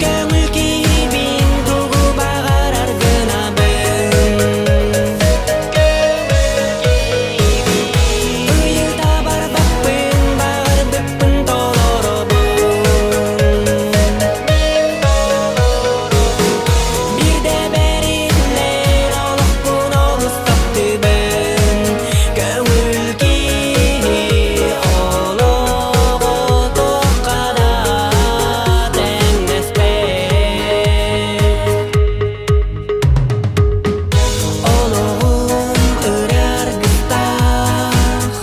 көҥүл киһибин тугу баҕарар гынабын Ыйыта барбаппын баҕарбыппын толоробун Биирдэ бэриллэр олохпун олус таптыыбын Көҥүл киһи олоҕо туохха да тэҥнэспэт Олоҕум ырыаргыстаах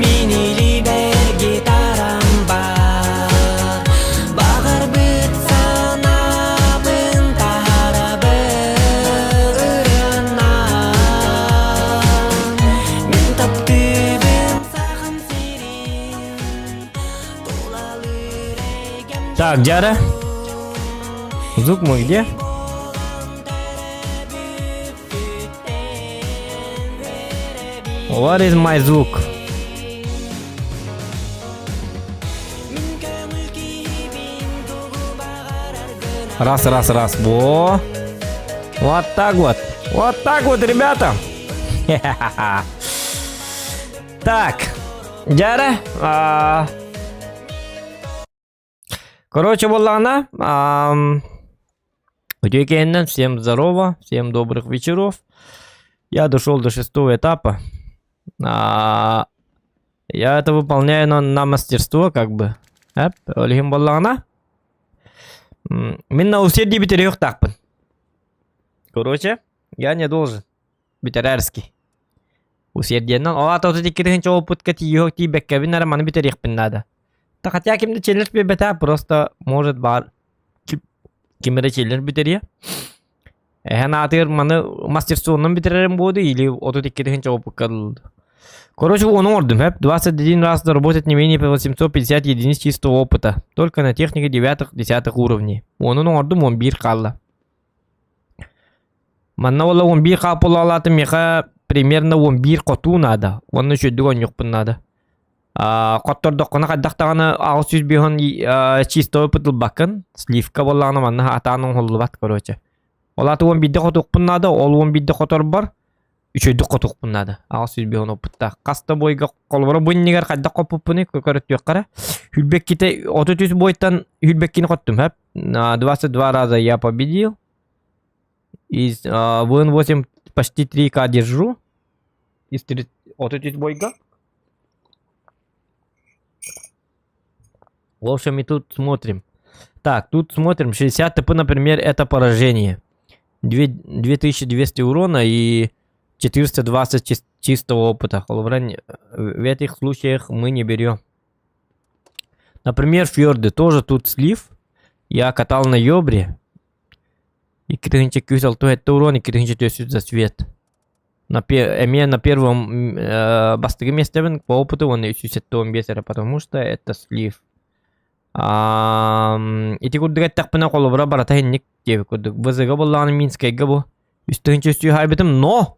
Мин илиибэр гитарам баар Баҕарбыт санаабын таһаарабын ырыанан Мин таптыыбын Сахам сирин Тулалыыр эйгэм Так, Дяра. Звук мой где? What is my звук? Раз, раз, раз. Во. Вот так вот. Вот так вот, ребята. Так. Дяра. А... Короче, буоллаҕына, үтүө киэһэннэн всем здорово, всем добрых вечеров. Я дошел до шестого этапа. А, я это выполняю на, на мастерство, как бы. Эп, ол иһин буоллаҕына, мин на усердие бүтэриэхтаахпын. Короче, я не должен. Бүтэрэрский. Усердиеннэн ол аата 32 тыһыынча опытка тиийиэх тиийбэккэбин эрэ маны бүтэриэхпин наада. Да хотя ким да челлендж биэрбэтэ, просто может баар ким эрэ челлендж бүтэриэ. Эһэн аатыгар маны мастерствонан бүтэрэрим буолду или 32 тыһыынча опытка ылды. Короче, ону оҥордум, хэп. 21 раз заработать не менее 850 единиц чистого опыта. Только на технике 9-10 уровней. Онун оҥордум, он биир хаалла. Манна уола 11 хааппылаалаатым миэхэ примерно 11 хотуу наада. Уонна үчүгэйдик оонньуохпун наада. Аа, хоттордоххуна хайдах даҕаны 805 чистовый ылбаккын. Сливка буоллаҕына манна атаан оҥоһуллубат короче. Ол аата 11 хотуохпун наада, ол 11 хоторбор үчүгэйдик хотуохпун наада. 805 опыттаах. Хас да бойга холобура бу иннигэр хайдах хоппуппунуй көрөттүөххэ эрэ. Хүрбэккитэ 33 бойтан хүрбэккини хоттум, хэп. 22 раза я победил. Из ВН8 почти 3К держу. Из 30 30 бойга. В общем, и тут смотрим. Так, тут смотрим. 60 ТП, например, это поражение. 2200 урона и 420 чистого опыта. В этих случаях мы не берем. Например, фьорды тоже тут слив. Я катал на Йобре. 2 күүс 67 урон, 2 засвет. На, эмиэ на первом э, бастакы миэстэбин по опыту уонна 375 эрэ, потому что это слив. Ити курдук эттэхпинэ холобура барыта инник диэбит курдук. ВЗ-га буоллаҕына Минскайга бу үс тыһыынча үстүү хаайбытым, но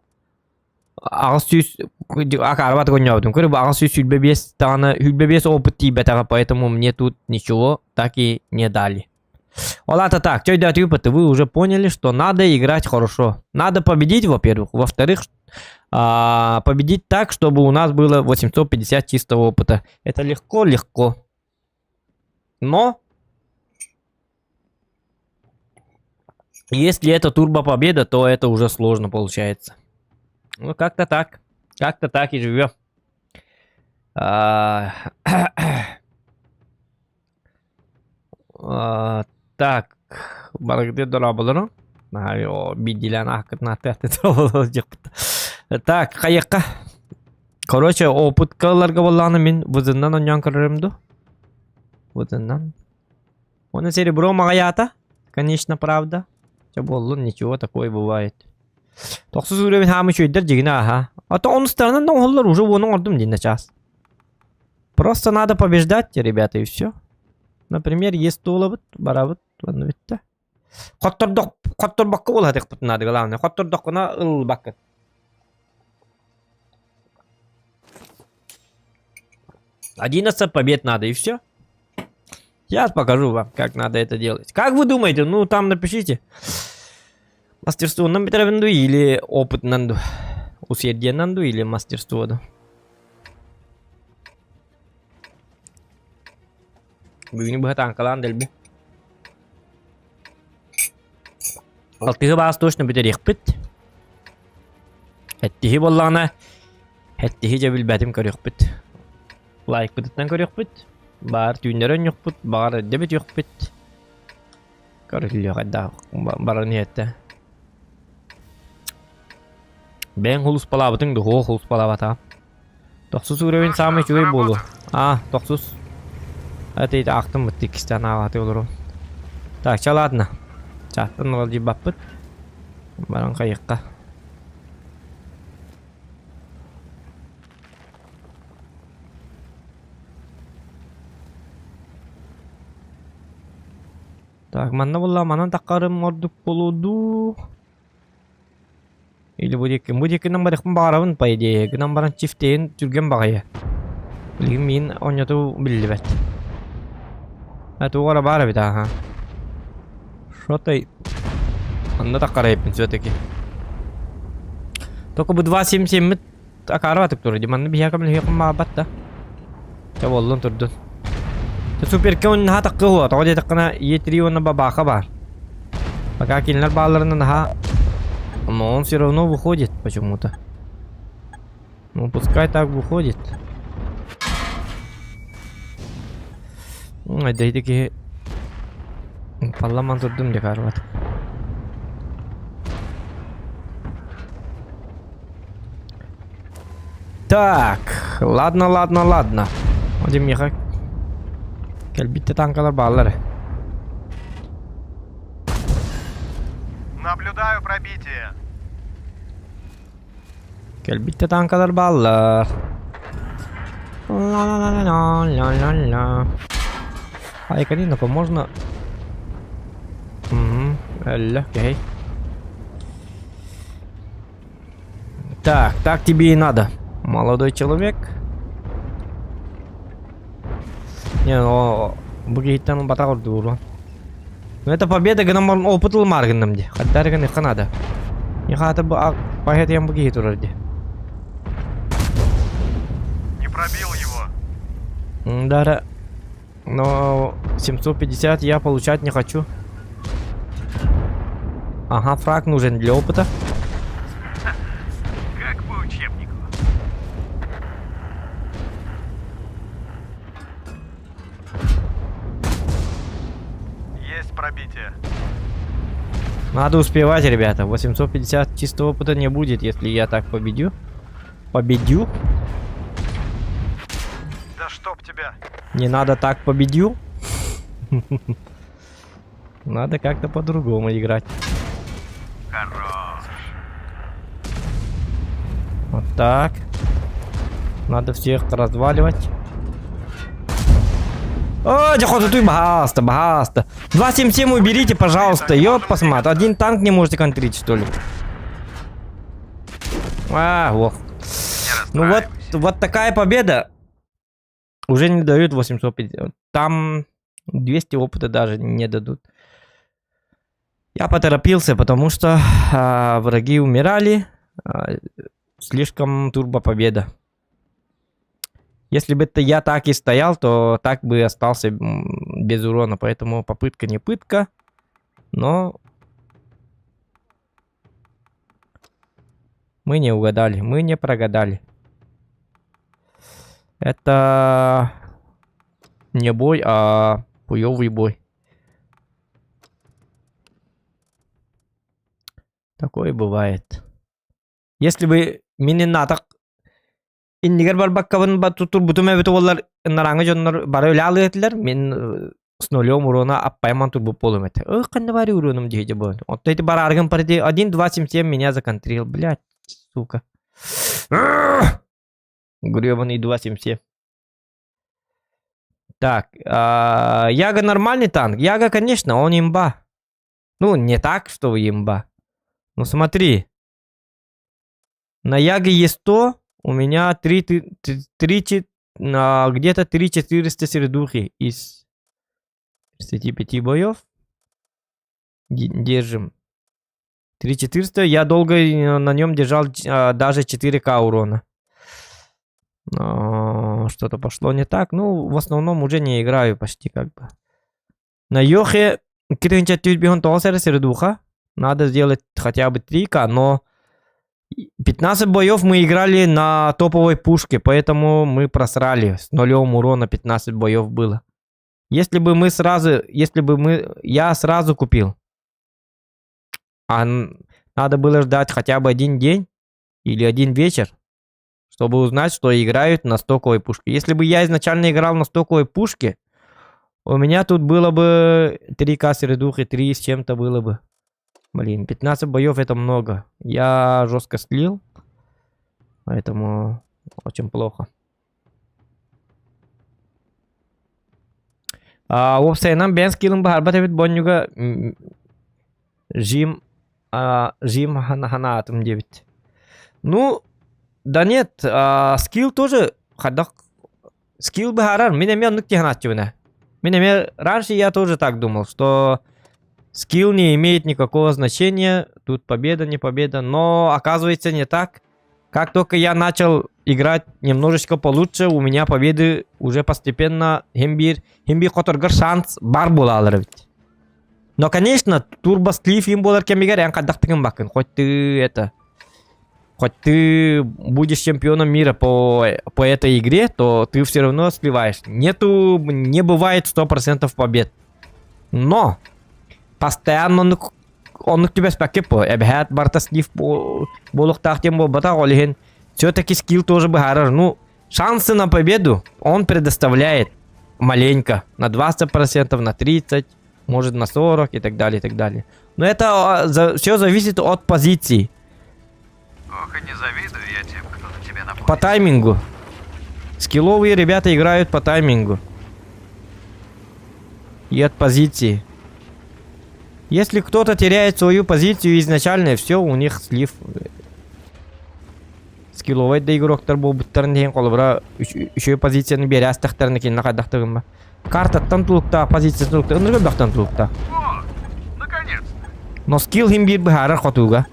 800 акаарбат гонньообутум. Көрү бу 825 даҕаны 25 опыт тиийбэтэҕэ, поэтому мне тут ничего так и не дали. Ол аата так, чөйдөөтүгүт вы уже поняли, что надо играть хорошо. Надо победить, во-первых. Во-вторых, победить так, чтобы у нас было 850 чистого опыта. Это легко, легко. Но если это турбо победа, то это уже сложно получается. Ну, как-то так. Как-то так и живем. А, а, так, барыгды дорабылырым. Бидилен акытна Так, хайыққа. Короче, опыткаларга боллағына мен вызыннан оньон көрөрүм ду. Вызыннан. Оны серебро маҕайаата. Конечно, правда. Чэ буоллун, ничего, такое бывает. Тохсус уровень хаамы үчүгэйдэр дьигинэ аха. А то онустарынан оҥоһуллар уже уону оҥордум дии начаас. Просто надо побеждать, ребята, и все. Например, есть туолабыт, барабыт, онно бүттэ. Хоттордох, хотторбокко буолаатыхпыт наада, главное. Хоттордоххуна ылбаккын. 11 побед надо, и все. Сейчас покажу вам, как надо это делать. Как вы думаете? Ну, там напишите. Мастерство бүтэрбин дуу или опытынан дуу? Усердиенан дуу или мастерство дуу? Бүгүнү быһа тааҥкалаан дэлби. Алтыһы баас точно бүтэриэхпит. Эттиһи буоллаҕына, эттиһи дьэ билбэтим көрүөхпүт. Лайкпытыттан көрүөхпүт. Баар түүннэри онньуохпут, баҕар эрдэ бүтүөхпүт. Көрүллүөх эрдэ баран иһэттэ. Бэйэҥ хулуспалаабытыҥ дуо? Суох хулуспалаабатаҕым. Тохсус уровень саамай үчүгэй буолуо. А, тохсус. Это ити аахтым бытты иккистээн ааҕааты олору. Так, ча ладно. Чааттан ыалдьыйбаппыт. Баран хайыахха. Так, манна буолла манан таххарым ордук буолуо дуу? Или бу диэки, бу диэкинэн барыахпын баҕарабын по идее, гынан баран чифтейин түргэн баҕайы. Билигин миин оонньотуу биллибэт. А туох эрэ баар эбит ааһа. Что-то онно таххарайбын все-таки. Только бу 2.77 акаарбатык турар дии. Манна биһиэхэ мөлүһүөххүн баҕарбат да. Чэ буоллун турдун. Суперка он наһаа таккы уо. Тоҕо диэтэххинэ Е3 уонна бабаха баар. Пока кинилэр баалларына наһаа... Но он все равно выходит почему-то. Ну пускай так выходит. Дэйди киһи палламан турдум дьэ каарбат. Так, ладно, ладно, ладно. Один миэхэ кэлбит танкалар бааллар. Наблюдаю пробитие. Кэлбит танкалар бааллар. Ла-ла-ла-ла-ла-ла-ла. Ай, Карина, можно... Угу, окей. Так, так тебе и надо, молодой человек. Не, ну, бу киһиттэн батах ордуур. Ну это победа гынан баран опыт ылымаар гынным дии. Хаддар гыныхха надо. Не хаата бу паһетиям бу киһи турар дии. Не пробил его. Да, но 750 я получать не хочу. Ага, фраг нужен для опыта. Как по учебнику. Есть пробитие. Надо успевать, ребята. 850 чистого опыта не будет, если я так победю. Победю. Да чтоб тебя. Не надо так победю. Надо как-то по-другому играть. Хорош. Вот так. Надо всех разваливать. О, дьэ, ты баһаалыста, баһаалыста. 277 уберите, пожалуйста. Ёп, посмотри. Один танк не можете контрить, что ли? А, ох. Ну вот, вот такая победа. Уже не дают 850. Там 200 опыта даже не дадут. Я поторопился, потому что враги умирали. Слишком турбо победа. Если бы это я так и стоял, то так бы остался без урона. Поэтому попытка не пытка. Но мы не угадали, мы не прогадали. Это не бой, а хуёвый бой. Такое бывает. Если бы мининатах иннигэр барбаккабын турбутум эбит буоллар нарааҥы дьоннор бары үлэ этилэр мин с нулем урона аппайман турбут буолуом этэ. Ых, ханна баары уроном дии буолан. Оттон ити барааргын парити 1-2-7-7 меня законтрил, блядь, сука. Гребаный 2-7-7. Так, Яга нормальный танк? Яга, конечно, он имба. Ну, не так, что имба. Ну, смотри. На Яге Е100 у меня 3, 3, 3, где-то 3400 сердухи из. 35 боев. Держим. 3400. Я долго на нем держал даже 4К урона. Но что-то пошло не так. Ну, в основном уже не играю почти как бы. На Йохе середуха. Надо сделать хотя бы 3К, но 15 боев мы играли на топовой пушке, поэтому мы просрали. С нулем урона 15 боев было. Если бы мы сразу, если бы мы, я сразу купил. А надо было ждать хотя бы один день или один вечер, чтобы узнать, что играют на стоковой пушке. Если бы я изначально играл на стоковой пушке, у меня тут было бы 3К средухи, 3 с чем-то было бы. Блин, 15 боев это много. Я жестко слил, поэтому очень плохо. А, уопсайынан бэйэн скиллын баһарбат эбит бонньуга жим жим ханаатым диэбит. Ну, да нет, скилл тоже хайдах скилл быһаарар. Мин эмиэ оннук дии санааччыбын Мин эмиэ раньше я тоже так думал, что скилл не имеет никакого значения, тут победа, не победа, но оказывается не так. Как только я начал играть немножечко получше, у меня победы уже постепенно син биир, син биир хоторгор шанс баар буолалар эбит. Но, конечно, турбо слив им буолар кэмигэр эн хайдах гыммаккын. Хоть ты это... Хоть ты будешь чемпионом мира по этой игре, то ты все равно сливаешь. Нету, не бывает 100% побед. Но постоянно оннук түбэспэккэ по эбэһээт барыта слив буолуохтаах диэн буолбатах ол иһин все-таки скилл тоже быһаарар ну шансы на победу он предоставляет маленько на 20% на 30 может на 40 и так далее и так далее но это все зависит от позиции Ох, и не завидую я тем, кто на тебе наплывет. По таймингу. Скилловые ребята играют по таймингу. И от позиции. Если кто-то теряет свою позицию изначально, все, у них слив. Скилловай да игроктар буолбуттарын диэн холобура үчүгэй позицияны биэрэ астахтарына кинини хайдахтыгын ба. Картаттан тулуктаах, позициятын тулуктаах, ынырык элбэхтэн тулуктаах. Вот, наконец-то. Но скилл син биир быһаарар хотууга.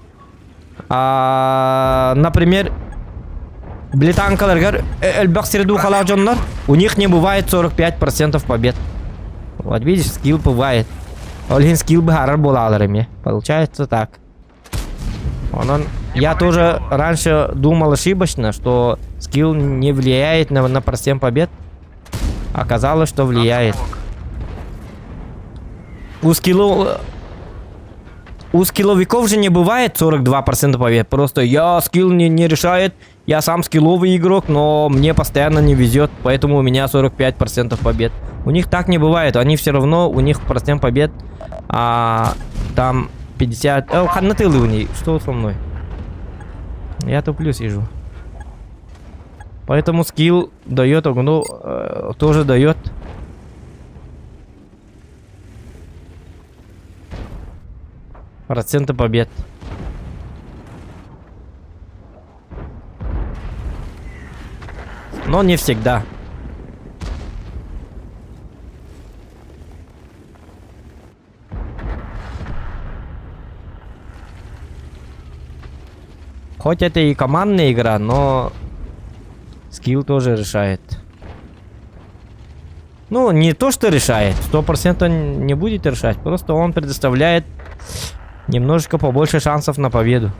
А, например, британкаларгар элбэх сири дьоннор, у них не бывает 45% побед. Вот видишь, скилл бывает. Ол иһин скилл быһаарар буолаалар эмиэ. Получается так. Онон я тоже раньше думал ошибочно, что скилл не влияет на процент побед. Оказалось, что влияет. У скилловиков же не бывает 42% побед. Просто я скилл не решает, я сам скилловый игрок, но мне постоянно не везет, поэтому у меня 45% побед. У них так не бывает, они все равно, у них процент побед там 50... О, ханна у них, что со мной? Я туплю сижу. Поэтому скилл дает, ну, тоже дает. Проценты побед. Но не всегда. Хоть это и командная игра, но скилл тоже решает. Ну, не то, что решает. 100% не будет решать. Просто он предоставляет немножечко побольше шансов на победу.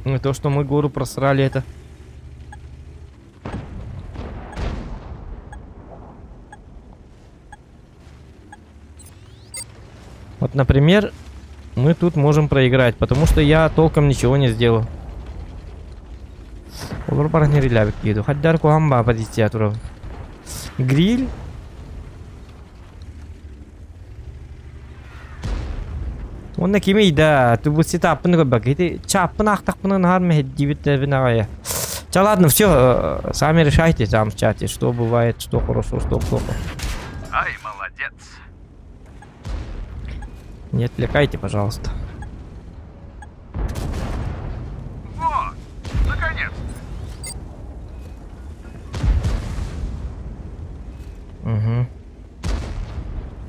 Ну и то, что мы гору просрали, это... Вот, например, мы тут можем проиграть, потому что я толком ничего не сделал. Олор баран киду. Хаддар куһаҕан позиция турар. Гриль. Онно кимий да, ту бу сетаппын көрбөк. Ити чаппын ахтахпын наар меһдибит бинагая. Ча ладно, все, сами решайте там в чате, что бывает, что хорошо, что плохо. Ай, молодец. Не отвлекайте, пожалуйста. Вот, наконец. Угу.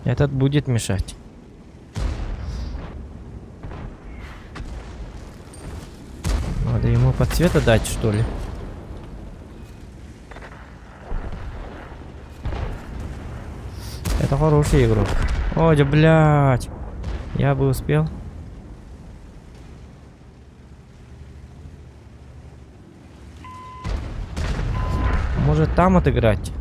Этот будет мешать. Надо ему подсвета дать, что ли? Это хороший игрок. Ой, да блядь. Я бы успел. Может там отыграть?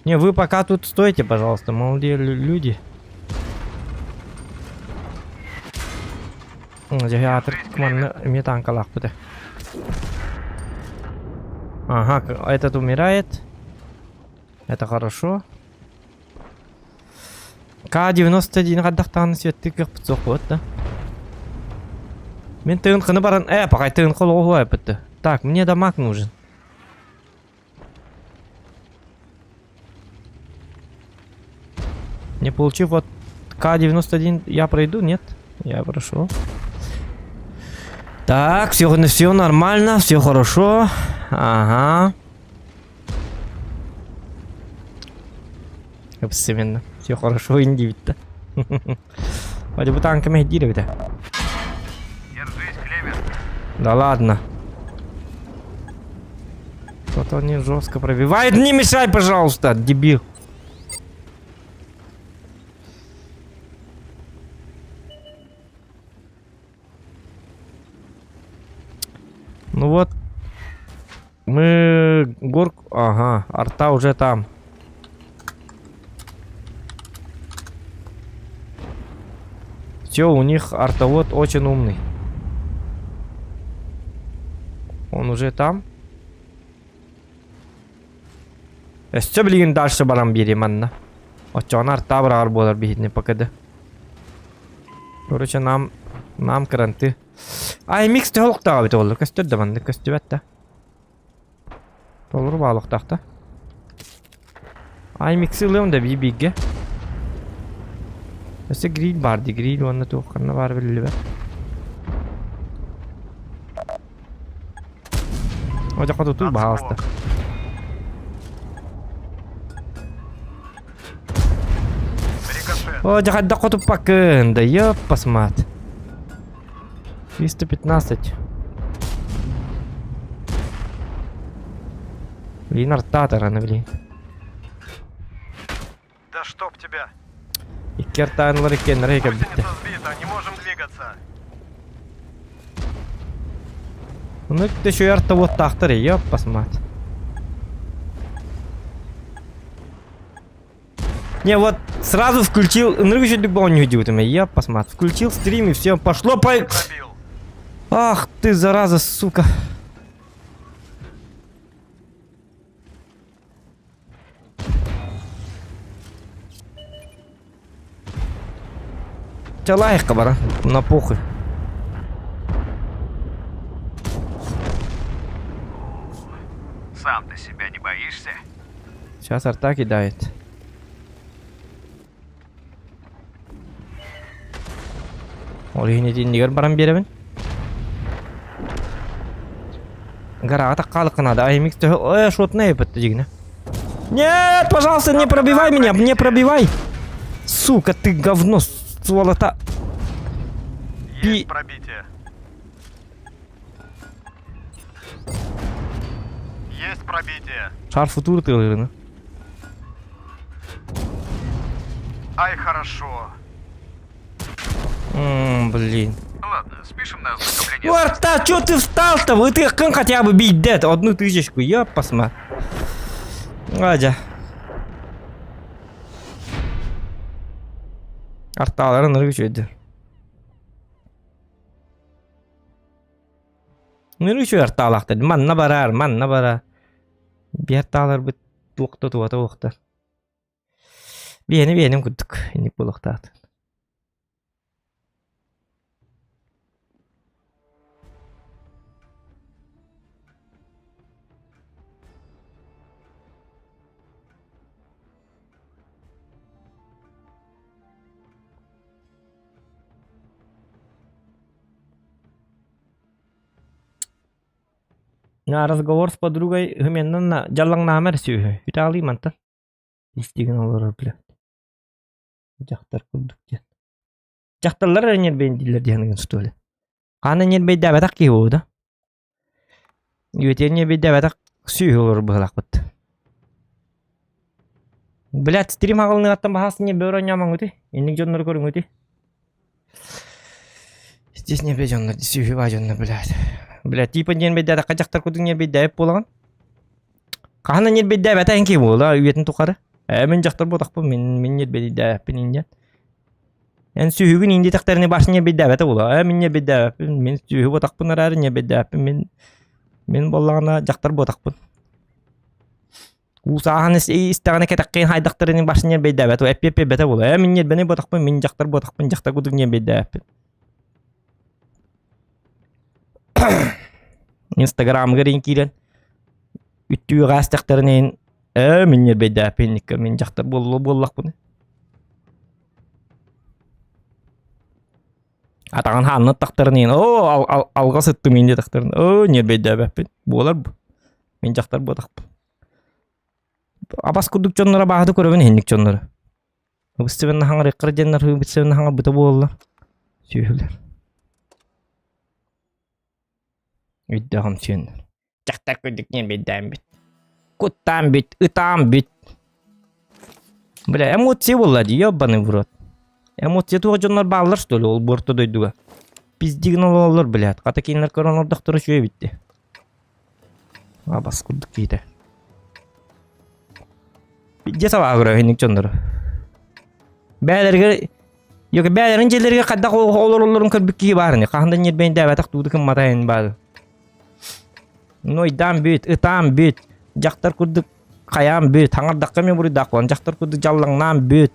Не, вы пока тут стойте, пожалуйста, молодые люди. Ага, этот умирает. Это хорошо. К-91 хайдахтаҕына светтик кыахпыт суох буолат да. Мин тыын хыны баран э пахай тыын холоҕу эппитти. Так, мне дамаг нужен. Не получив вот К-91 я пройду? Нет? Я прошел. Так, все, все нормально, все хорошо. Ага. Именно. Все хорошо, индивид-то. Вроде бы танками эбитэ. Держись, Клевер. Да ладно. Что-то они жестко пробивает. Не мешай, пожалуйста, дебил. Ну вот. Мы горку... Ага, арта уже там. Все, у них артовод очень умный. Он уже там. Өссө билигин дальше баран биэриэм манна. Оччоҕуна арта быраҕар буолар биһитини ПКД. Короче, нам нам кранты. Ай, микс төһө олохтоох эбит буолла. Көстөр да маннык көстүбэт да. Толору баалыктаах да. Ай, миксы ылыам да бии бииргэ. Өссө гриль баар дии, гриль уонна туох ханна баара биллибэт. Одьоххо тутуу баһаалыста. О, дьэ хайдах хотуппаккын, да ёппасмат. 315. Блин, артатор, она, блин. Да чтоб тебя. Икки артаанылар иккиэннэрэ кэлбиттэр. Гусеница сбита, не можем двигаться. Ну, еще и арта вот тахтар, ёппасмат. Не, вот сразу включил, ну еще не удивительно, я посмотрел. Включил стрим и все, пошло по... Ах ты, зараза, сука. Чалайка бара, на похуй. Сам ты себя не боишься? Сейчас арта кидает. Ол иһин итиннигэр баран биэрэбин. Гора таккалык надо. Аймикс э, шотная дигне. Нет, пожалуйста, не пробивай меня, не пробивай. Сука, ты говно, сволота. Есть пробитие. Есть пробитие. Шар футур ты ылырына. Ай, хорошо. М, блин. Ладно, спишем на ознакомление. Ну, Арта, чё ты встал-то? Вы ты хотя бы бить дед. Одну тысячку, я посма. Адя. Арталарын ыргы чөйдү. Ныргы чөй арталахтар. Манна барар, манна барар. Биир арталар бит туохта туота уохтар. Биэни биэним курдук. Инник буолуохтаат. На разговор с подругой Гменна дьаллаҥнаама эрэ сүөһү. Үтаалыы мантан. Истигин олорор бля. Дьахтар курдук диэн. Дьахталлар эрэ ньирбэйин дииллэр диэн что ли? Хаана ньирбэйдээбэтэх киһи буолуо да? Үөтүөн ньирбэйдээбэтэх сүөһү олорор быһыылаахпыт. Блядь, стрим аҕалыныгаттан баһаас ньирбэй оронньоомоҥҥутуй? Инник дьоннору көрүҥҥүтүй? Здесь ньирбэй дьоннор, сүөһү баа дьоннор, блядь. Блядь, типа ньирбэйдээтэххэ дьахтар курдук ньирбэйдээбит буолаҕын. Хаһан да ньирбэйдээбэтэ эн киһи буола үйэтин тухары. Ээ, мин дьахтар буотахпын, мин мин ньирбэйдээбэппин инньэ. Эн сүһүгүн ин диэтэхтэринэ баш ньирбэйдээбэтэ буолуо. Ээ, мин ньирбэйдээбэппин, мин сүөһү буотахпын эрээри ньирбэйдээбэппин, мин мин буоллаҕына дьахтар буотахпын. Уу сааһын истэҕинэ кэтэххин хайдахтарын баш ньирбэйдээбэт, эппиэппэбэтэ буолуо. Ээ, мин ньирбэни буотахпын, мин дьахтар буотахпын, дьахтар курдук ньирбэйдээбэппин. Инстаграмыгар иин киирэн үттүү аастахтарын иһин ээ мин ньирбэйдээппин мин дьахтар буолла буоллахпын атаҕын хаанна тахтарын иһин оо алҕас ыттым иин диэтэхтэрин оо ньирбэйдээбэппин буолар бу мин дьахтар буотахпын абас курдук дьонноро бааһыты көрөбүн иһинник дьоннору Быстыбын хаҥарыаххара диэннэр быстыбын хаҥарбыта буолла сүөһүлэр Өйдөөх сүөн дьахтар курдук ньиэрбэйдээн бүт куттаан бүт ытаан бүт бля эмоция буолла дии ёбаный в рот эмоция туох дьоннор бааллар что ли ол буорта дойдуга пиздигин олороллор блядь хата кинилэр көрөн олордохторо үчүгэй эбит дии абас курдук киһитэ Дьэ сабаа көрө инник дьоннору бээлэригэр Йок бээлэрин дьиэлэригэр хайдах олороллорун көрбүт киһи баар ини. Хаһан да ньирбэйдээбэтэх тууду кыммата ин баар. Нойдаан бүт, ытаан бүт, дьахтар курдук хайаан бүт, хаҥардахха эмиэ буруйдаах буолан, дьахтар курдук дьаллаҥнаан бүт.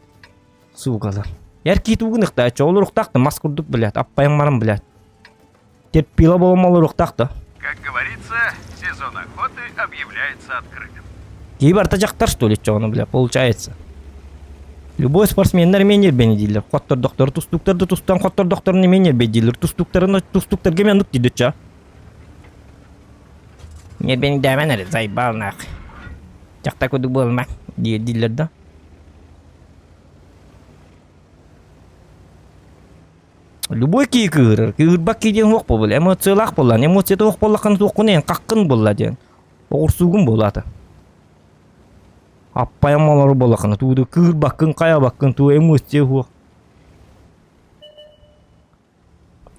Суукалар. Эр киһи тугун ыхтааччы, олоруохтаах да мас курдук, блядь, аппайан баран, блядь. Терпила буолан олоруохтаах да. Как говорится, сезон охоты объявляется открытым. Киһи барыта дьахтар, что ли, чоҕону, бля, получается. Любой спортсменнар эмиэ ньирбэни дииллэр. Хоттордохтору тустууктар да тустан хоттордохторун эмиэ ньирбэй дииллэр. Тустууктарын тустууктарга эмиэ оннук дииллэр ча. Ньирбэни дээмэн эрэ, заебал нах. Дьахтар курдук буолма дииллэр да. Любой киһи кыыһырар. Кыыһырбат киһи диэн суох буолбут. Эмоциялаах буоллаҕын. Эмоцията суох буоллаххына туоххун эн хаххын буолла диэн. Оҕурсуугун буолаата. Аппайан олорор буоллаххына тууду кыырбаккын, хайабаккын, туу эмоция суох.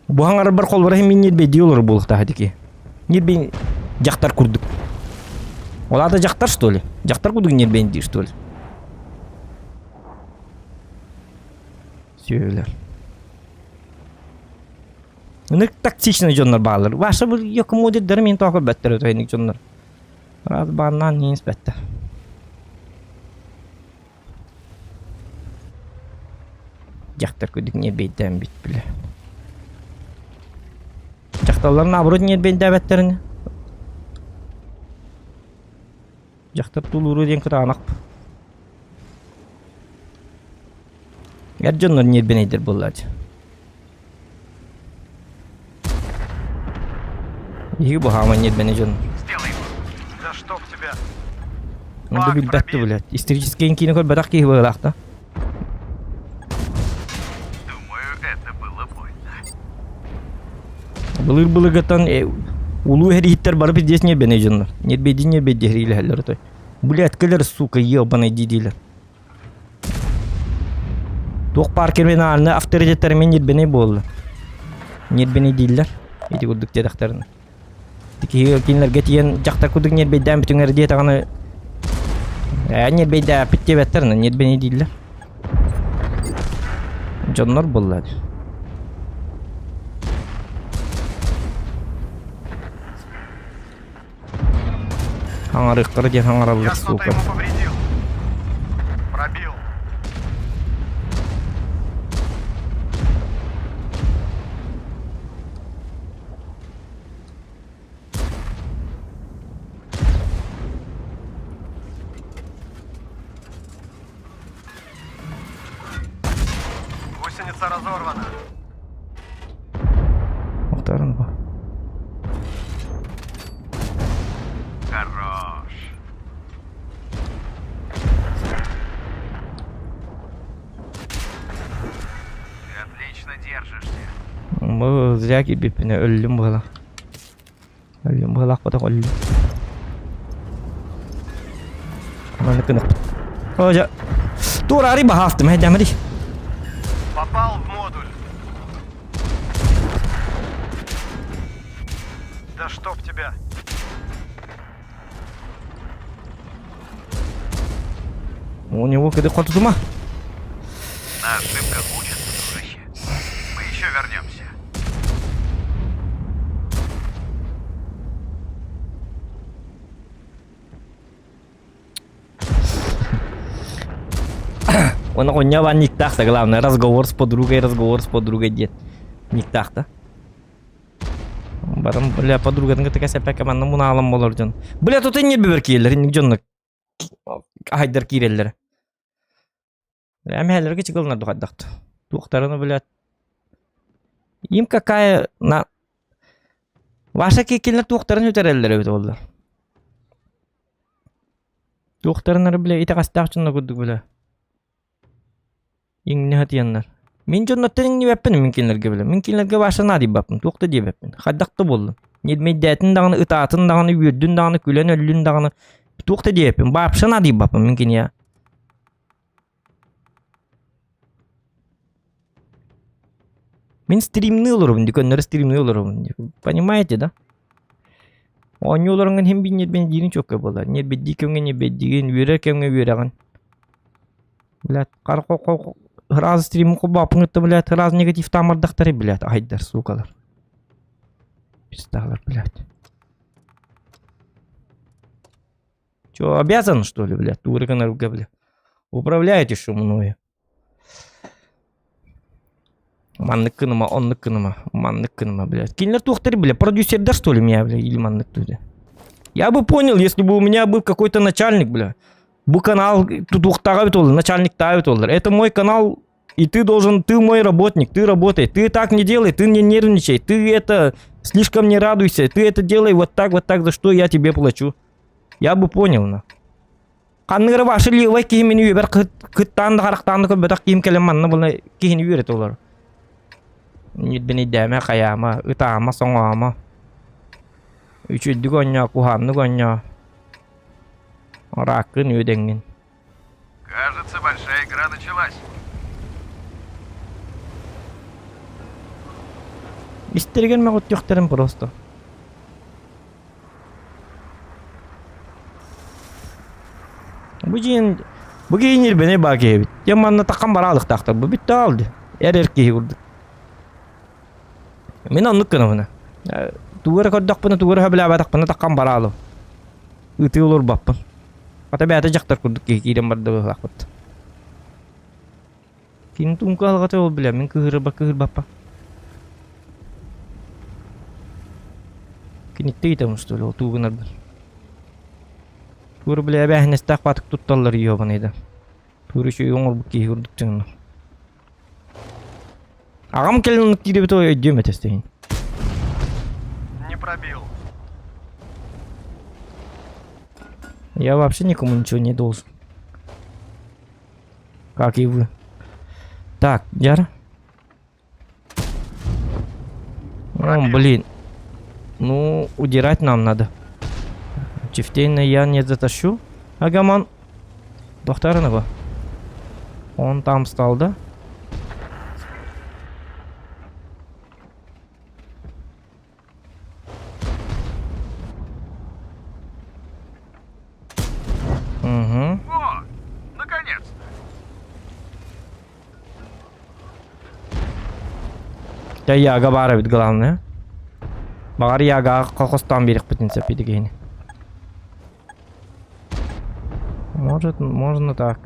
Бу хаҥарбар холбора иһин мин ньирбэйдии олорор буолуохтаах этики. Ньирбин дьахтар курдук. Ол аата дьахтар что ли? Дьахтар курдук ньирбэйдиир что ли? Сүөһүлэр. Ынырык токсичный дьоннор бааллар. Ваша бу якомодердары мин тоҕо көрбөттөр өтөйник дьоннор. Раз бааннаан иһин испэттэр. Дьахтар курдук ньиэрбэйдээн бүт бile. Дьахталлар наоборот ньиэрбэйдээбэттэрин. Дьахтар тулуура диэн кытаанах. Эр дьоннор ньиэрбэнэйдэр буоллааччы. Биһиги бу хаама ньиэрбэнэ дьон. Сделай его. Да чтоб тебя. Онду билбэт да блядь. Исторический киинэ көрбөтөх киһи быһыылаах да. Думаю, это было больно. Былыр былыргыттан улуу эриһиттэр бары пиздец ньиэрбэнэй дьоннор. Ньиэрбэйдии ньиэрбэйдии эриилэһэллэр отой. Блядь, кэлэр, сука, ебаный диилэр. Туох баар криминальнай авторитеттар эмиэ ньирбэнэй буолла. Ньирбэнэй дииллэр. Ити курдук диэтэхтэринэ. Киһи кинилэргэ тиийэн дьахтар курдук ньирбэйдээн бүтүҥ эрэ диэтэҕинэ ээ ньирбэйдээппит диэбэттэр, ньирбэнэй дииллэр. Дьоннор буолла. Хаҥарыахтара диэн хаҥараллар Я что-то сука. ему повредил. Пробил. Гусеница разорвана. Утарын бу. Хорош. Ты отлично держишься. Бу зря киирбиппинэ өллүм быһыылаах. Өллүм быһыылаах ботох өллүм. Маннык гыныахпыт. О, дьэ. Туораары баһаастым, эһэдэмэри. Попал в модуль. Да чтоб тебя. У него кыды хотутума. На ошибках учатся, дружище. Мы еще вернемся. Он оҕонньо никтаах главное разговор с подругой, разговор с подругой диэн никтаах да. Баран, бля, подругатын кытта кэсэппэккэ манна мунаалан болор дьон. Бля, тут иннир бибер киирэллэр, инник дьонно айдар киирэллэр. Эмэһэлэргэ чыгылынар духайдахт. Туохтарына, блядь. Им какая на... Ваша кикилер туохтарын үтэрэллэр эбит оллар. Туохтарын бля итэҕэстээх дьонно курдук бля. Иҥнэ сатыаннар. Мин дьонноттон иҥнибэппин мин кинилэргэ бile. Мин кинилэргэ баша наадыйбаппын, туох да диэбэппин. Хайдах да буоллун. Ньирмэйдээтин даҕаны, ытаатын даҕаны, үөрдүн даҕаны, күлэн өллүн даҕаны туох да диэбэппин. Вообще наадыйбаппын мин киниэхэ. Мин стримныы олоробун дии, көннөрү стримныы олоробун дии. Понимаете, да? Оонньуу олороҥҥун иһин биир ньирбин диирин чуоккай буолар. Ньирбиддии кэмҥэ ньирбиддиигин, үөрэр кэмҥэ үөрэҕин. Блядь, ыраас стримин холбооппун кытта, блядь, ыраас негативтаан бардахтарай, блядь, айдар, суукалар. Пиздалар, блядь. Чё, обязан, что ли, блядь, тугу гынарга, блядь? Управляете что мною? Маннык гыныма, оннук гыныма, маннык гыныма, блядь. Кинилэр туохтары, бля, продюсердар, что ли, меня, бля, или маннык туде. Я бы понял, если бы у меня был какой-то начальник, бля. Бу канал тутуохтааҕа эбит буоллар, начальниктааҕа эбит буоллар. Это мой канал, и ты должен, ты мой работник, ты работай. Ты так не делай, ты не нервничай, ты это слишком не радуйся, ты это делай вот так, за что я тебе плачу. Я бы понял, на. Ханнык эрэ ваша левай киһи мин үйэбэр кыттаан да харахтаан да көрбөтөх киһим кэлэн манна була киһини үөрэтэ олорор. Ньирбинийдээмэ, хайаама, ытаама, соҥоoma. Үчүгүйдүк оонньоо, куһааннык оонньоо. Ырааккын үөдэҥҥин. Кажется, большая игра началась. Истэригэр мөҕүттүөхтэрин просто. Бу дьиэн бу киһи ньирбэнэй баа киһи эбит. Дьэ манна таххан бараалыктаахтар бу бүттэ аалды. Эр-эр киһи курдук. Мин оннук гынабына. Тугу эрэ көрдөхпүнэ, тугу эрэ сөбүлээбэтэхпинэ таххан бараалым. Ытыы олорбаппын. Хата бэйэтэ дьахтар курдук киһи киирэн барда быһыылаахпыт. Кини тумка алҕата ол билэ, мин кыһырба кыһырбаппа. Киниттэ ыйтабын что ли, ол туу гынарбын. Туора бile эбээһинэстээх баатык тутталлар ёбаныйда. Туора үчүгэй оҥорбут киһи курдук дьоннор. Аҕам кэлин оннук киирэбит ой өйдүөм этэ истэһин. Не пробил. Я вообще никому ничего не должен. Как и вы. Так, Яра. О, блин. Ну, удирать нам надо. Чифтейна я не затащу. Агаман. Дохтарынова. Он там стал, да? Угу. О, наконец-то. Дьэ Яга баар эбит главное. Баҕар Ягаҕа колхозтаан биэриэхпитин сөп ити Может, можно так.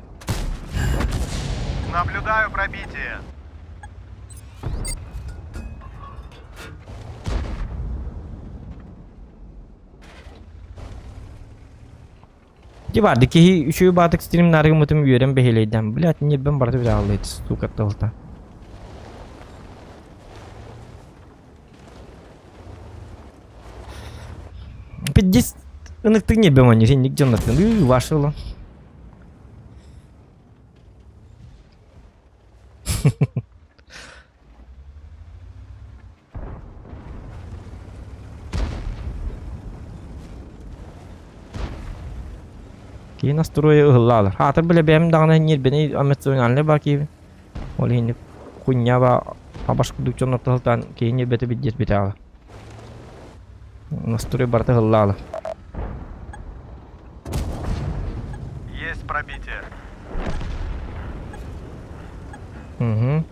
Наблюдаю пробитие. Ити баарды киһи үчүгэй баатык стримнары гыммытым үөрэн бэһиэлэйдээн. Блядь, ньиэрбэм барыта быраҕыллыбыт, сука тылта. Пиздец. Ыныктык ньиэрбэм оонньуур инник дьоннортон ыы ваша ылан. Киһи настройа ыһыллаалар. Аатыр билэ бэйэм даҕаны ньиэрбэни эмоциональнай баа киһибин. Ол иһин хуйня ба абаш курдук дьоннор тылтаан киһи ньиэрбэтэ биддиэс бүтээҕэ. Настрой барыта ыһыллаала. Есть пробитие. Угу.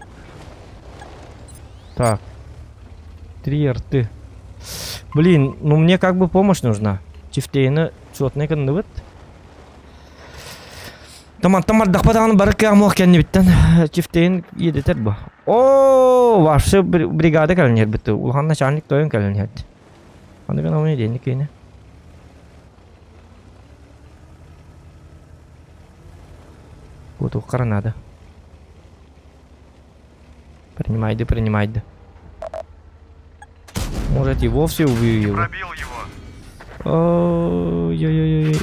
Так. Три рты. Блин, ну мне как бы помощь нужна. Чифтейны сотный кынныбыт. Тамантан бардахпа даҕаны бары кыаҕым кэннибиттэн Чифтейн иэдэтэр бу. О, вообще бригада кэлэн иһэрбит. Улахан начальник тойон кэлэн иһэрди. Аны гына оны диэнник киинэ. Кутуххара надо. Принимайды, принимайды. Может и вовсе убью его. Пробил его. Ой-ой-ой.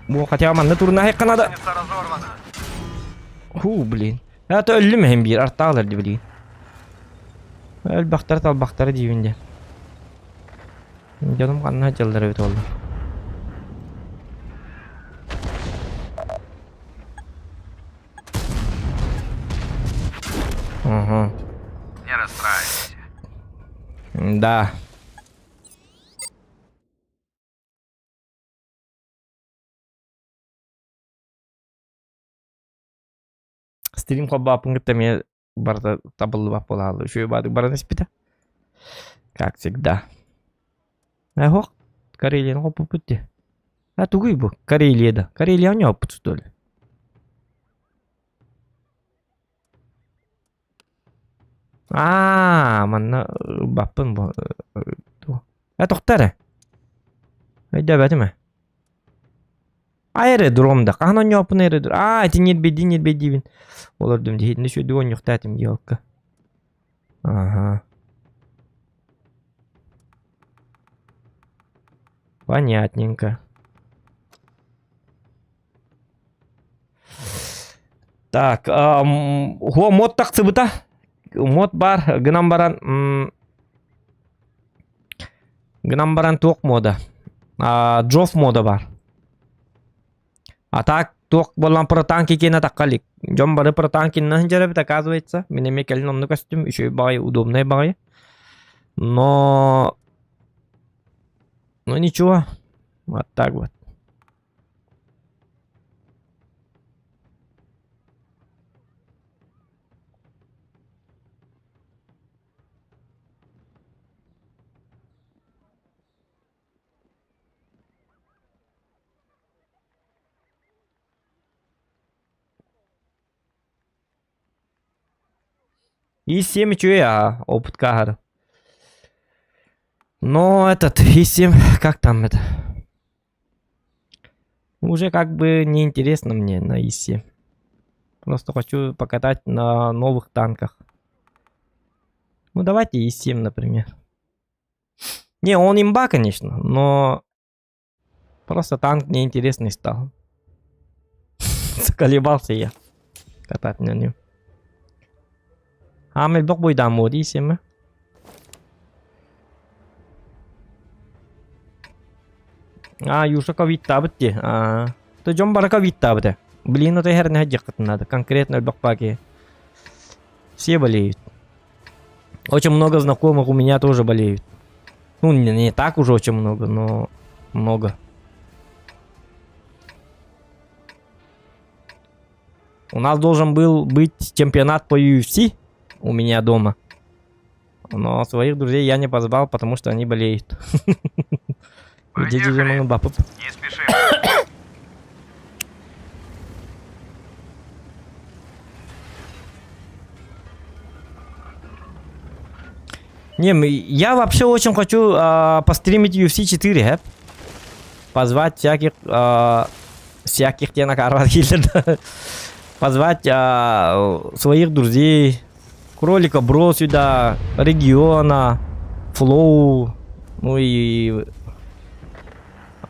Бу хотя манна турна надо. Гусеница разорвана. Ху, блин. Это өллүм иһин биир артаалар ди билигин. Өлбөхтөр талбахтары диибин диэн. Дьонум ханна сылдьаллар эбит буолла. Ага. Не расстраивайся. Да. Стрим холбооппун кытта эмиэ барыта табыллыбат буолааллар. Үчүгэй баадык баран испитэ. Как всегда. Эһох, Карелияны хоппуппут дии. А тугуй бу? Карелия да. Карелия оонньооппут что ли? Аа, манна ылбаппын бу. Э, тохто эрэ. Өйдөөбөтүм ээ. Аэродром да. Хаһан оонньооппун аэродром. Аа, ити ньирбэйдии ньирбэйдиибин. Олордум дии. Итиннэ үчүгэйдик оонньуохтаатым елка. Ага. Понятненько. Так, һуо мод тахсыбыта. Мод бар, гынан баран гынан баран туох мода? Джоф мода бар. А так туох буолан протанки киэнэ тахха илик. Дьон бары протанкиннан сылдьар эбит, оказывается. Мин эмиэ кэлин онно көстүм, үчүгэй баҕайы, удобнай баҕайы. Но... Ну ничего, вот так вот. И 7 үчүгэй аа, опытка аһары. Но этот, И7, как там это? Уже как бы неинтересно мне на ИСе. Просто хочу покатать на новых танках. Ну давайте И7, например. Не, он имба, конечно, но просто танк неинтересный стал. Заколебался я катать на нем. Аам элбэх буйдааммыт И7 Аа, Юша ковидтаабыт дии. Аа. То дьон бары ковидтаабыт ээ. Блин, это иһэр нэһэ надо. Конкретно элбэх баки. Все болеют. Очень много знакомых у меня тоже болеют. Ну, не, не так уже очень много, но много. У нас должен был быть чемпионат по UFC у меня дома. Но своих друзей я не позвал, потому что они болеют. Поехали. Не спешим. Не, я вообще очень хочу постримить UFC 4, хэп. Позвать всяких... всяких диэн акаарбат киирдэ. Позвать своих друзей. Кролика Бро сюда, Региона, Флоу, ну и...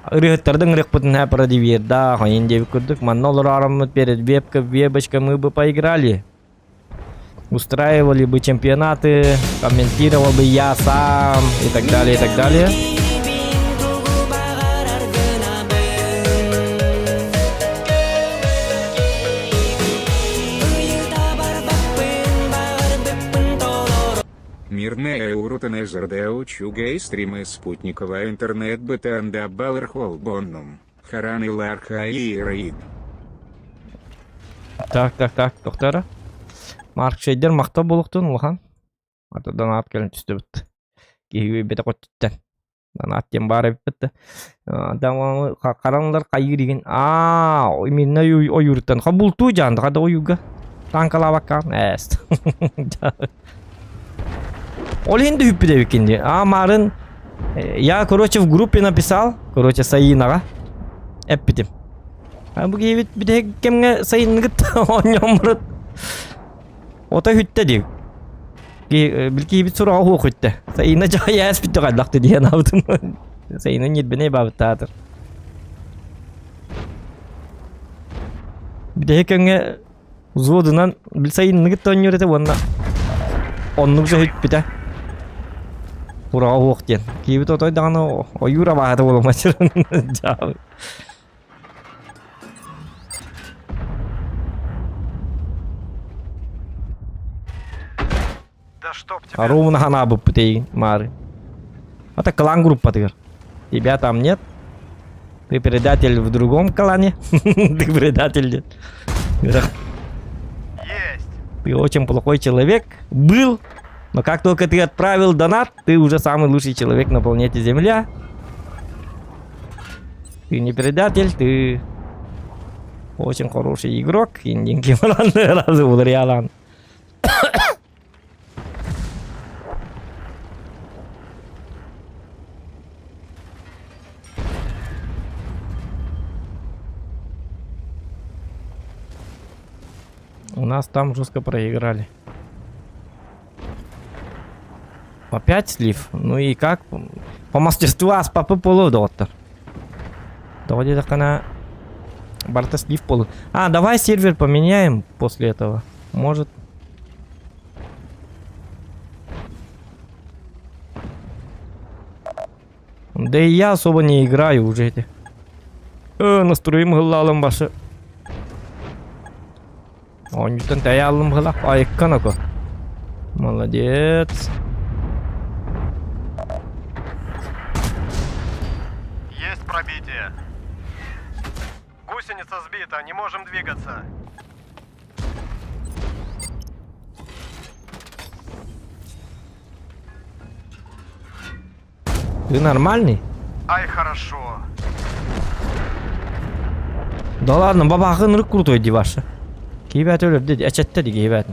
Ырыһыттарды ыҥырыахпытын һэ продивирдаах, ойын диэбит курдук манна олороороммут перед вебка, вебочка мы бы поиграли. Устраивали бы чемпионаты, комментировал бы я сам и так далее, и так далее. Мирная Урутана Жардеу Чугай стримы спутниковая интернет БТНД Баллерхолл Боннум, Харан и Ларха и Раид. Так, так, так, доктора. Марк Шейдер махта буолуохтун улахан. Ата донат кэлэн түстүбүт. Киһи үөйбэтэх өттүттэн. Донат диэн баар эбиппит да. Харанлар хайыыр игин. Аа, именно ойууруттан. Ха бултуу жаанды хада ойууга. Танкалаабаккаан. Ээст. Ол иһин да үппүт эбиккин дии. Аа, марын я, короче, в группе написал, короче, Саинаҕа эппитим. Бу киһибит бүтэһик кэмҥэ сайынныгыт оонньооммут ото үттэ дии. Билкиибит сураҕа уох үттэ. Сайына дьайаас бүттэ хайдахты диэн аабытым. Сайына ньирбинэй баабыттаатыр. Бүтэһик кэмҥэ взводунан сайынныгыт оонньуур этэ уонна оннук сөһүппүтэ. Ураҕа уох диэн. Киһибит отой даҕаны ойуур абааһыта буолумаччырын. Да чтоб тебя. Ровно ханаабыппыт эйигин, Маары. Это клан группатыгар. Тебя там нет. Ты предатель в другом клане. Ты предатель. Есть. Ты очень плохой человек. Был. Но как только ты отправил донат, ты уже самый лучший человек на планете Земля. Ты не предатель, ты очень хороший игрок. Индинки разы уларыйалаан. У нас там жестко проиграли. Опять слив? Ну и как? По мастерству ас папы полу доктор. Тоҕо диэтэххинэ барыта слив полу. А, давай сервер поменяем после этого. Может. Да и я особо не играю уже эти. Настроим ыллалым башы. Оонньуттан тэйэ аллым быһыла. Айыккан око. Молодец. Есть пробитие. Гусеница сбита, не можем двигаться. Ты нормальный? Ай, хорошо. Да ладно, бабахын ырык крутой ди ваша. Киибэт өлөрдө, эчетте ди киибэт.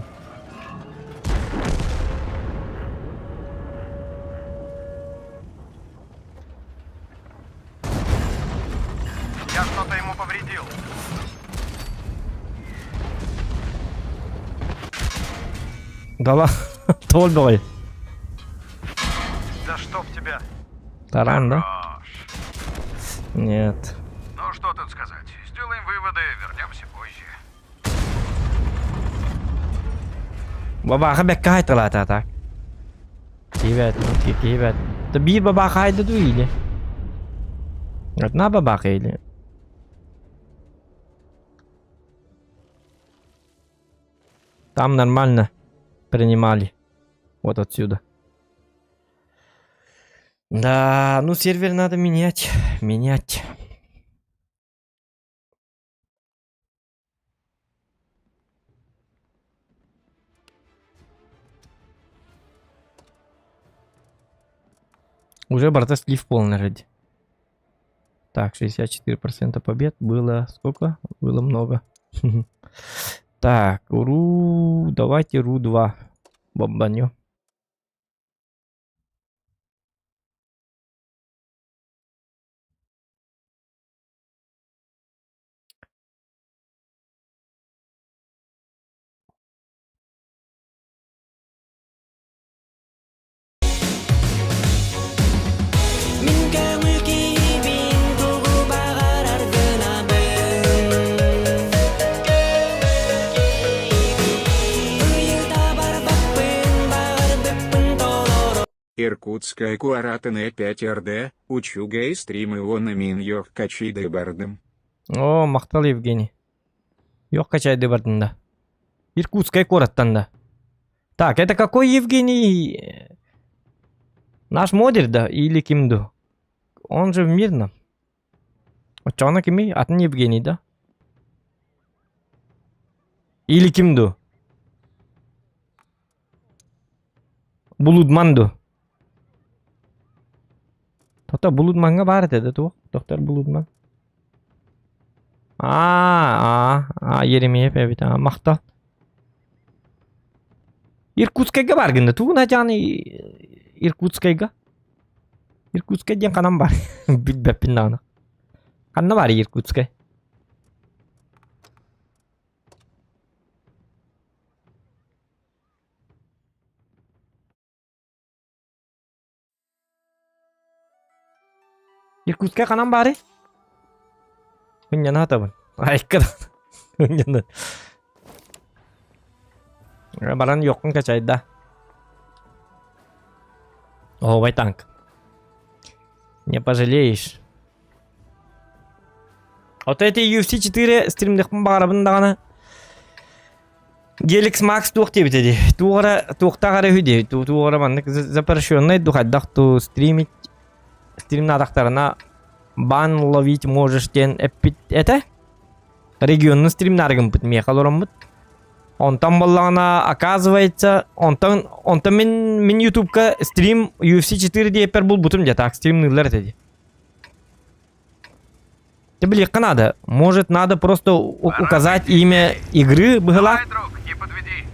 Я что-то ему повредил. Да ладно, толбой. Да чтоб тебя. Таран, да? Хорош. Нет. Ну что тут сказать? Сделаем выводы, вернемся позже. Бабаха бэккэ хайталаата так. Киибэт, киибэт. Да биир бабаха хайда дуу или? Одна бабаха или? Там нормально принимали. Вот отсюда. Да, ну сервер надо менять. Менять. Уже барыта слив полный ради. Так, 64% побед. Было сколько? Было много. Так, РУ... Давайте РУ-2 бомбанем. Мин көҥүл киһибин тугу Иркутская куоратын 5 РД, үчүгэй стримы уонна мин йохкачыйды бардым. О, махтал Евгений. Йохкачайды бардын да. Иркутскай куораттан да. Так, это какой Евгений? Наш модер, да? Или ким ду? Он же в Мирном. Оччоҕуна кимий? Атын Евгений да? Или ким ду? Булудман ду? Тота Булудмаҥҥа баар этэ да туох? Доктор Булудман. Аа, аа, аа, Еремеев эбит, аа, махтал. Иркутскайга баар гынна. Тугун хачааны Иркутскайга? Иркутскай диэн ханан баар? Билбэппин даҕаны. Ханна баар Иркутскай? Иркутскай ханан баарый? Мынньана сатабын. Айка Мынньана. Баран йоккун качайда. Оһуобай танк. Не пожалеешь. Вот эти UFC 4 стримдехпин баҕарабын даҕаны. Геликс Макс туох диэбитэ дии. Туох эрэ туохтаах эрэ үһү дии. Туох эрэ маннык запрещенный ду хайдах ту стримить стримнаатахтарына бан ловить можешь диэн эппит этэ. Регионну стримнаары гымпыт миэхэ олороммут. Онтон буоллаҕына, оказывается, онтон онтон мин мин ютубка стрим UFC 4 диэппэр булбутум дьэ так стримныыллар этэ дии. Ты билиэххэ надо. Может, надо просто указать имя игры быһылаах. Давай, друг, не подведи.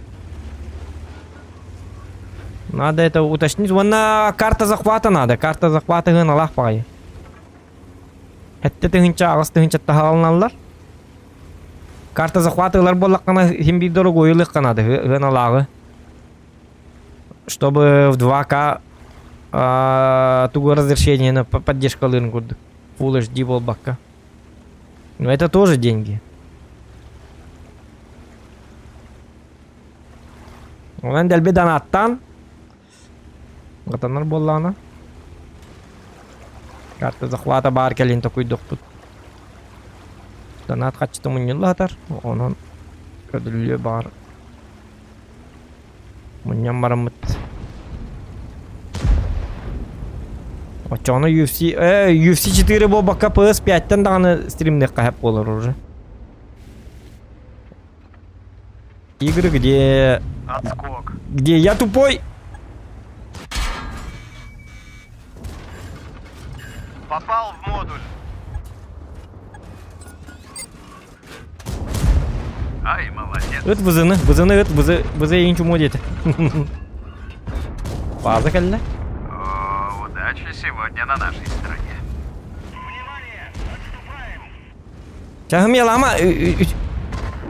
Надо это уточнить. Уонна карта захвата надо. Карта захвата гыналаах баҕайы. Хэттэ тыһыынча аҕыс тыһыынча таһааланаллар. Карта захвата ылар буоллаххына син биир дорогой ылыахха наада ыаналааҕы. Чтобы в 2К тугу разрешение поддержкалыырын курдук. Full HD буолбакка. Но это тоже деньги. Онон дэлби донаттан Гатанар буоллаҕына карта захвата баар кэлин токуйдукпут. Донат хаччыта мунньулла сатар. Онон көдүллүө баар мунньан бараммыт. Оччоҕуна UFC, UFC 4 буолбакка PS5-тэн даҕаны стримныахха сөп буолар уже. Игры, где... Отскок. Где я тупой? Попал в модуль. Ай, молодец. Ыт вызыны, вызыны ыт, вызы, вызы ең чумо деді. База кэллэ. О, удача сегодня на нашей стороне. Чаһым ялама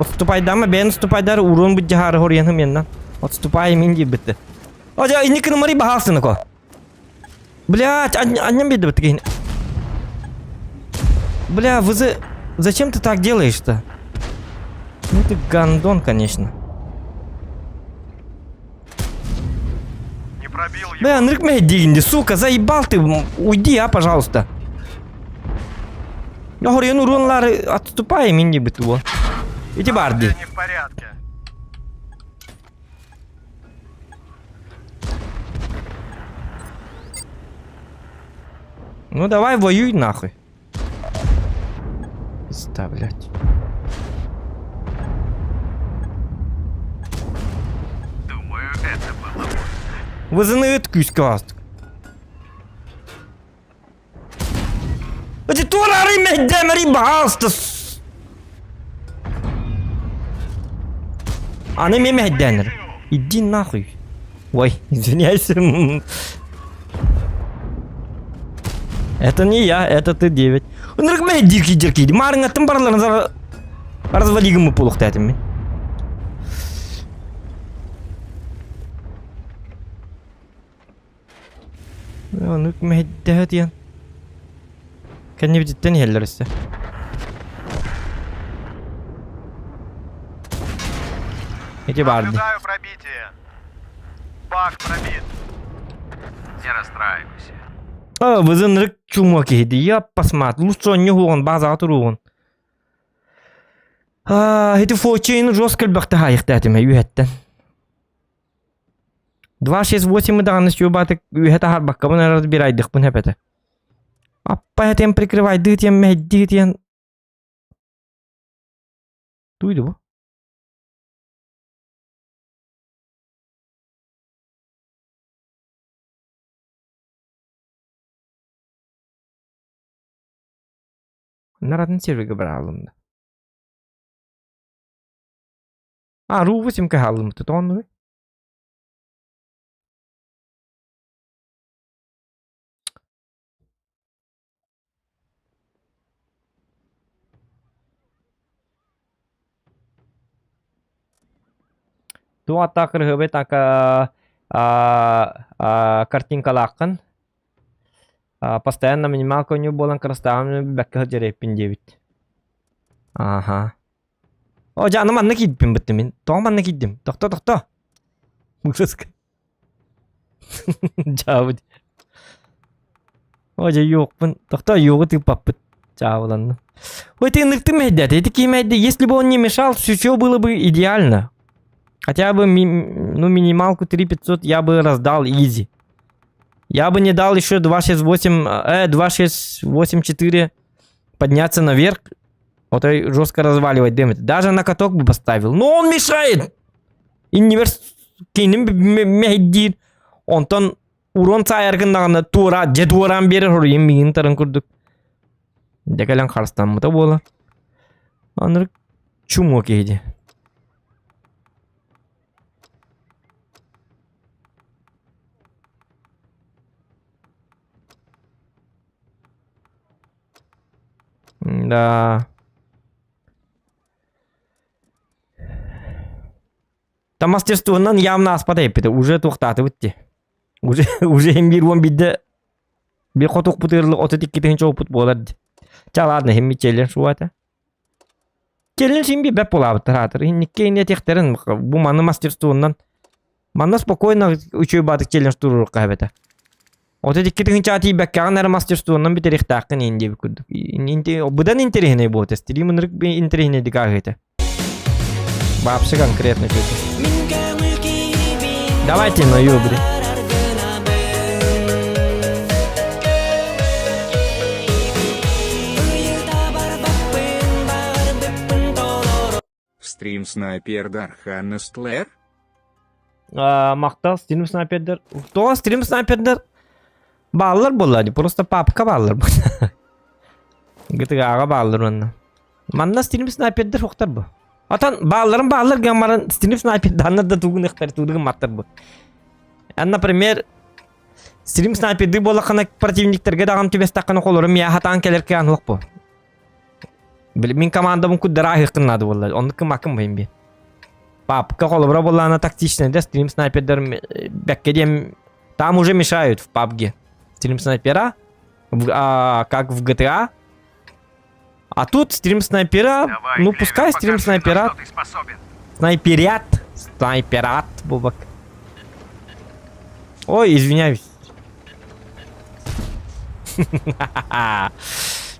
отступайдама бэйэн отступайдар уруон буддьаһаары хоруйаным яннан. Отступай мин диэбитте. О, инникини мари баһаалсыныко. Блядь, анням биэрдибит киһини. Бля, вы за... Зачем ты так делаешь-то? Ну ты гандон, конечно. Не пробил его. Бля, Анрик диигин сука, заебал ты, уйди, а, пожалуйста. Я говорю, ну рунлары отступай, мин диэбит его. Иди барди. Не в порядке. Ну давай воюй нахуй. Пизда, блядь. Думаю, это было больно. Вызыныт күүскэ астык. Эти турары мэйдэмэри баҕаалыста. Аны мен мэйдэнер. Иди нахуй. Ой, извиняюсь. Это не я, это ты 9. Ынырык мэйдирки дирки. Марыңаттын барыларын развалигым буолуохтаатым мин. Оннук мэһэйдэһэ диэн. Кэннибититтэн иһэллэр өссө. Ити баар дии. Наблюдаю пробитие. Бак пробит. Не расстраивайся. А, вызынырык чума киһи я посмат. Лучше не хуон, база туруон. А, эти фочейн жестко элбэхтэ хаайыхтаатым үһэттэн. 2-6-8 даҕаны сүөбаатык үһэ таһаарбаккабын эрэ разбирайдыхпын эпэтэ. Аппа этем прикрывайды тем мэһдии тиэн Туйду бу? Наратын серверге баралым да. А, ру 8 каһалым тотонну. Туох аттаах кырыһыабай така картинкалааххын постоянно минималка оонньуур буолан кырастааҕым бэккэ сылдьар эбиппин диэбит. Аха. О, дьэ, аны манна киирбиппин быттым мин. Тоҕо манна киирдим? Тохто, тохто. Дьаабы. О, дьэ, юохпун. Тохто, юоҕу тыыппаппыт. Чаабыланным. Ой, ты ыныктым мэйдээт. Эти киимэйди, если бы он не мешал, все было бы идеально. Хотя бы, ми ну, минималку 3500 я бы раздал изи. Я бы не дал еще 268, 2684 подняться наверх. Вот и жестко разваливать дымит. Даже на каток бы поставил. Но он мешает! Инниверс киним мэһэйдиир. Онтон урон саайаргын туора дьэ туораан биэрэр хоруйум миигин тарын курдук. Дьэ кэлэн харыстаммыта буолар. Анырык чумуо киһи Да. Там мастерствонан явно аспата эппитэ уже туохтаатыбыт дии. Уже уже иһин биир уон биирдэ биир хотуохпут ыарлык 32 тыһыынча опыт буолар дии. Ча ладно иһин челлендж уата. Челлендж иһин биир бэп буолаабыттар аатыр. Иһинникке ини этиэхтэрин бу маны мастерствонан манна спокойно үчүгэй баатык челлендж туруоруохха эбэтэ. 32 тыһыынчаҕа тиийбэккэҕин эрэ мастерствонан бүтэриэхтээххин иһин диэбит курдук. Быдан интэриэһинэй буолта. Стрим ынырык интэриэһинэйдик ааһыыта. Вообще конкретно что-то. Давайте на юбре. Стрим снайпер Дархан Стлер? Махтал стрим снайпердер. Тоҕо стрим снайпердер бааллар буолла дии. Просто папка бааллар ГТА-ҕа бааллар уонна. Манна стрим снайпердер суохтар бу. Отон баалларын бааллар гынан баран стрим снайперданнар да тугун ыхтар тугун маттар бу. Например, стрим снайпердыы буоллаххына противниктарга даҕаны түбэстэххинэ холорум миэхэ хатаан кэлэр кыаан суох бу. Били мин командабын куддара аһыаххын наада буолла. Оннук кымаккын быһын би. Папка холобура буоллаана тактичный да стрим снайпердар бэккэ диэн там уже мешают в PUBG. Стрим снайпера, а, как в GTA. А тут стрим снайпера, Давай, ну Клевер, пускай стрим покажи, на снайпера, что ты способен. снайперят, снайперат, бубак. Ой, извиняюсь.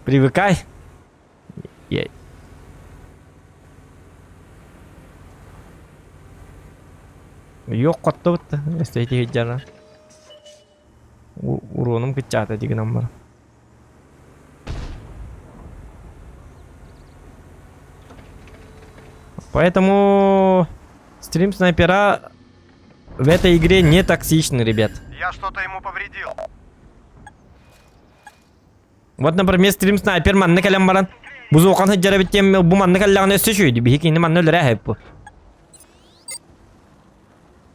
Привыкай. Я... Yok коттобут эстети жара. Уронум кыччаата дигинам бар. Поэтому стрим снайпера в этой игре не токсичны, ребят. Я что-то ему повредил. Вот, например, стрим снайпер манна кэлэн баран бузуохан сылдьар эбит диэн бу манна кэллэҕинэ өссө үчүгэй биһи кини манна өлөрөө бу.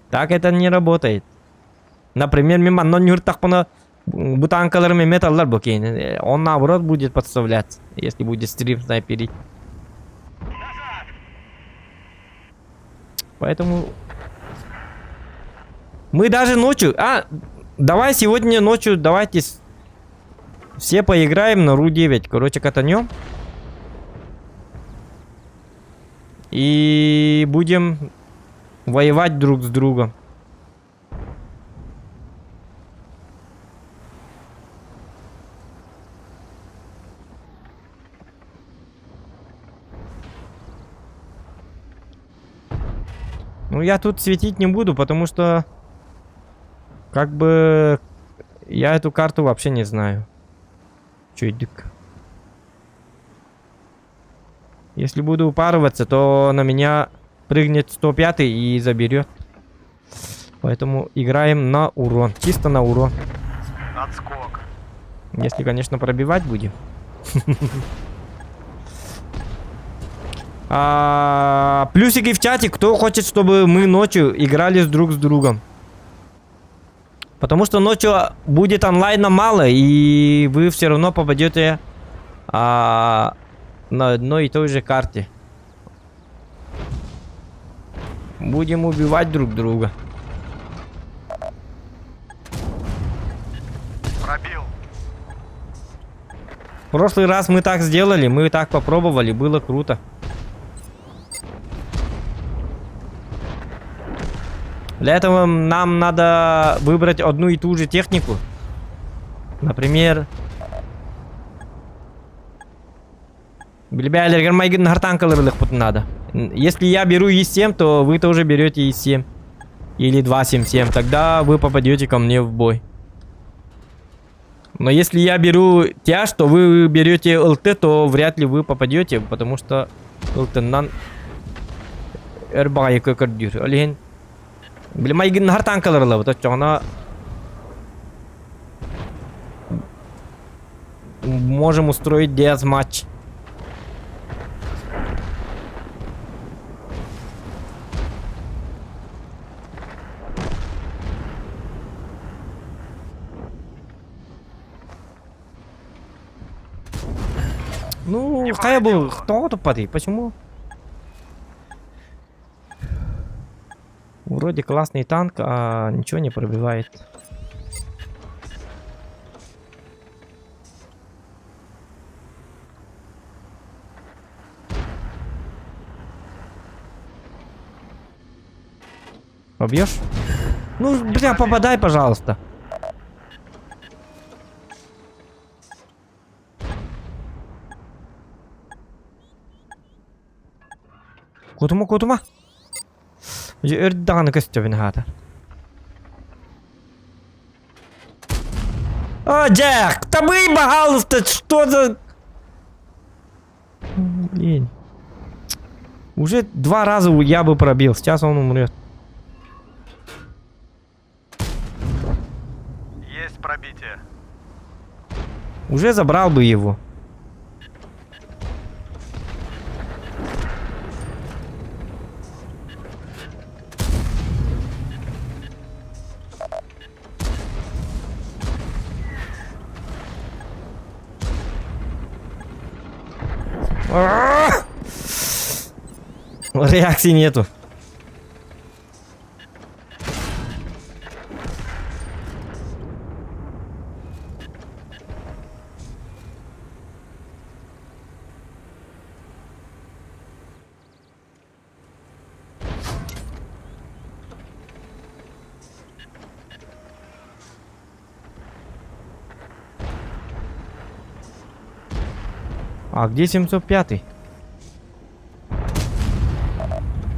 Так это не работает. Например, мен манна нюртахпына бу танкаларым эмиэ таллар бу киһини. Он наоборот будет подставляться, если будет стрим снайперить. Поэтому мы даже ночью... А, давай сегодня ночью, давайте все поиграем на Ру-9. Короче, катанем. И будем воевать друг с другом. Ну, я тут светить не буду, потому что... Как бы... Я эту карту вообще не знаю. Чуйдык. Если буду упарываться, то на меня прыгнет 105 и заберет. Поэтому играем на урон. Чисто на урон. Отскок. Если, конечно, пробивать будем. А, плюсики в чате, кто хочет, чтобы мы ночью играли с друг с другом. Потому что ночью будет онлайна мало, и вы все равно попадете на одной и той же карте. Будем убивать друг друга. Пробил. В прошлый раз мы так сделали, мы так попробовали, было круто. Для этого нам надо выбрать одну и ту же технику. Например... Надо. Если я беру ИС-7, то вы тоже берете ИС-7. Или 277. Тогда вы попадете ко мне в бой. Но если я беру тяж, то вы берете ЛТ, то вряд ли вы попадете, потому что ЛТ-нан өр баҕайы көрдүүр. Ол иһин били майгыннаһар танкалар ылабыт оччоҕуна можем устроить матч. Ну, хайа был, кто тупатый, почему? Вроде классный танк, а ничего не пробивает. Побьешь? Ну, бля, попадай, пожалуйста. Кутума, кутума. Өрдаҕаны көстөбүн хаата. О, Джек, табый, пожалуйста, что за... Блин. Уже два раза я бы пробил, сейчас он умрет. Есть пробитие. Уже забрал бы его. Реакции нету. А где 705?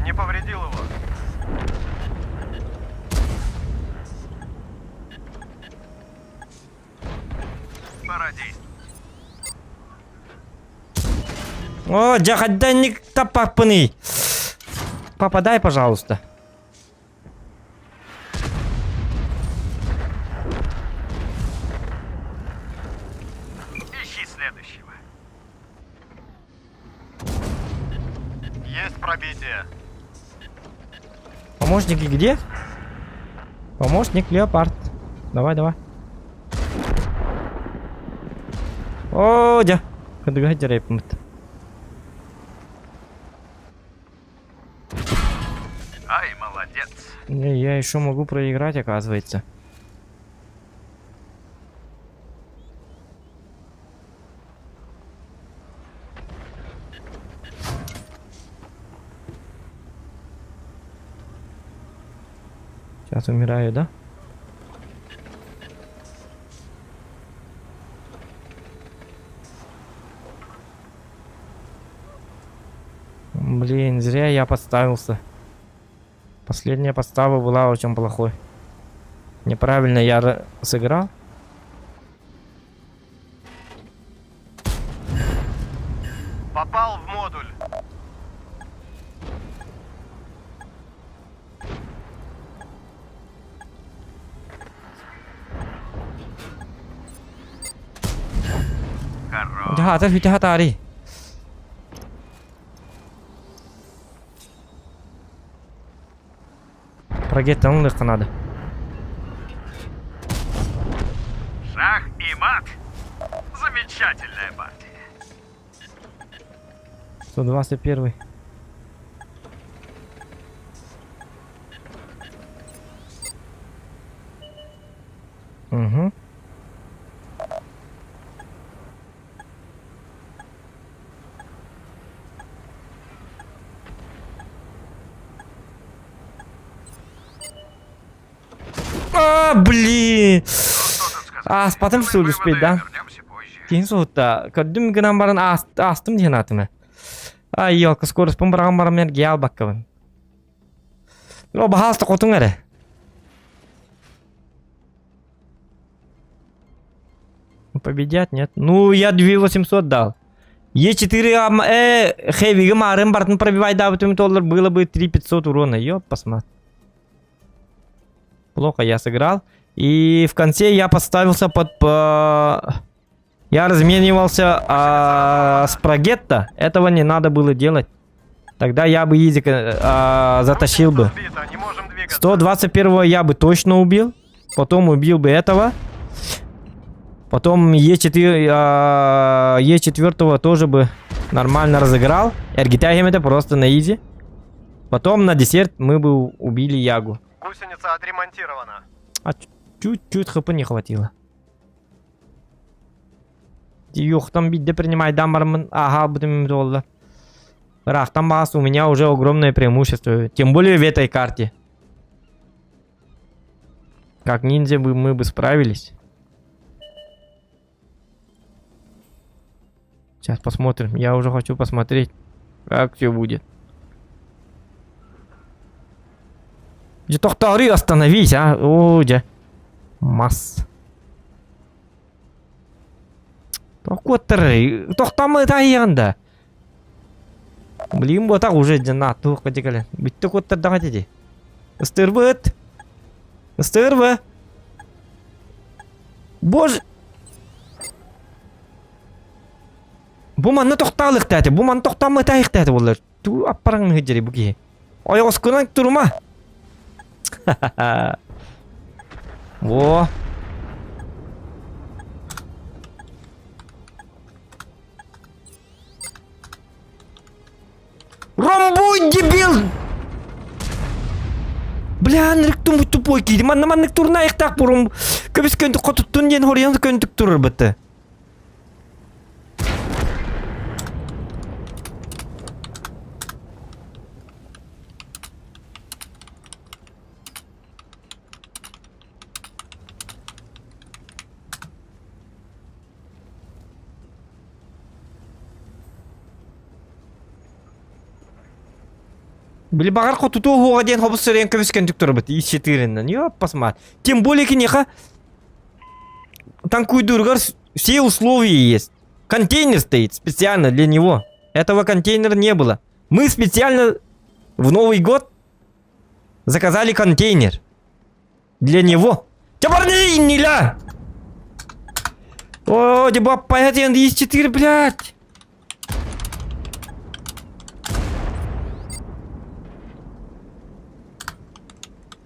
Не повредил его. Пора действовать. О, дьэ, таппаппыный. Попадай, пожалуйста. Ищи следующего. Есть пробитие. Помощники где? Помощник Леопард. Давай, давай. О, дьэ. Кыдыга. Ай, молодец. Не, я еще могу проиграть, оказывается. Сейчас умираю, да? Блин, зря я подставился. Последняя подстава была очень плохой. Неправильно я сыграл. Попал в модуль. Хорош. Дьаһаатар бүтэ хатаарый. Ракетаны ылыахха наада. Шах и мат. Замечательная партия. 121. Угу. А, блин! А, Ааспатым что ли успеть, да? Киһин соһутта. Көрдүм гынан баран аастым диэн аатыма. Ай, елка, скороспун быраҕан баран мен геал баккабын. О, баһаалыста хотуҥ эрэ. Победят, нет? Ну, я 2800 дал. Е4 э, хэвиги марын бартын пробивай дабытым доллар было бы 3500 урона. Ёп, посмотри. Плохо я сыграл. И в конце я подставился под... По... Я разменивался а, с Прогетто. Этого не надо было делать. Тогда я бы Изик а, затащил бы. 121 я бы точно убил. Потом убил бы этого. Потом Е4, а, Е4 тоже бы нормально разыграл. Эргитягем это просто на изи. Потом на десерт мы бы убили Ягу. Гусеница отремонтирована. А чуть-чуть хп не хватило. Юхтан бидде принимай дамармын. Ага, будем доллар. Рахтан бас, у меня уже огромное преимущество. Тем более в этой карте. Как ниндзя бы мы бы справились. Сейчас посмотрим. Я уже хочу посмотреть, как все будет. Дьэ тохтоору остановись, а. Оо, дьэ. Мас. Тохкуоттар, тохтамы да. Блин, вот так уже на туох кэлэн. Бүттэ куоттардаҕа дии. Ыстырбыт. Ыстырбы. Боже. Бу манна тохтаалыктааты, бу манна тохтааммытаайыктааты буоллар. Туу аппараҥ дьэри бу киһи. Ойоҕоскунан турума. Во. Ромбуй, дебил! Бля, нырыктым тупой киди. Манна маннык турнаайыктаах бурум. Көбүс көнтүк хотуттун диэн хоруйан көнтүк турар быты. Били баҕар хотутуу уһуоҕа диэн хобус сөрүйэн көбүскэнтик турабыт ис четырынан. Ёппасма. Тем более киниэхэ танкуйдуургар все условия есть. Контейнер стоит специально для него. Этого контейнера не было. Мы специально в Новый год заказали контейнер. Для него. Чабарни, О, деба, понятно, есть 4, блядь.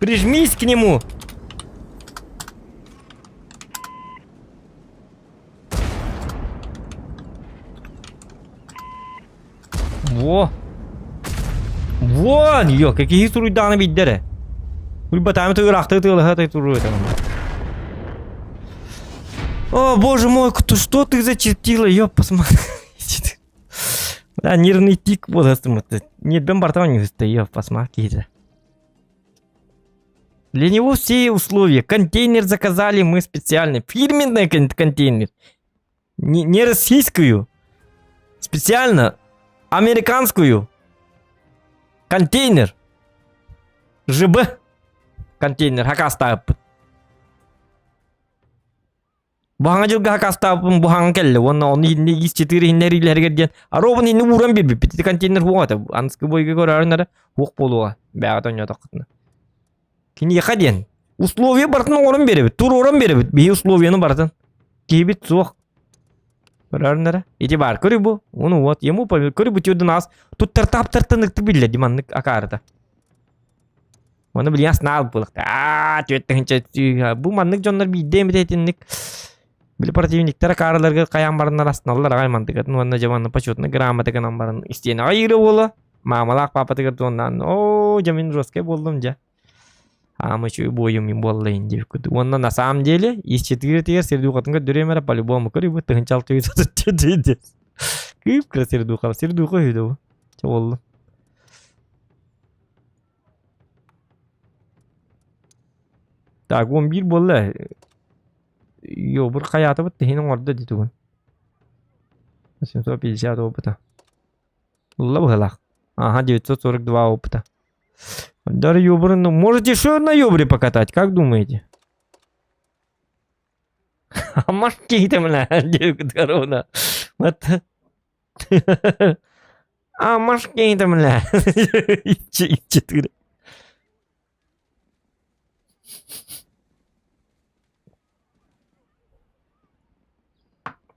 Прижмись к нему. Во. Во, ё, какие суруйдааны биддere. Ульбатаами тыгырахты тыылаха ты О, боже мой, кто, что ты зачертила, ёп, посмотри. Да, нервный тик вот Нет, бен бартан не ёп, посмотри. Для него все условия. Контейнер заказали мы специально. Фирменный контейнер. Не, не российскую. Специально американскую. Контейнер. ЖБ контейнер хакастаабыппыт. Бу хаҥа дьылга хакастаабыппын бу хаҥа кэллэ уонна ону иһиннэ ис четыре иһиннэ эриилэригэр диэн аробун иһиннэ ууран биэрбиппит. Ити контейнер хуох этэ. Анскы бойга көрөөрүн эрэ хуох буолуоҕа. Бэҕэ тонньоотоххутуна. Киниэхэ диэн условия барытын оҥорон биэрэбит, туруоран биэрэбит. Биһи условияны барытын. Киһибит суох. Көрөөрүн эрэ. Ити баар көрү бу. Уну вот ему көрү бу тюрдун аас туттар таптартан ыкты биллэ ди маннык акаарыта. Оны билиэн снаал булыкта. Аа, түөттүһүнчэ бу маннык дьоннор биирдэ эмит этинник били противниктар акаарыларга хайаан бараннар астыналлар аҕай мантыгатын уонна дьэ манна почетный грамота гынан баран истиэнэҕэ иирэ уола маамалаах паапатыгар туоннаан оо дьэ мин жесткай буоллум дьэ Аама үчүгэй буойум мин буоллайын диэбит курдук. Уонна на самом деле из четыре сердюхатын көрдөрүөм эрэ по-любому көрүбүт тыһынча алты жүз отут Кыып-кыра сердюха. Сердюха үһү да бу. Чэ буолла. Так, 11 буолла. Йобур хайаатыбыт тиһин оҥордо дии тугун. 850 опыта. Улла быһылаах. Ага, 942 опыта. Дар ёбры, ну можете еще на ёбре покатать, как думаете? А машки там, бля, корона. Вот. А машки там, бля. Четыре.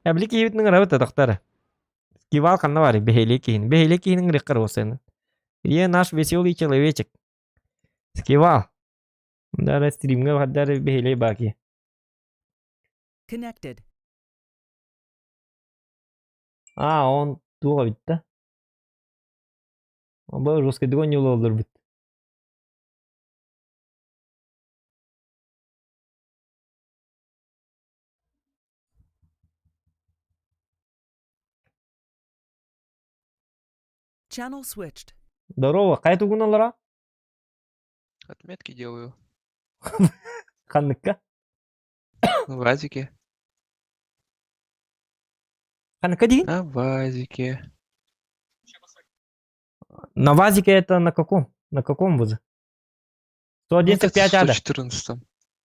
Эбли киһибитин ыҥырабыт атахтара. Кивал ханна баарый? Бэһиэлэй киһини. Бэһиэлэй киһини ыҥырыахха эрэ Где наш веселый человечек? Скивал. Да, стримҥэ баҕардар бэһиэлэй баки. Connected. А, он туох эбит да? Бу русскайдык оонньуулар олорбут. Channel switched. Здорово, хайа тугун олоро? Отметки делаю. Ханныкка? На вазике. Ханныкка диин? На вазике. На вазике это на каком? На каком вузе? Ну, это 111,5 ада. 114.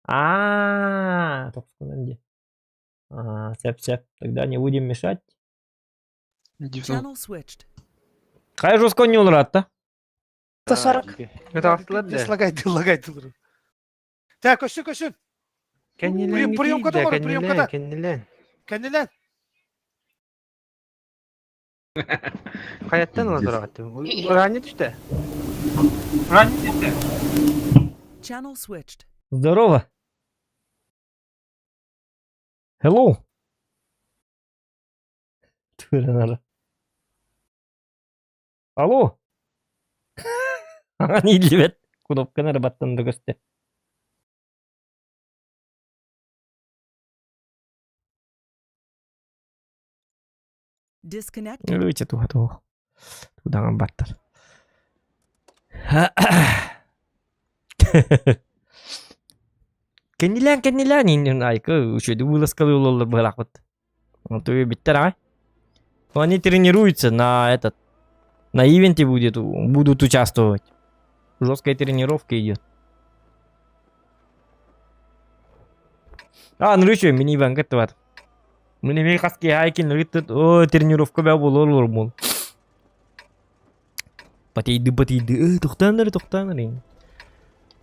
А, где. А, сеп, сеп. Тогда не будем мешать. Дивно. Channel switched. Хайа жестко не улратта. 140. Лагайды, лагайды. Так, көссүн, көссүн. Кэннилэн Приемка киирдэ, доҕор, приемката. кэннилэн, кэннилэн. Кэннилэн. Хайаттан ыла тураҕыт. Ранее түстэ. Channel switched. Здорово. Hello. Түөрэн Алло. Аҥан ииллибэт. Кнопканы эрэ баттан да көстө. Disconnected. Ыча туха туох. Тудаҥан баттар. Кэннилээн кэннилээн иннин айка үчүгэйдик вылазкалыы олороллор быһалаахпыт. Вот биттэр аҕай. Они тренируются на этот на ивенте будет будут участвовать. Жесткая тренировка идет. А, ну еще мини иван кыттыбат. Мин эмиэ хас киэһэ кинилэр о тренировка бää буолар олор Батыйды батыйды э тохтоон эрэ тохтоон эрэ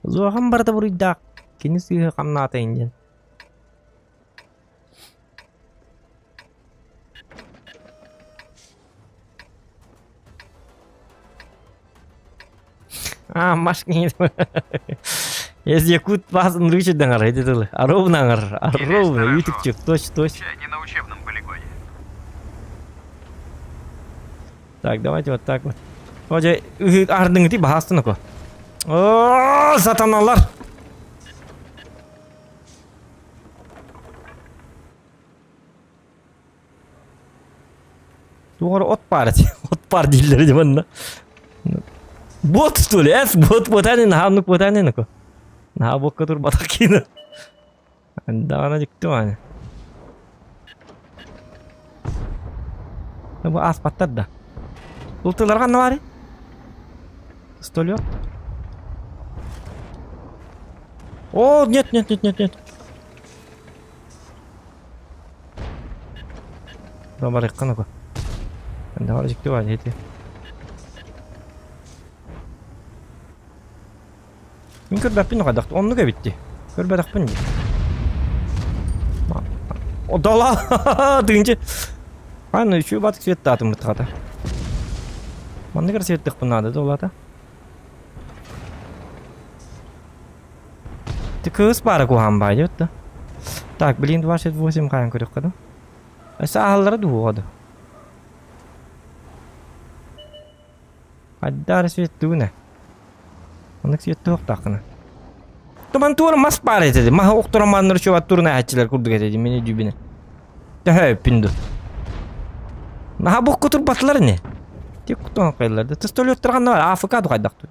Зохан барыта буруйдаах кини сыыһа хамнаатайын диэн А, Машка Если якут вас нрычит даҥар, эти тылы. Ровно аҥар, ровно, үтүкчүк, точь, точь. Чай не на учебном полигоне. Так, давайте вот так вот. Оже, ардыңыты баһастын око. О, сатаналар! Тугар от пар, от пар дииллэр дии манна. Бот что ли? Эс бот ботанин, хааннык ботанин око. Наһаа бокка турбатах киинэ. Даҕана дьикти мааны. Бу ааспаттар да. Ултыларга ханна баарый? Пистолет. О, нет, нет, нет, нет, нет. Барыахха ну-ка. Давай, дьикти баар ити. Мин көрбөппүн хайдах оннук эбит дии. Көрбөтөхпүн дии. Одала тыынчы. Аны үчү батык светтаатым бытхата. Манныгар светтыхпын наада да улата. Ты кыыс баара куһаан баай диэбит да. Так, блин, 268 хаан көрүөххэ да. Өссө аһаллара дуу оҕо Хайдаар светтугуна. Оннук светтуохтааххына. Туман туора мас баар этэ. Маһы охторон маннар чугат турна ааччылар курдук этэ мини дүүбүнэ. Төһө өппүн ду. Наһаа букку турбатылар ини. Тик кутан кайлар. Тыстолеттар ханна бар? АФК ду хайдах ту.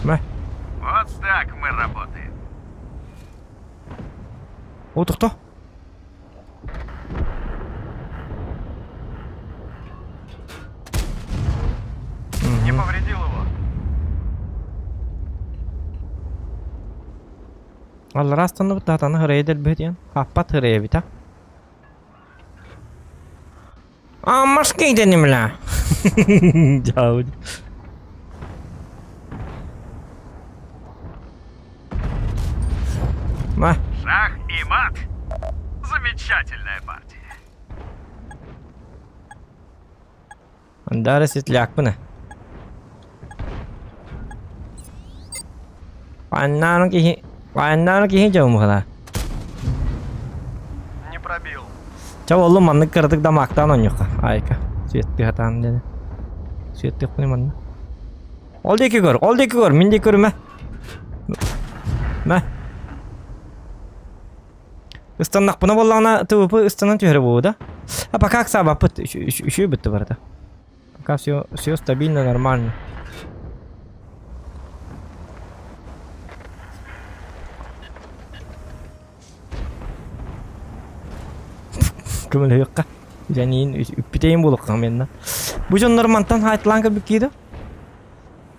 Мэ. Вот так мы работаем. О, тохто. Не повредил его. Аллара астанныбыт даатаны хырайа дэлбэһит диэн. Хаппат хырайа эбит а. А машки дэним ла. Дьаабыт. Ма. Шах и мат. Замечательная партия. Андара светлякпына. Паннааны киһи, паннааны киһи дьоҥ Не пробил. Ча оллу маннык кыратык дамаактаан оонньуохха. Айка. Сүөттүү хатаан диэн. Сүөттүөхпүнэ манна. Ол диэки көр, ол диэки көр, мин диэки көрүмэ. Мэ. Ыстаннахпына буоллаҕына ТВП ыстанан түһэрэ буолуо да? А пока ыксаабаппыт, үчүгэй бытты барыта. Пока все, все стабильно, нормально. Көмөлөһүөххэ. Дьэниин үппүтэйин буолуохха менна. Бу дьоннор мантан хаайтылаан көрбүт кииди.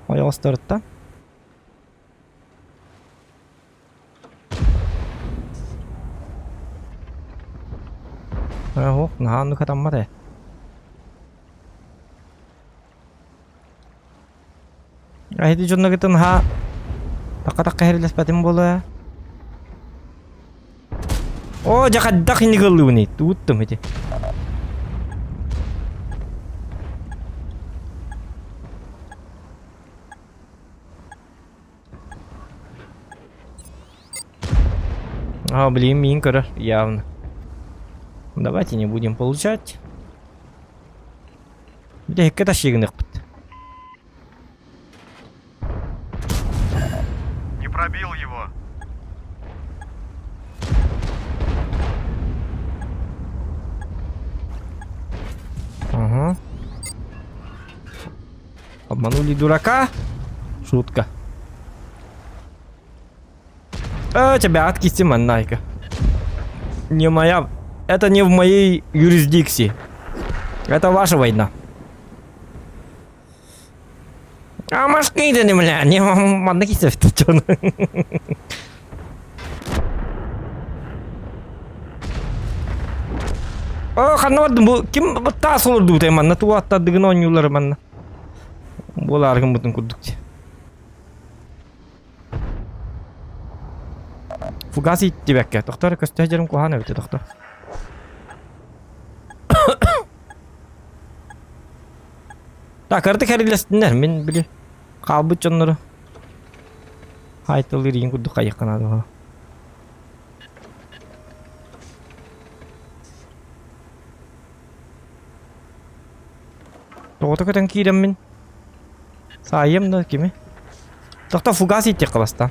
Ойоҕосторуттан. Ох, наһаа оннук хатаммат ээ. Эһиги дьонноргутун наһаа такка-такка иһиллэспэтим буолуо ээ. Оо, дьэ хайдах инник ыллыбыный? Тугуттум ити. А, блин, мин көрөр, явно. Давайте не будем получать. Бүтэһиккэ тащигыныахпыт. Не пробил его. Ага. Обманули дурака? Шутка. А, тебя откисти, манайка. Не моя... Это не в моей юрисдикции. Это ваша война. А машки не бля, не манна кисефти чон. О, ханна бардым бу ким таас олордубутай манна туаттардыгын оонньууллар манна. Буолаары гыммытын курдук. Фугас иттибэккэ. Тохтор көстө дьэрим куһаан эбитэ тохтор. Так, артык эрилэстиннэр. Мин били хаалбыт дьоннору хаайталыыр иин курдук хайыахха наада. Тоҕото көтөн киирэммин саайыам да кими? Тохто фугас ииттиэххэ бастаан.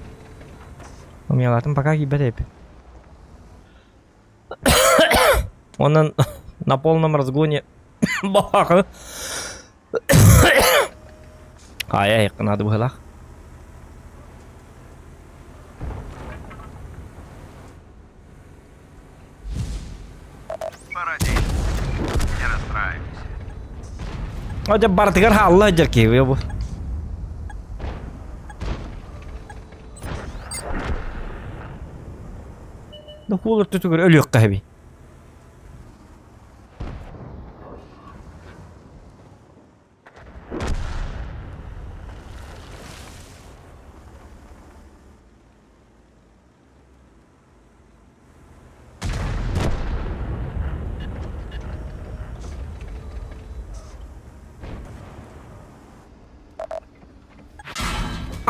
Умелатын пока киирбэт эбит. Онон на полном разгоне баҕа Ай-ай, надо быһылаах. Пора действовать. Не расстраивайся. О, дьэ барытыгар хаалла сылдьар киһи бу. Да куул өртүтүгэр өлүөххэ эбит.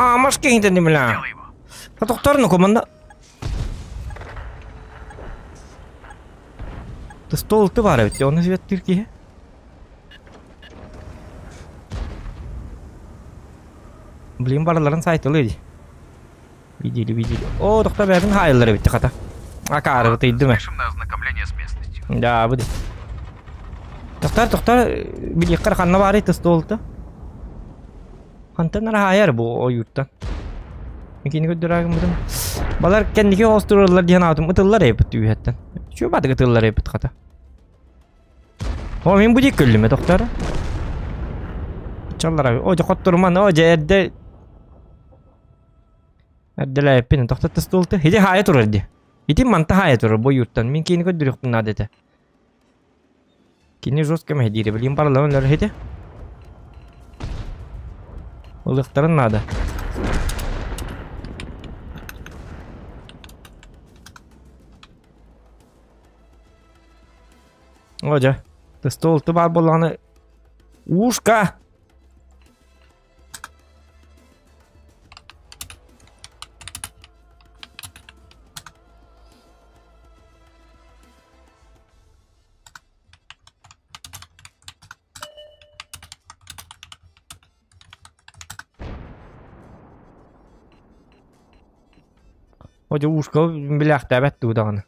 Аамас киһитэ бля. Тохторну команда. Стол ты бар эбит, оны светтир киһи. Блин, барыларын сайтылы ди. Видели, видели. О, тохто бэбин хаайыллар эбит хата. Акаары тыйдым. Спешим на ознакомление с местностью. Да, будет. Тохтар, тохтар, билиэххэр ханна баарый тыстуолта? Хантан хаайар бу ойууттан? Микини көрдөрөөгүм Балар кэнники оостураллар диэн аатым ытыллар эбит үһэттэн. Чүө баатык ытыллар эбит хата. О, мин бу диэки көрүлүмэ тохтор. Чаллар о, дьэ хоттуруман, о, дьэ эрдэ Эрдэлээппин, тохтотто столты. Ити хаайа турар дии. Ити манта хаайа турар бу юрттан. Мин кини көрдөрүөхпүн наада этэ. Кини жестко мэһдиирэ. Билигин барыларын өлөр ити. Ылыахтарын наада. О, дьэ. Стол баар буоллаҕына Ушка! О, дьэ ушка билээхтээбэт дуу даҕаны.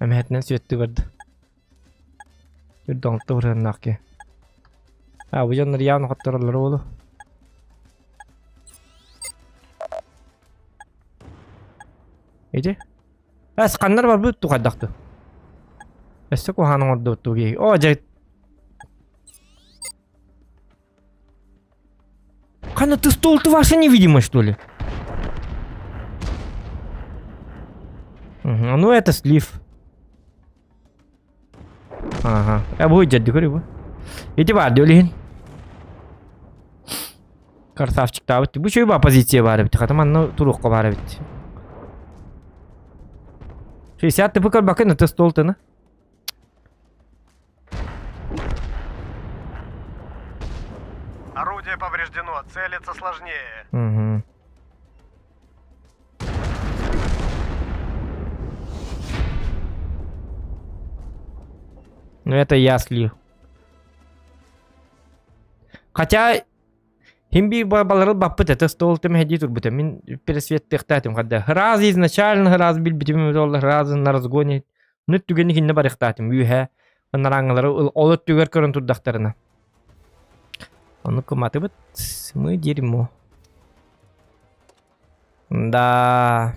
Эмэһэтинэн сүөттүү барда. Үрдоҥто бырыаннаах киһи. А, бу дьоннор явно хоттороллор буолу. Ити? Эс ханнар барбыт тухайдахту. Өссө куһаан оҥордубут киһи. О, дьэ. Ханна ты стол ты вообще невидимый, что ли? Угу, ну это слив. Ага. Я буду дядю говорю. Иди бар, дөлин. Красавчик табыт. Бу чөй ба позиция бар бит. Хатам анна туруққа бар бит. 60 ты бакын бакын это стол ты на. Орудие повреждено, целиться сложнее. Угу. Ну это я слил. Хотя Хим биир балары баппыт этэ стол тэмэһэдии турбута. Мин пересветтыахтаатым хадда. Раз изначально раз билбитим ол раз на разгоне. Ну түгэни кинне барыахтаатым үөһэ. Нараҥҥалары ол өттүгэр көрөн турдахтарына. Ону кыматыбыт мы дерьмо. Да.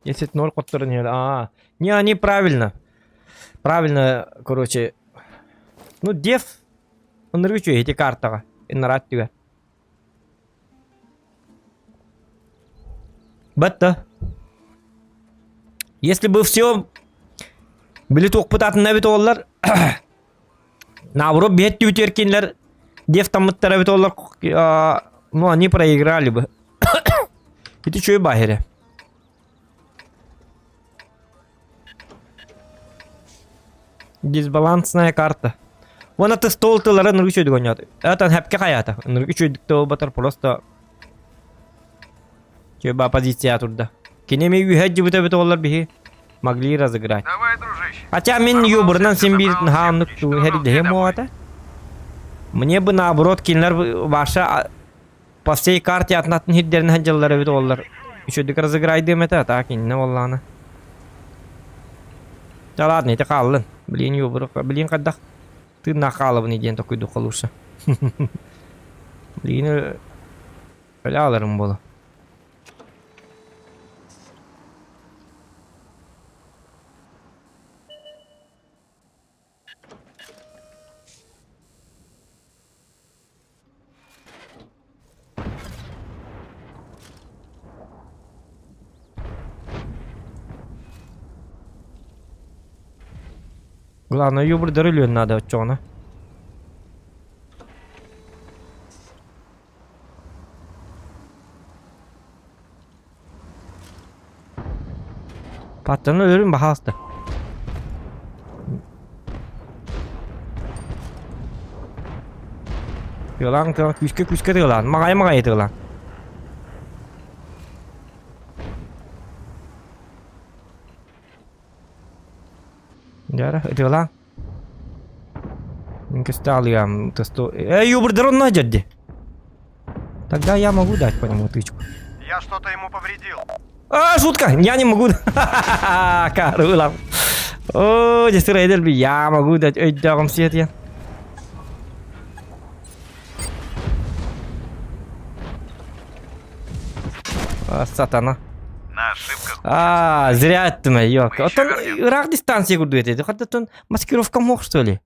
10-0 хотторон иһэр. Аа. Не, они правильно. Правильно, короче. Ну, дев ынырык үчүгэй ити картаҕа. Иннараат түгэ. Батта. Если бы все били туохпут атына эбит оҕоллор наоборот биһэт түүтүөр кинилэр дев таммыттара эбит оҕоллор ну они проиграли бы Ити үчүгэй баһирэ. Дисбалансная карта. Уонна ты стол тыллара ынырык үчүгэйдик оонньоото. Этан хэпке хайаата. Ынырык үчүгэйдик да буолбатар просто Чөба позиция турда. Кини эми үһэ дьыбыта эбит оҕолор биһи могли разыграть. Давай, дружище. Хотя мин юбурынан син биир наһаа оннук Уничтожил һэрдэһим Мне бы наоборот кинилэр ваша По всей карте атын-атын сирдэринэн сылдьаллар эбит уоллар. Үчүгэйдик разыграйдыам этэ, а так иннэ буоллаҕына. Да ладно, ити хааллын. Блин, юбурук, блин хайдах тыыннаах хаалабыный диэн токуйдукка лучше. Билигин өлө ааларым буолуо. Главное, юбрдары өлүөн наада оччоҕуна. Паттаны өлөрүн баһаалыста. Тыалаан тыалаан күүскэ күүскэ тыалаан маҕайы маҕайы тыалаан. Дьара ытыалаан. Көстө тесту. Эй, юбрдер онно дьэрди. Тогда я могу дать по нему тычку. Я что-то ему повредил. А, шутка! Я не могу. Карыла. О, здесь рейдер, я могу дать. Эй, дагом свет я. А, сатана. На ошибках А, зря это ёлка. Мы Вот еще он вернем. ыраах дистанция курдук этэ. Хата маскировка мох, что ли?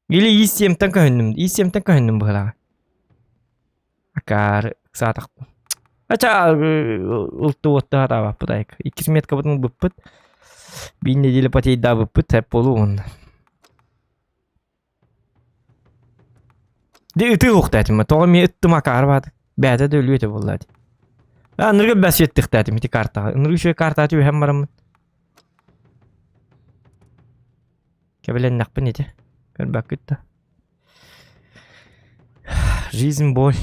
Или И7-тэн көһүннүм. И7-тэн көһүннүм быһылаҕа. Акаары ыксаатахпын. Ача ылтыбыт таабаппыт айк. Иккис меткабытын ылбыппыт. Биир неделя потейдаабыппыт сөп буолуо уонна. Дьэ ытыы уохтаатым. Тоҕо эмиэ ыттым акаары баатык. Бэйэтэ да өлүө этэ буолла дии. Аныргы бэс үөттүхтээтим ити картаҕа. Ыныргы үчүгэй картаҕа түбэһэн бараммын. Кэбилэннэхпин ити. Көрбөккүт да. Жизнь боль.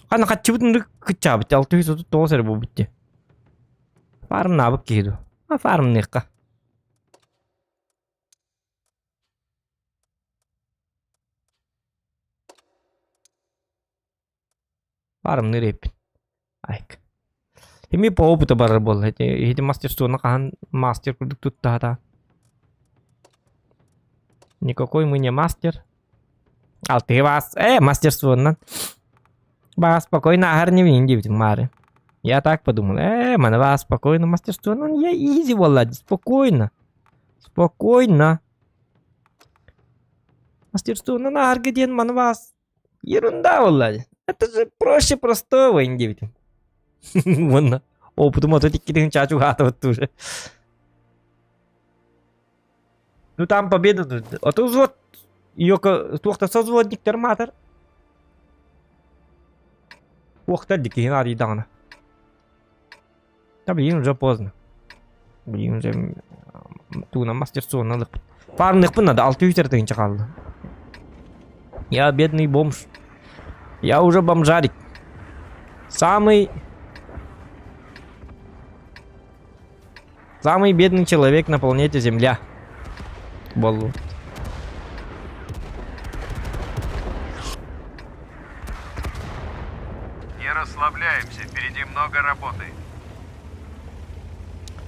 Аны хаччыбыт ынырык кыччаабыт. 639 эрэ буолбут дии. Фармнаабыт киһи дуу. А фармныахха. Фармныыр эбиппин. Айк. Эмиэ по опыту барар буолла. Ити ити мастерствоны хаһан мастер курдук туттаата. Никакой мы не мастер. Алтыһы вас. Э, мастерствоннан. Баа спокойно аһар не диэбитим маары. Я так подумал. Э, маны баа спокойно мастерствоннан я изи буолла. Спокойно. Спокойно. Мастерствоннан аһарга диэн маны баас ерунда буолла. Это же проще простого диэбитим. Уонна опытым ото тиккитин чаачугаатабыт уже. Ну там победа, а то взвод, ее туохта созводниктар маатар. Уохтар дикиһин арыйдаҕына. Да блин, уже поздно. Блин, уже тууна мастерствоны ылыппыт. Парныхпын надо, 600 тыһыынча хаалла. Я бедный бомж. Я уже бомжарик. Самый... Самый бедный человек на планете Земля. Болу. Не расслабляемся, впереди много работы.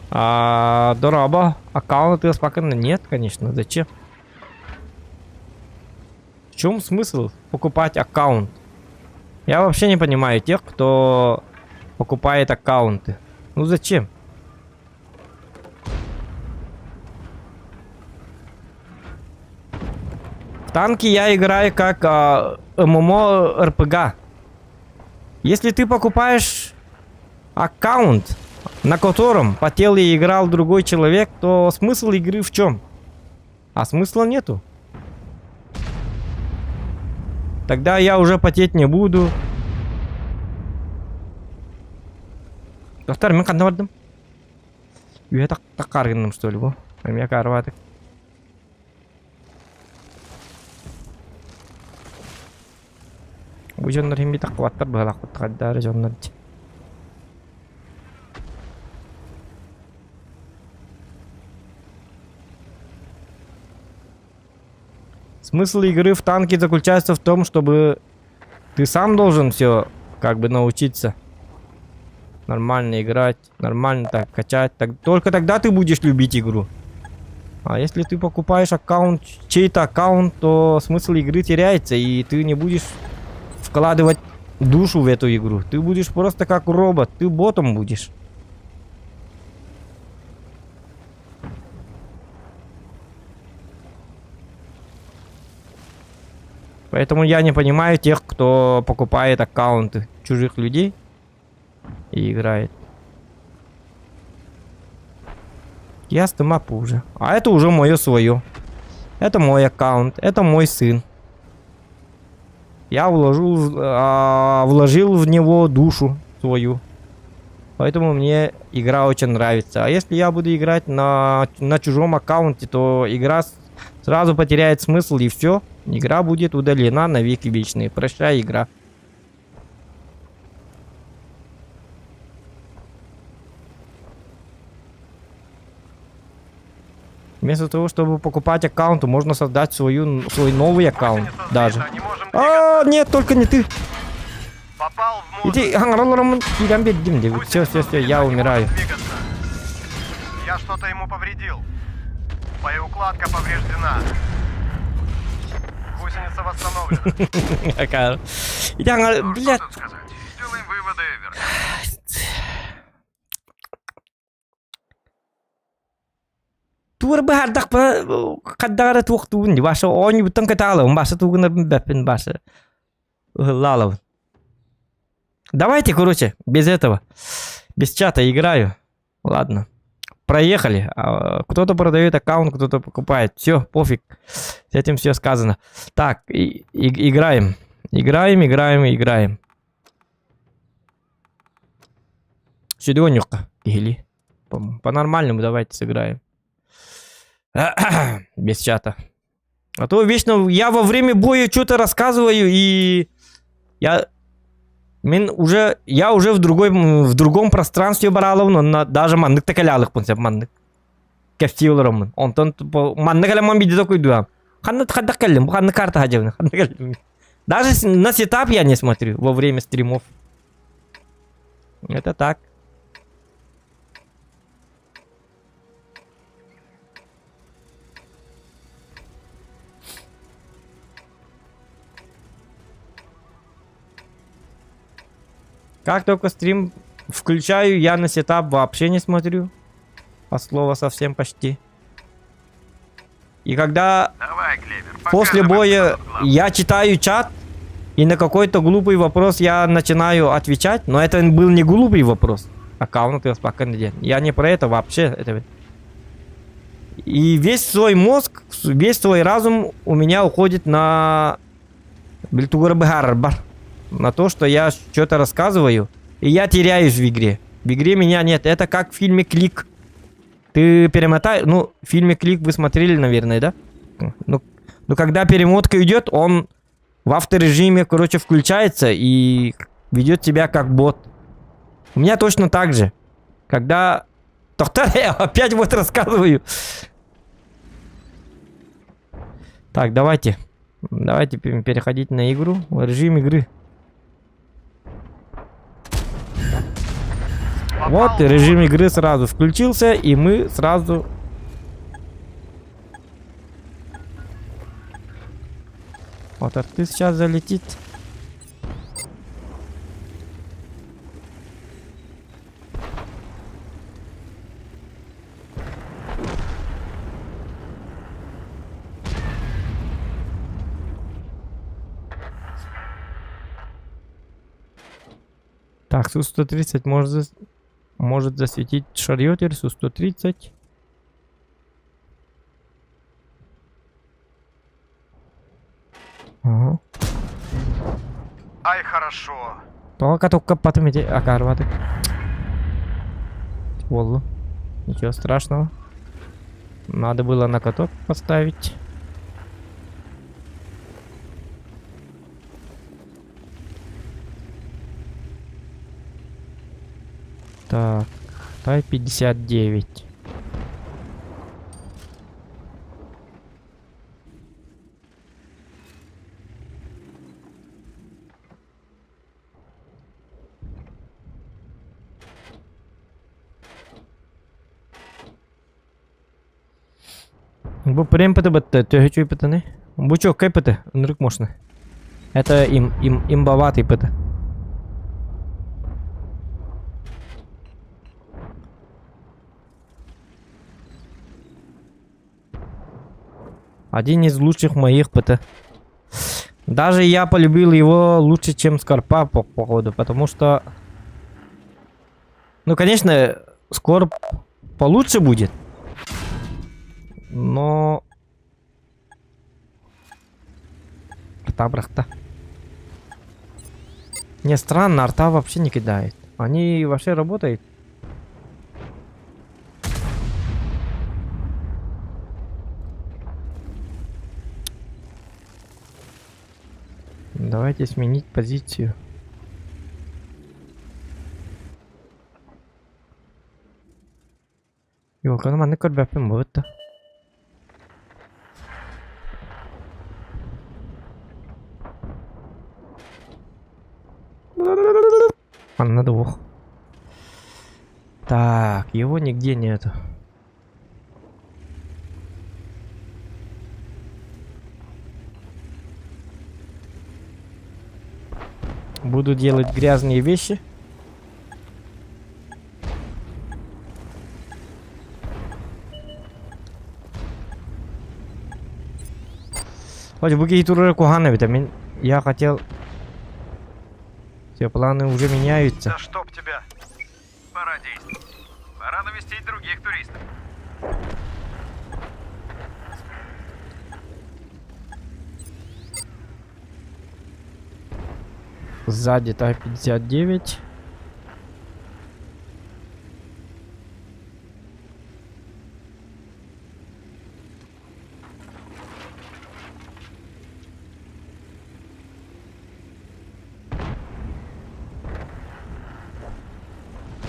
А, дорообо. Аккаунт ты спокойно? Нет, конечно. Зачем? В чем смысл покупать аккаунт? Я вообще не понимаю тех, кто покупает аккаунты. Ну зачем? В танки я играю как ММО РПГ. Если ты покупаешь аккаунт, на котором потел и играл другой человек, то смысл игры в чем? А смысла нету. Тогда я уже потеть не буду. Доктор, мин ханна бардым? Үһэ так таккаар что ли бу? Эмиэ каарбаатык. Бу дьоннор иһин таххыбаттар быһалаахпыт хайдаары дьоннор дии. Смысл игры в танки заключается в том, чтобы ты сам должен все как бы научиться нормально играть, нормально так качать. Так, только тогда ты будешь любить игру. А если ты покупаешь аккаунт, чей-то аккаунт, то смысл игры теряется, и ты не будешь вкладывать душу в эту игру. Ты будешь просто как робот, ты ботом будешь. Поэтому я не понимаю тех, кто покупает аккаунты чужих людей и играет. Ясно, мапа уже. А это уже мое свое. Это мой аккаунт, это мой сын. Я вложил, вложил в него душу свою. Поэтому мне игра очень нравится. А если я буду играть на чужом аккаунте, то игра сразу потеряет смысл и все. Игра будет удалена на веки вечные. Прощай, игра. Вместо того, чтобы покупать аккаунт, можно создать свой новый аккаунт Гусеница даже. сбита, не можем А, двигаться. нет, только не ты. Попал в мозг. Иди, все, все, все, я Гусеница сбита, не умираю. можем двигаться. Я что-то ему повредил. Боеукладка повреждена. Гусеница восстановлена. Какая. Иди, аңар- Ну, что блядь. тут сказать? Сделаем выводы, вернемся. Тур баһардах хаддагара туохтуун ди баша оонньубуттан катаалабын баша тугунарбын бэппин баша ыһыллаалабын. Давайте, короче, без этого. Без чата играю. Ладно. Проехали. А, кто-то продает аккаунт, кто-то покупает. Все, пофиг. С этим все сказано. Так, и играем. Играем, играем, играем. Сюда Или по-нормальному давайте сыграем. Без чата. А то вечно я во время боя что-то рассказываю и я мин уже я уже в другом пространстве баралабын онно даже маннык да кэлэ сөп маннык кэпсии олороммун онтон маннык эле биди докуйдуам ханна хаддах кэллим ханна карта хадьабын ханна кэллим даже на сетап я не смотрю во время стримов, это так. Как только стрим включаю, я на сетап вообще не смотрю. От слова совсем почти. И когда Давай, Клевер, после показывай, боя кто тут главный. я читаю чат, и на какой-то глупый вопрос я начинаю отвечать, но это был не глупый вопрос. Аккаунт я спокойно день. Я не про это вообще. Это... И весь свой мозг, весь свой разум у меня уходит на на то, что я что-то рассказываю, и я теряюсь в игре. В игре меня нет. Это как в фильме «Клик». Ты перемотай... Ну, в фильме «Клик» вы смотрели, наверное, да? Ну, когда перемотка идет, он в авторежиме, короче, включается и ведет себя как бот. У меня точно так же. Когда... Доктор, я опять вот рассказываю. Так, давайте. Давайте переходить на игру. Режим игры. Вот режим игры сразу включился, и мы сразу... Вот артист сейчас залетит. Так, Су-130 может засветить шарьотер Су-130. Ага. Ай, хорошо. Только только потом эти акарваты. Воллу. Ничего страшного. Надо было на каток поставить. Так, Тай 59. Бу прем ПТ төһө үчүгэй ПТ-ный? Бу чёккай ПТ, ынырык мощный. Это им, им, имбоватый ПТ. Один из лучших моих ПТ. Даже я полюбил его лучше, чем Скорпа, по походу, потому что... Ну, конечно, Скорп получше будет. Но... Арта брахта. Не, странно, арта вообще не кидает. Они вообще работают. Давайте сменить позицию. Ёлканы маннык көрбөппүн буотта. Манна двух. Так, его нигде нету. Буду делать грязные вещи. Хоть бу киһи турара куһаҕан эбит, мин я хотел... Все, планы уже меняются. Да чтоб тебя. Пора действовать. Пора навестить других туристов. Сзади Т-59.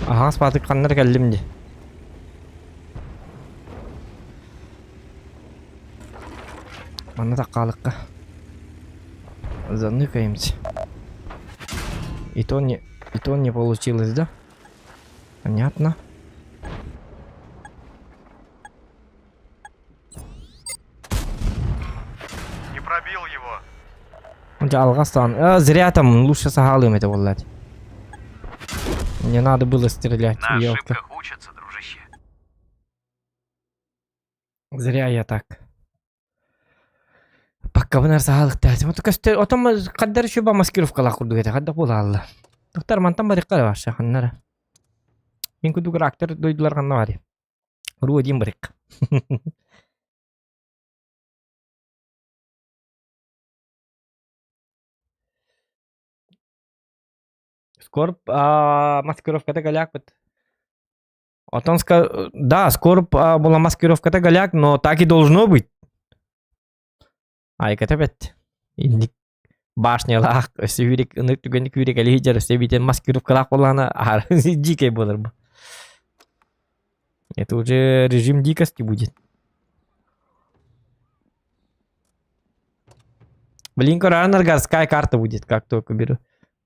Аһаҕас баатык ханна эрэ кэллим дии. Манна таккаалыкка. Заныкаемся. И то не, и то не получилось, да? Понятно. Не пробил его. Дьэ алҕастаан. Э, зря там лучше саһаалыым этэ буолла. Не надо было стрелять, На ёлка. ошибках учатся, дружище. Зря я так. Паккабын саһаалыктаатым. Ото көстөр, отон хаддар үчү маскировкалаах курдук этэ, хадда буолаалла. Доктор мантан барыхха эрэ барша ханнара. Мин курдук рактар дойдулар ханна барый. Руу диэн барык. Скорб маскировката галякпыт. Отон ска... Да, скорб была маскировката голяк, но так и должно быть. Айката бэт. Инник башнялаах өссө үүрек ынырык түгэнник үүрек элиһи өссө эбитен маскировкалаах буоллаҕына аһар дикэй буолар бу. Это уже режим дикости будет. Блин, көрөөн городская карта будет, как только беру.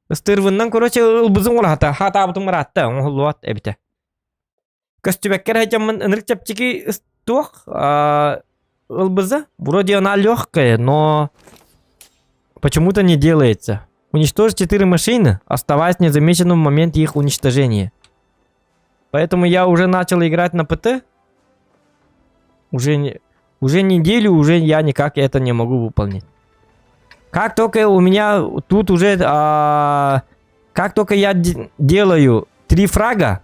Ыстырвыннан, короче, ылбызын ураһата, хатаабытым ыраатта, оҥоһуллубат эбитэ. Көстүбэккэ эрэ дьоммун ынырык чэпчэки туох ылбыза. Вроде она легкая, но почему-то не делается. Уничтожить четыре машины, оставаясь незамеченным в момент их уничтожения. Поэтому я уже начал играть на ПТ. Уже, не, уже неделю уже я никак это не могу выполнить. Как только у меня тут уже... А, как только я делаю три фрага,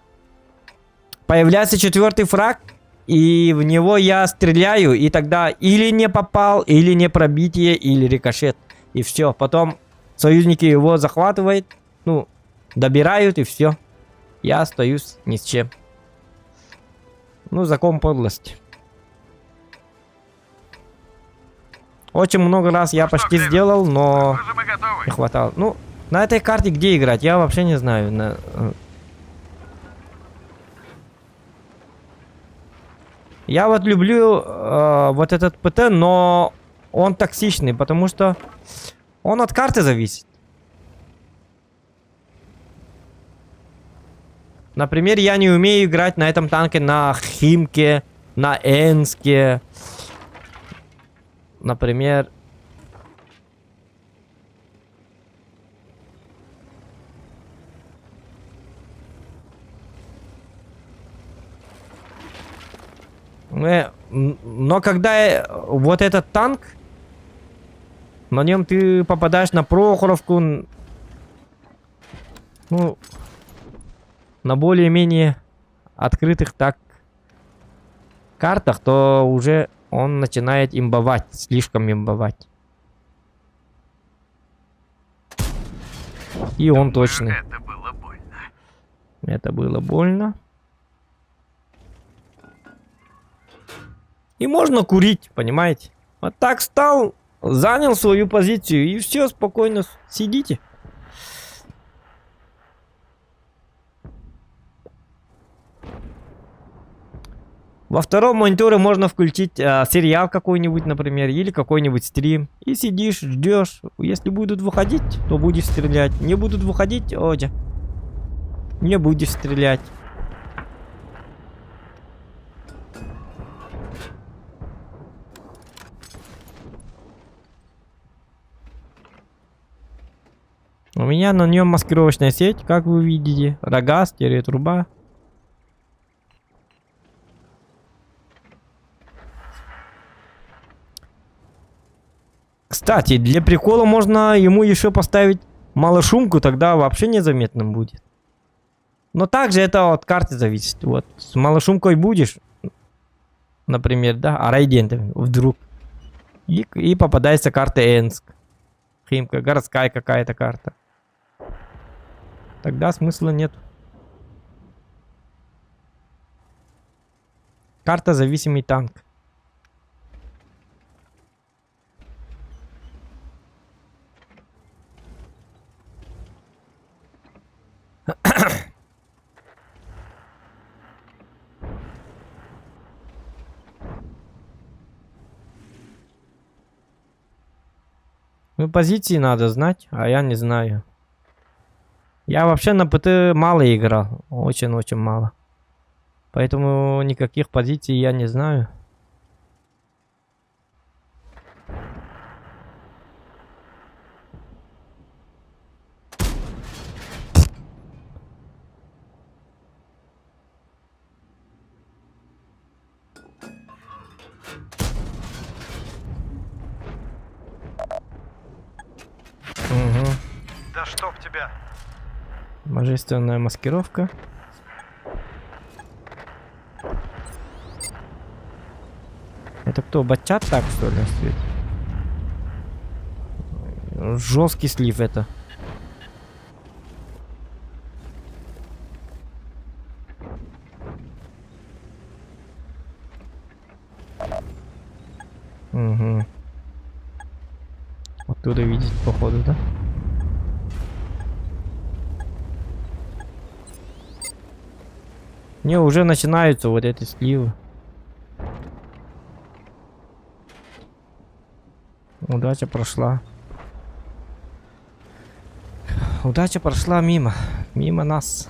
появляется четвертый фраг, и в него я стреляю, и тогда или не попал, или не пробитие, или рикошет. И все. Потом союзники его захватывают, ну, добирают, и все. Я остаюсь ни с чем. Ну, закон подлости. Очень много раз я Ну что, почти Клевер, сделал, но Похоже, мы готовы. не хватало. Ну, на этой карте где играть, я вообще не знаю. На... э. Я вот люблю э, вот этот ПТ, но он токсичный, потому что он от карты зависит. Например, я не умею играть на этом танке на Химке, на Энске. Например, Но когда вот этот танк, на нем ты попадаешь на Прохоровку, ну, на более-менее открытых так картах, то уже он начинает имбовать, слишком имбовать. И он точный. Это было больно. Это было больно. И можно курить, понимаете? Вот так стал, занял свою позицию и все, спокойно сидите. Во втором мониторе можно включить сериал какой-нибудь, например, или какой-нибудь стрим. И сидишь, ждешь. Если будут выходить, то будешь стрелять. Не будут выходить, одя. Не будешь стрелять. У меня на нем маскировочная сеть, как вы видите. Рога, стереотруба. Кстати, для прикола можно ему еще поставить малошумку, тогда вообще незаметным будет. Но также это от карты зависит. Вот с малошумкой будешь, например, да, а райден вдруг. И попадается карта Энск. Химка, городская какая-то карта. Тогда смысла нет. Карта зависимый танк. Ну, позиции надо знать, а я не знаю. Я вообще на ПТ мало играл. Очень-очень мало. Поэтому никаких позиций я не знаю. Угу. Да чтоб тебя! Божественная маскировка. Это кто, батчат так, что ли, стоит? Жесткий слив это. Угу. Оттуда видеть, походу, да? Не, уже начинаются вот эти сливы. Удача прошла. Удача прошла мимо. Мимо нас.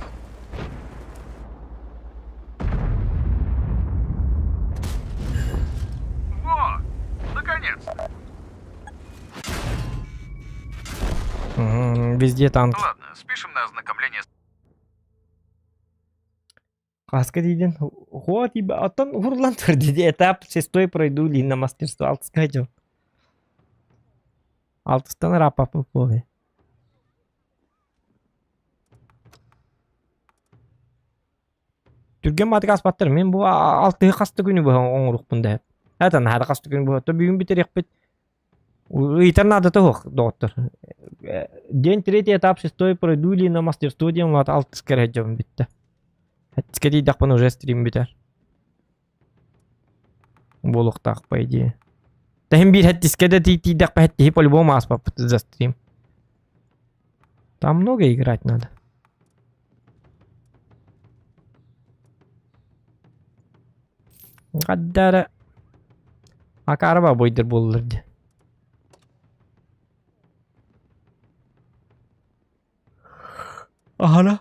Во! Наконец-то! Угу, везде танки. Ладно, спишем на ознакомление с Хаска диэн вот оттон уһурлан турди этап шестой пройду ли на мастерство алтыска дьон. Алтыстан рапапы буолуо. Түргэн маатык аспаттар мин бу алтыһы хаста күнү быһа оҥоруохпун да Это наһаа хаста күнү быһа бүгүн бүтэриэхпит ыйтар наадата суох доҕоттор. День третий этап шестой пройду ли на мастерство диэн улаата алтыска эрэ дьон бүттэ. Сэттискэ тиийдэхпинэ уже стрим бүтэр. Буолуохтаах по идее. Тэһин биир сэттискэ да тиийдэхпэ сэттиһи по-любому ааспаппыт за стрим. Там много играть надо. Гаддара. Акарба бойдыр буоллар дии. Аһара.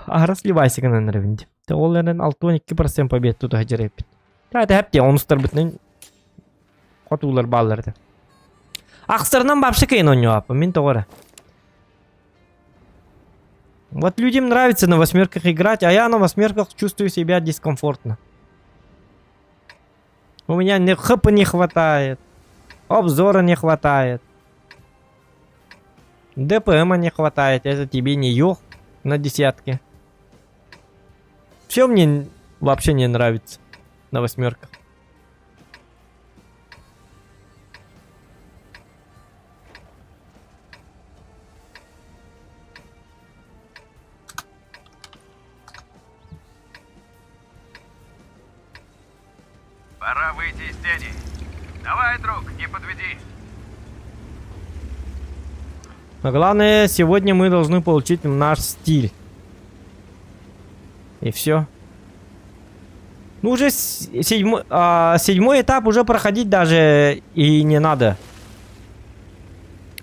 Аһара сливайся гынан эрэбин дии. Ол эрэн 62% побед тутуһа дьэрэппит. Это хэпти онустарбытынан хотуулар бааллар этэ. Ахсарынан вообще кыйын оонньообаппын мин тоҕо эрэ. Вот людям нравится на восьмерках играть, а я на восьмерках чувствую себя дискомфортно. У меня ни хп не хватает, обзора не хватает. ДПМа не хватает, это тебе не ёх на десятке. Все мне вообще не нравится на восьмерках. Пора выйти из тени. Давай, друг, не подведи. Но главное, сегодня мы должны получить наш стиль. И все. Ну, уже седьмой этап уже проходить даже и не надо.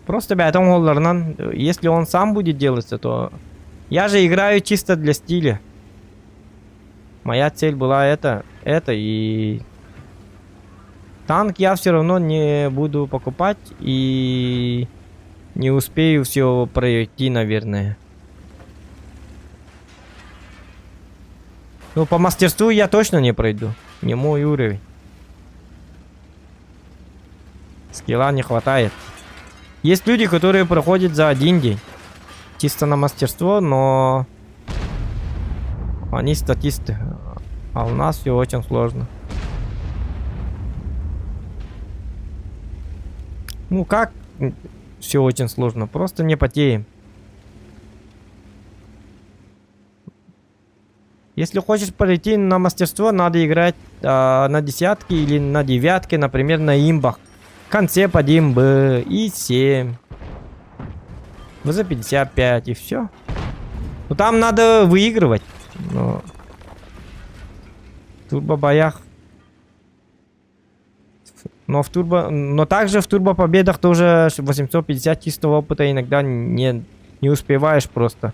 Просто бэйэтэ если он сам будет делаться, то... Я же играю чисто для стиля. Моя цель была это и... Танк я все равно не буду покупать и не успею все пройти, наверное. Ну, по мастерству я точно не пройду. Не мой уровень. Скилла не хватает. Есть люди, которые проходят за один день. Чисто на мастерство, но... Они статисты. А у нас все очень сложно. Ну как все очень сложно? Просто не потеем. Если хочешь пройти на мастерство, надо играть на десятке или на девятке, например, на имбах. В конце под имбы и 7. За 55 и все. Ну там надо выигрывать. Но... В турбобоях. Но в турбо... Но также в турбопобедах тоже 850 чистого опыта иногда не успеваешь просто.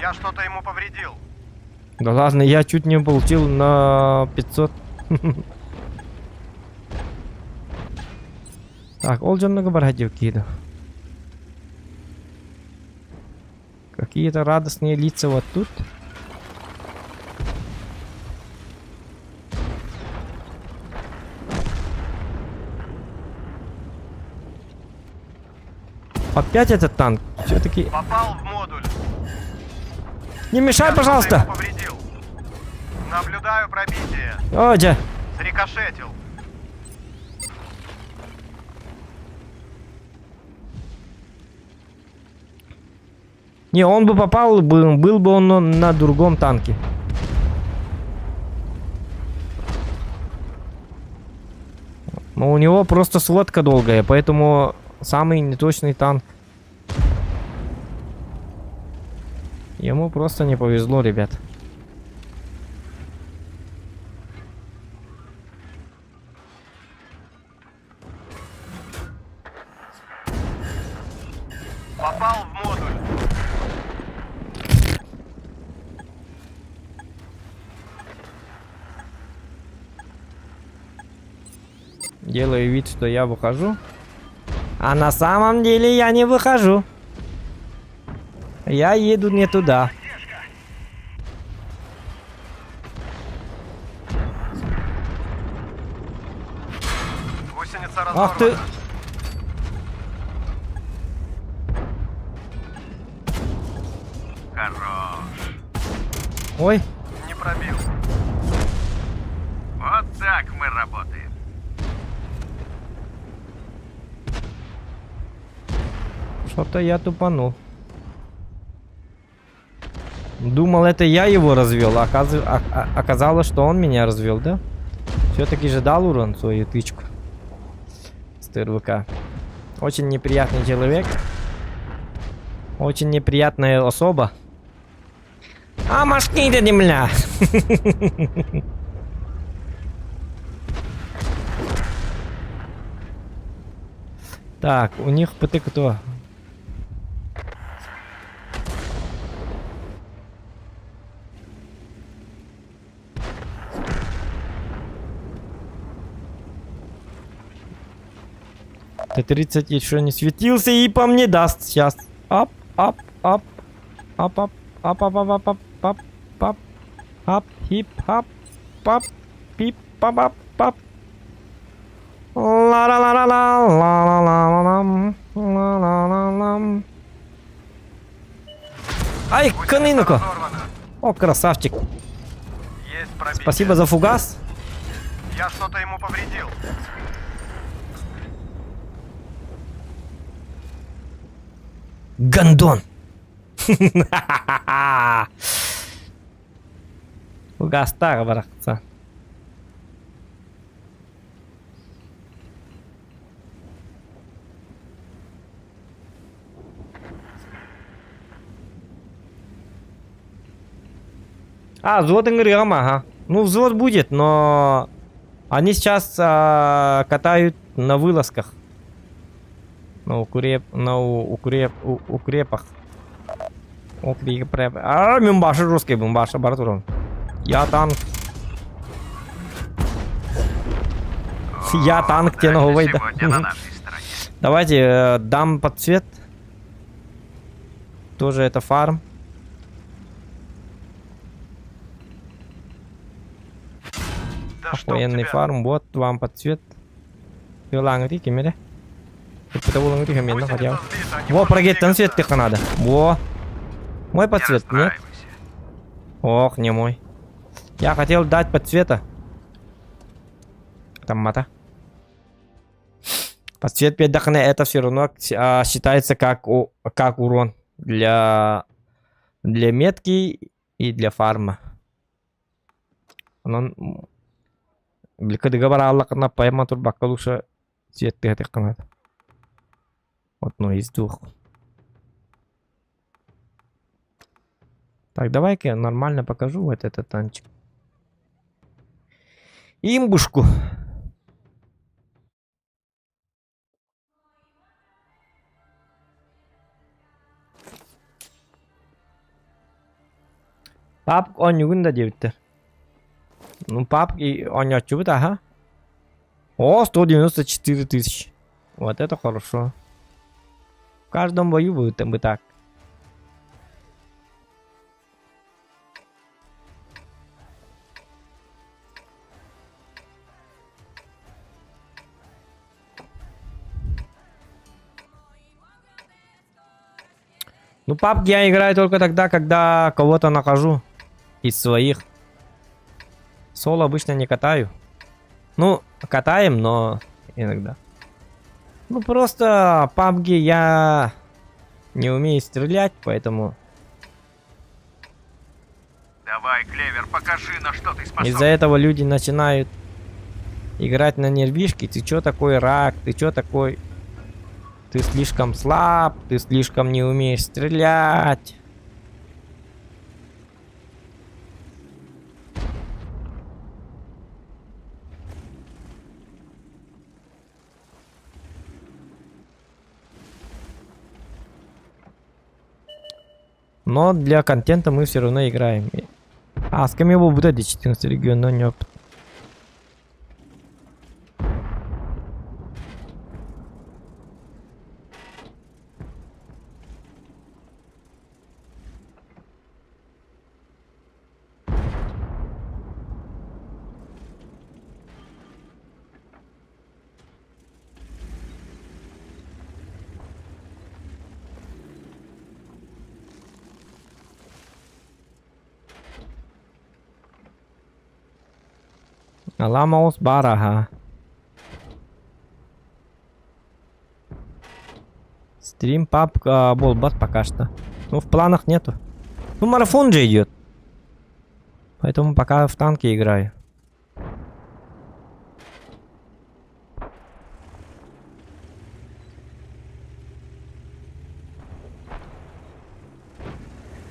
Я что-то ему повредил. Да ладно, я чуть не получил на 500. Так, ол дьонно барадил киду. Какие-то радостные лица вот тут. Опять этот танк? Все-таки... Попал в модуль. Не мешай, Я что-то пожалуйста! ему повредил. Наблюдаю пробитие. О, дя. Срикошетил. Не, он бы попал, был бы он на другом танке. Но у него просто сводка долгая, поэтому самый неточный танк. Ему просто не повезло, ребят. Попал в модуль. Делаю вид, что я выхожу. А на самом деле я не выхожу. Я еду не туда. Гусеница Ах ты! разорвана. Хорош. Ой. Не пробил. Вот так мы работаем. Что-то я тупанул. Думал, это я его развел, а оказалось, что он меня развел, да? Все-таки же дал урон свою тычку с ТРВК. Очень неприятный человек. Очень неприятная особа. А машки ты земля! Так, у них ПТ кто? Т-30 еще не светился и по мне даст сейчас. Ап, ап, ап, ап, ап, ап, ап, ап, ап, ап, ап, ап, ап, хип, ап, пап, пип, пап, ап, пап. ла ла ла ла ла ла ла ла лам ла ла ла лам. Ай, каныну-ка! О, красавчик. Есть пробитие. Спасибо за фугас. Я что-то ему повредил. Гондон. Фугастар барахца. А, взвод Инграма, ага. Ну, взвод будет, но они сейчас катают на вылазках. На укреп, на укреп, укрепах. Укреп. А, мимбаша русский, мимбаша, Бартурон. Я танк. Я танк, теного Удача вейда. сегодня на нашей стороне. Давайте дам под цвет. Тоже это фарм. Да чтоб Охуенный тебя. фарм. Вот вам под цвет. Гусеница сбита, не Во, может прогеттен двигаться. цвет надо. Во. Мой Не подцвет, нет? расстраивайся. Ох, не мой. Я хотел дать подцвета. Там мата. Подцвет педахне это все равно считается как урон для метки и для фарма. Онон договора на пойма турбакка лучше цвет надо. Одно из двух. Так, давай-ка я нормально покажу вот этот танчик. Имбушку. Папк оонньуугун да диэбиттэр. Ну, папк и оонньооччубут, ага. О, 194 тысячи. Вот это хорошо. В каждом бою будет бы так. Ну, папки я играю только тогда, когда кого-то нахожу из своих. Соло обычно не катаю. Ну, катаем, но иногда. Ну, просто пабги я не умею стрелять, поэтому... Давай, Клевер, покажи, на что ты способен. Из-за этого люди начинают играть на нервишки. Ты чё такой рак? Ты чё такой? Ты слишком слаб, ты слишком не умеешь стрелять. Но для контента мы все равно играем. А, с кем его будет 14 регион, но не опыт. Аламаус Барага. Стрим папка Болбат пока что. Ну, в планах нету. Ну, марафон же идет. Поэтому пока в танке играю.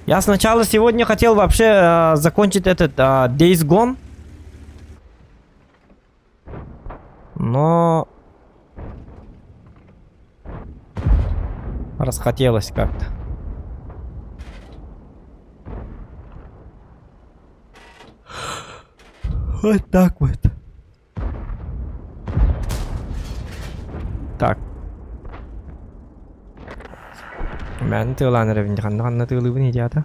Я сначала сегодня хотел вообще закончить этот Days Gone. Но... Расхотелось как-то. Вот так вот. Так. Мэн тыалаан эрэбин ханна ханна тыалыыбын идиата.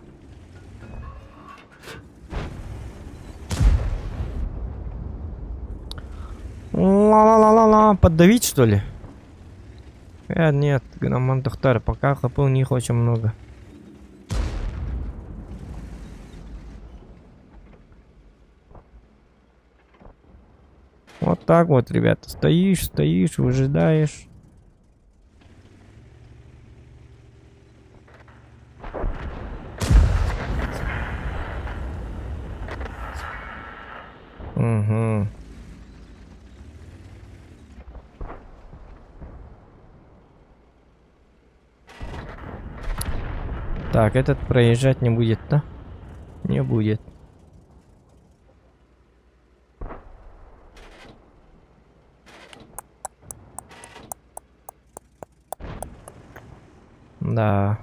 Ла-ла-ла-ла-ла, поддавить что ли? Нет, Гноман Тахтар, пока хп у них очень много. Вот так вот, ребята. Стоишь, стоишь, выжидаешь. Угу. Так, этот проезжать не будет, да? Не будет. Да.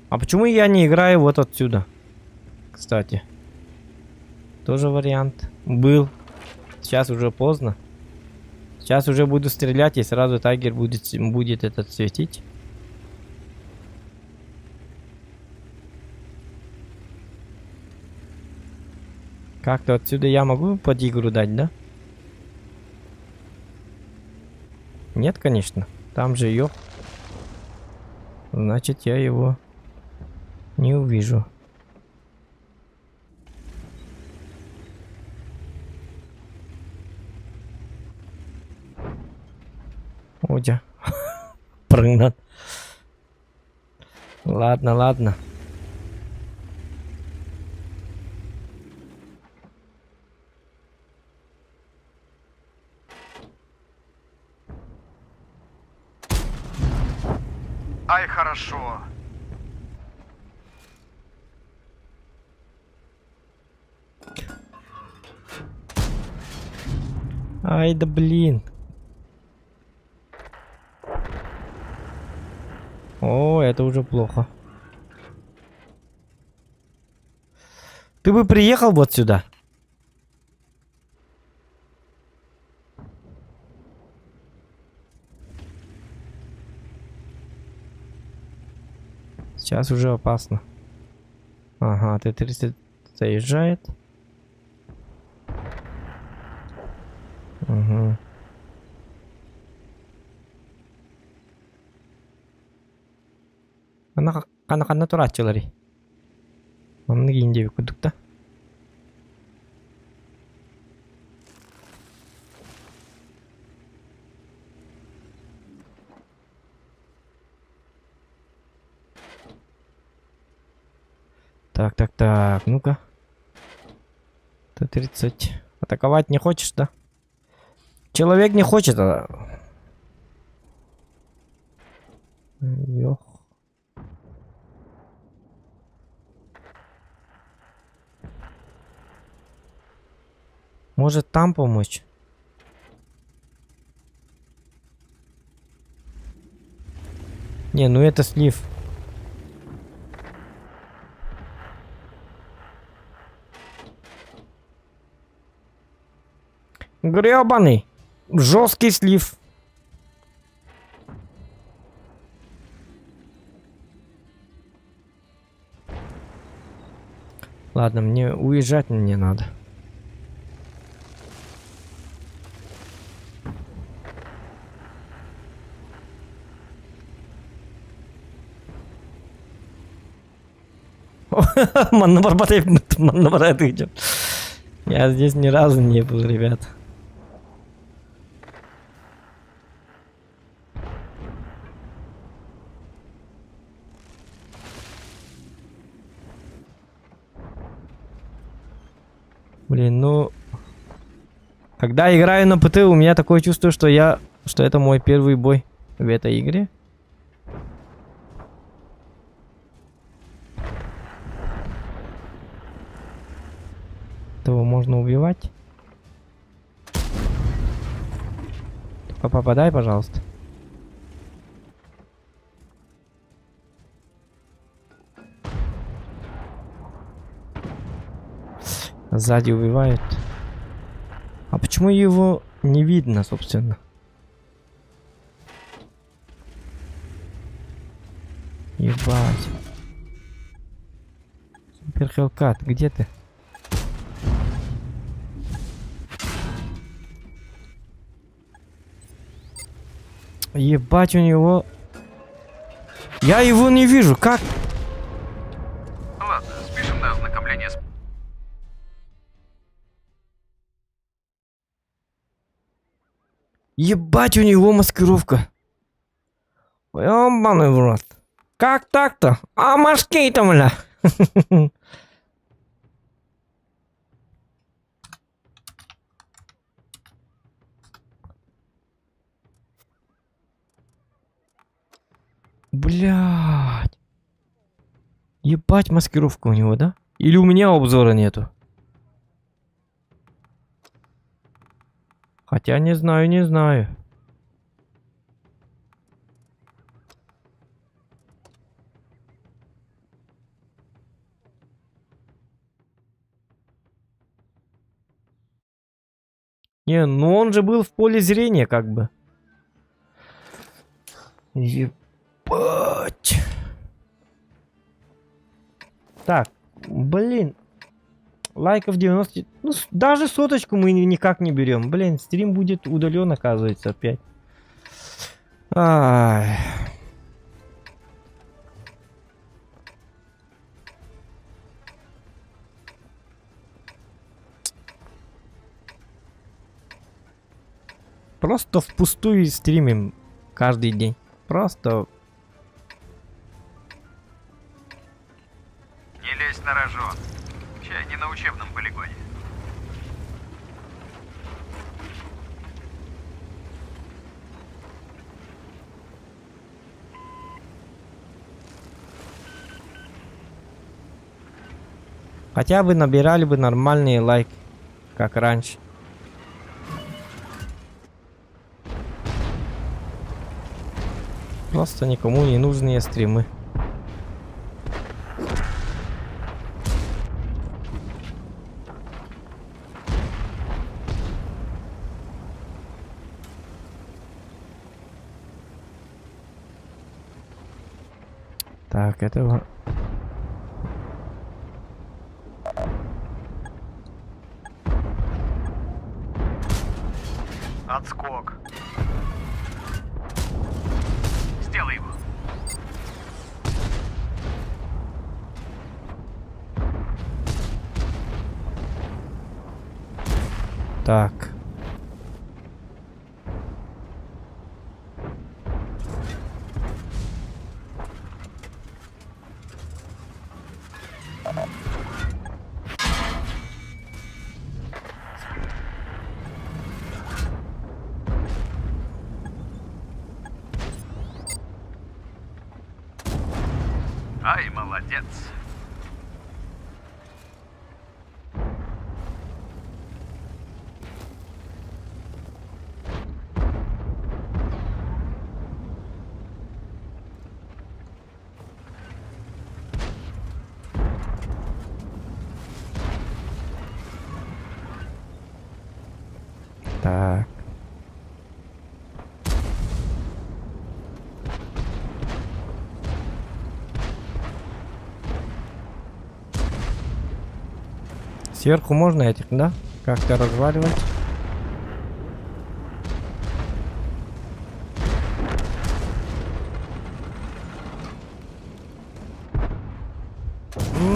А почему я не играю вот отсюда? Кстати. Тоже вариант. Был. Сейчас уже поздно. Сейчас уже буду стрелять, и сразу тайгер будет этот светить. Как-то отсюда я могу под игру дать, да? Нет, конечно. Там же ее. Значит, я его не увижу. Одя. Прыгнул. Ладно, ладно. Ай, хорошо. Ай да блин. О, это уже плохо. Ты бы приехал вот сюда. Сейчас уже опасно. Ага, Т-30 заезжает. Угу. Ана ханна ханна турааччыларый? Маннык иин диэбит курдук да. Так, так, так, ну-ка. Т-30. Атаковать не хочешь, да? Человек не хочет, а... Ёх. Может там помочь? Не, ну это слив. Гребаный. Жесткий слив. Ладно, мне уезжать не надо. Манна барбатай, манна барбатай. Я здесь ни разу не был, ребят. Блин, ну... Когда играю на ПТ, у меня такое чувство, что я... Что это мой первый бой в этой игре. Этого можно убивать. Только попадай, пожалуйста. Сзади убивают. А почему его не видно, собственно? Ебать. Супер Хелкат, где ты? Ебать у него... Я его не вижу, как? Ладно, спишем на ознакомление с... Ебать у него маскировка. Ёбаный в рот. Как так-то? А машки-то, бля. Блядь. Ебать маскировка у него, да? Или у меня обзора нету? Хотя не знаю, не знаю. Не, ну он же был в поле зрения, как бы. Ебать. Так, блин. Лайков 90... Ну, даже соточку мы никак не берем. Блин, стрим будет удален, оказывается, опять. Ай. Просто впустую стримим каждый день. Просто... Не лезь на рожон. Чай не на учебном полигоне. Хотя бы набирали бы нормальные лайки, как раньше. Просто никому не нужные стримы. Так, этого... Отскок. Сделай его. Так. Ай, молодец. Так. Сверху можно этих, да? Как-то разваливать.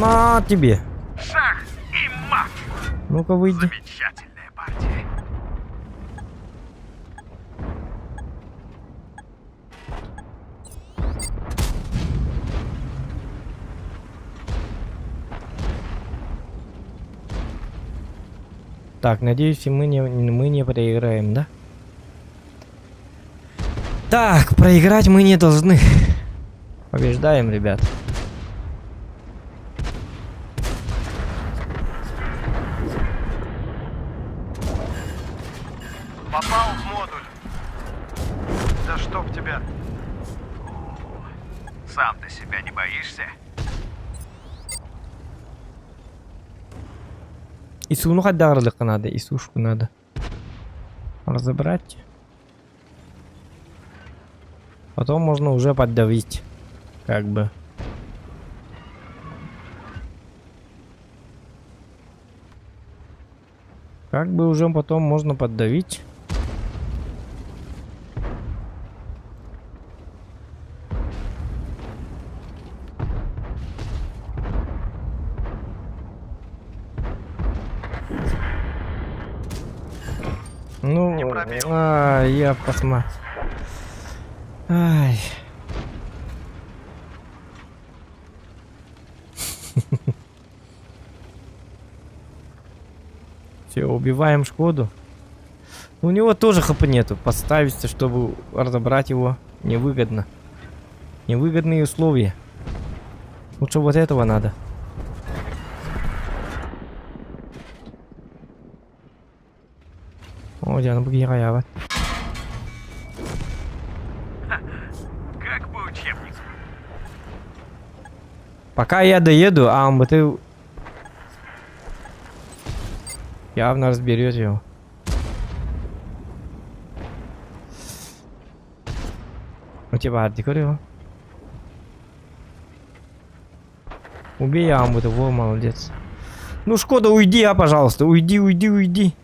На тебе. Шах и мат. Ну-ка выйди. Замечательная партия. Так, надеюсь, мы не проиграем, да? Так, проиграть мы не должны. Побеждаем, ребят. Попал в модуль. Да чтоб тебя. Сам ты себя не боишься? Исуну хайдах надо, Исушку надо разобрать. Потом можно уже поддавить, как бы. Как бы уже потом можно поддавить. Ну, Не пробил. а, я посмотрю. Ай. Все, убиваем Шкоду. У него тоже хп нету. Подставиться, чтобы разобрать его, невыгодно. Невыгодные условия. Лучше вот этого надо. О, Диана Бугираева. Как по учебнику. Пока я доеду, а он бы ты явно разберет его. У тебя ардикор его. Убей Амбута, во, молодец. Ну, Шкода, уйди, а, пожалуйста. Уйди, уйди, уйди.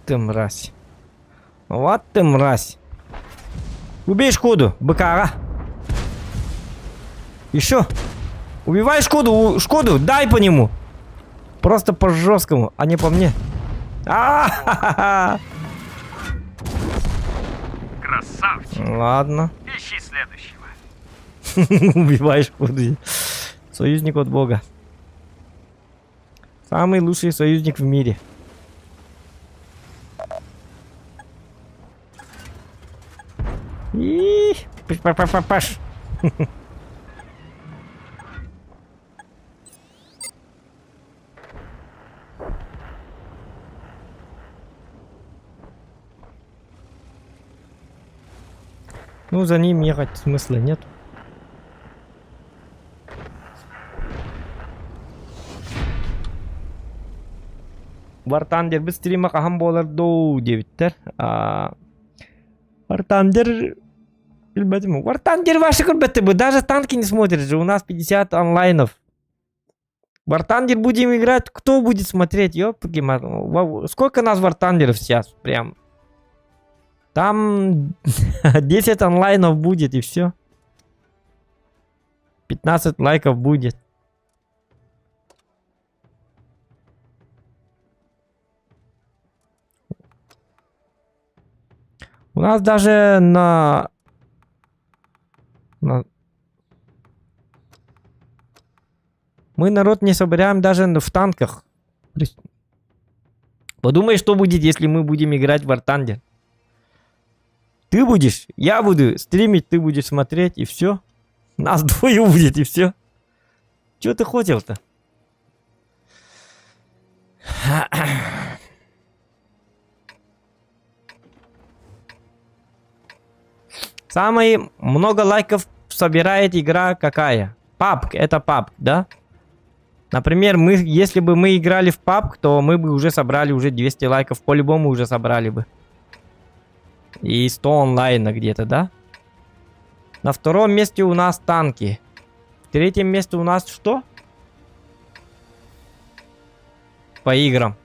Ты мразь. Вот ты мразь. Убей Шкоду, быкара. Еще. Убивай Шкоду, Шкоду, дай по нему. Просто по жесткому, а не по мне. А-ха-ха-ха. Красавчик. Ладно. Ищи следующего. Убивай Шкоду. Союзник от бога. Самый лучший союзник в мире. И паш. Ну, за ним ехать смысла нет. War Thunder бу стрима хаһан буолар дуу диэбиттэр. War Thunder билбэтим. War Thunder ваши көрбөттөр бу. Даже танки не смотрят же. У нас 50 онлайнов. War Thunder будем играть. Кто будет смотреть? Ёпки. Сколько нас War Thunderов сейчас? Прям. Там 10 онлайнов будет и все. 15 лайков будет. У нас даже на. Мы народ не собираем даже в танках. Подумай, что будет, если мы будем играть в War Thunder. Ты будешь, я буду стримить, ты будешь смотреть, и все. Нас двое будет, и все. Чего ты хотел-то? Самый много лайков собирает игра какая? PUBG, это PUBG, да? Например, мы, если бы мы играли в PUBG, то мы бы уже собрали уже 200 лайков, по-любому уже собрали бы. И 100 онлайна где-то, да? На втором месте у нас танки. В третьем месте у нас что? По играм.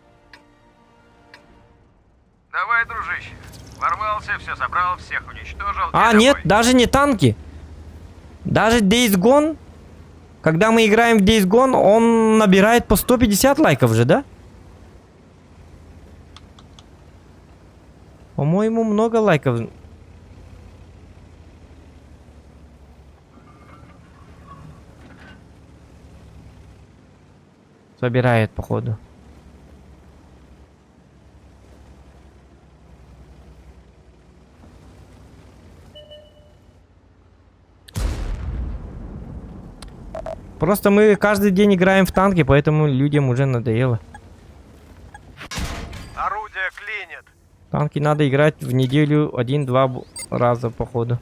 Давай, дружище. Ворвался, все собрал, всех уничтожил. А, и нет, домой. даже не танки. Даже Days Gone, когда мы играем в Days Gone, он набирает по 150 лайков же, да? По-моему, много лайков. Собирает, походу. Просто мы каждый день играем в танки, поэтому людям уже надоело. Орудие. клинит. Танки надо играть в неделю один-два раза, походу.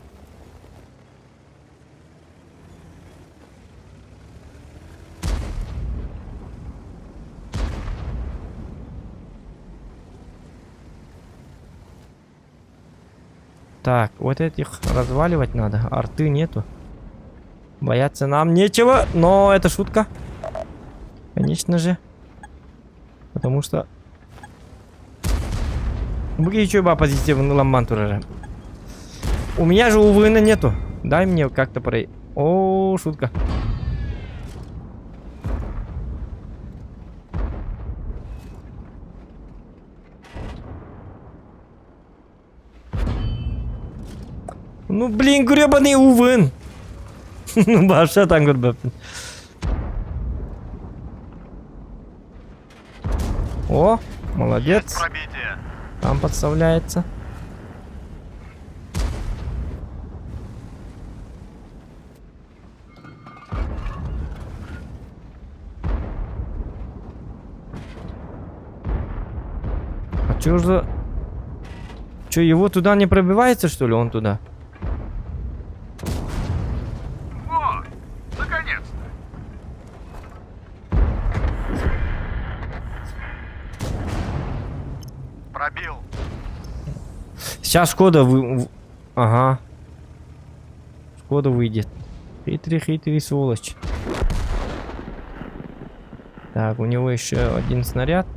Так, вот этих разваливать надо. Арты нету. Бояться нам нечего, но это шутка. Конечно же. Потому что... Бу еще ба позитивный ламман турара. У меня же УВН нету. Дай мне как-то про... О, шутка. Ну блин, гребаный УВН. Баша там көрбөппүн. О, молодец. Пробитие. Там подставляется. А чё за... Чё, его туда не пробивается, что ли, он туда? Вот, наконец-то. Пробил. Сейчас Шкода вы... Ага. Шкода выйдет. Хитрый, хитрый сволочь. Так, у него еще один снаряд.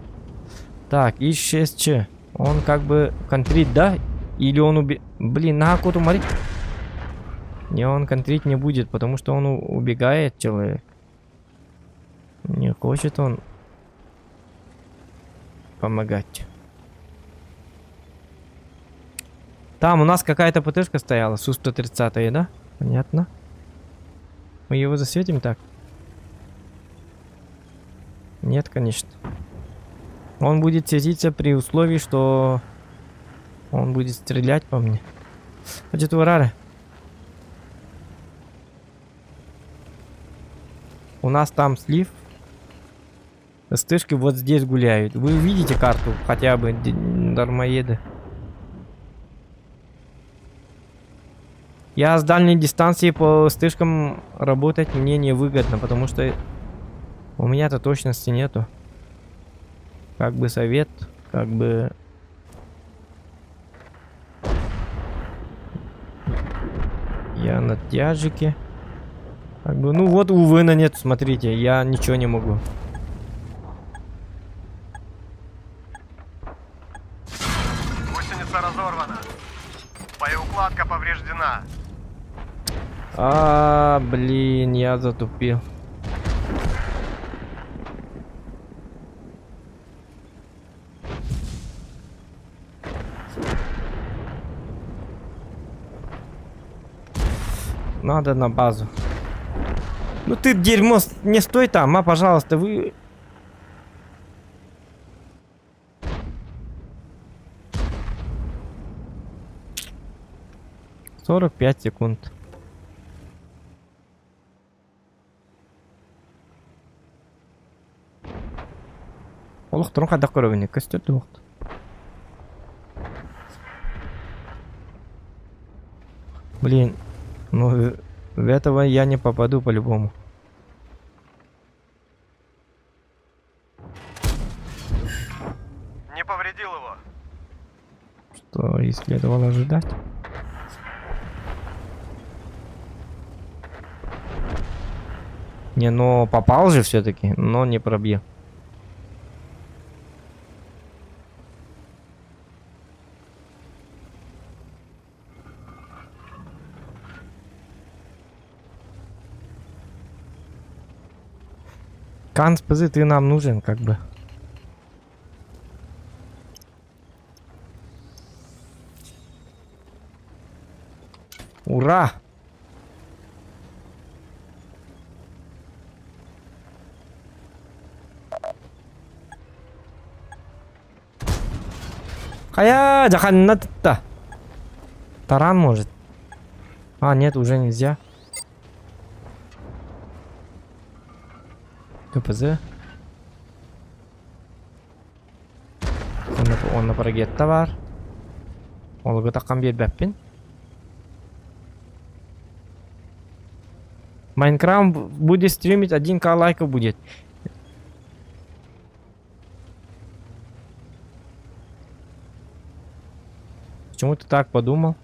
Так, и 6Ч. Он как бы контрит, да? Или он уби... Блин, на Акуту мари. Не, он контрить не будет, потому что он убегает, человек. Не хочет он помогать. Там у нас какая-то ПТшка стояла, Су-130, да? Понятно. Мы его засветим так? Нет, конечно. Он будет светиться при условии, что он будет стрелять по мне. Значит, урары. У нас там слив. СТшки вот здесь гуляют. Вы увидите карту хотя бы, дармоеды. Я с дальней дистанции по стышкам работать мне невыгодно, потому что у меня-то точности нету. Как бы совет, как бы... Я на тяжике. Как бы, ну вот, увы, на нет, смотрите, я ничего не могу. Гусеница разорвана. Боеукладка повреждена. А, блин, я затупил. Надо на базу. Ну ты, дерьмо, не стой там, а, пожалуйста, вы... 45 секунд. Олохторун хайдах көрөбүнүй көстөр дуохт. Блин, ну в этого я не попаду по-любому. Не повредил его. Что и следовало ожидать. Не, но попал же все-таки, но не пробил. Канц ПЗ, ты нам нужен, как бы. Ура! Хайа, жаханна-то. Таран может. А, нет, уже нельзя. КПЗ. Онно прогетта баар. Олугу таххан биэрбэппин. Майнкрафт будет стримить 1к лайков будет. Почему ты так подумал?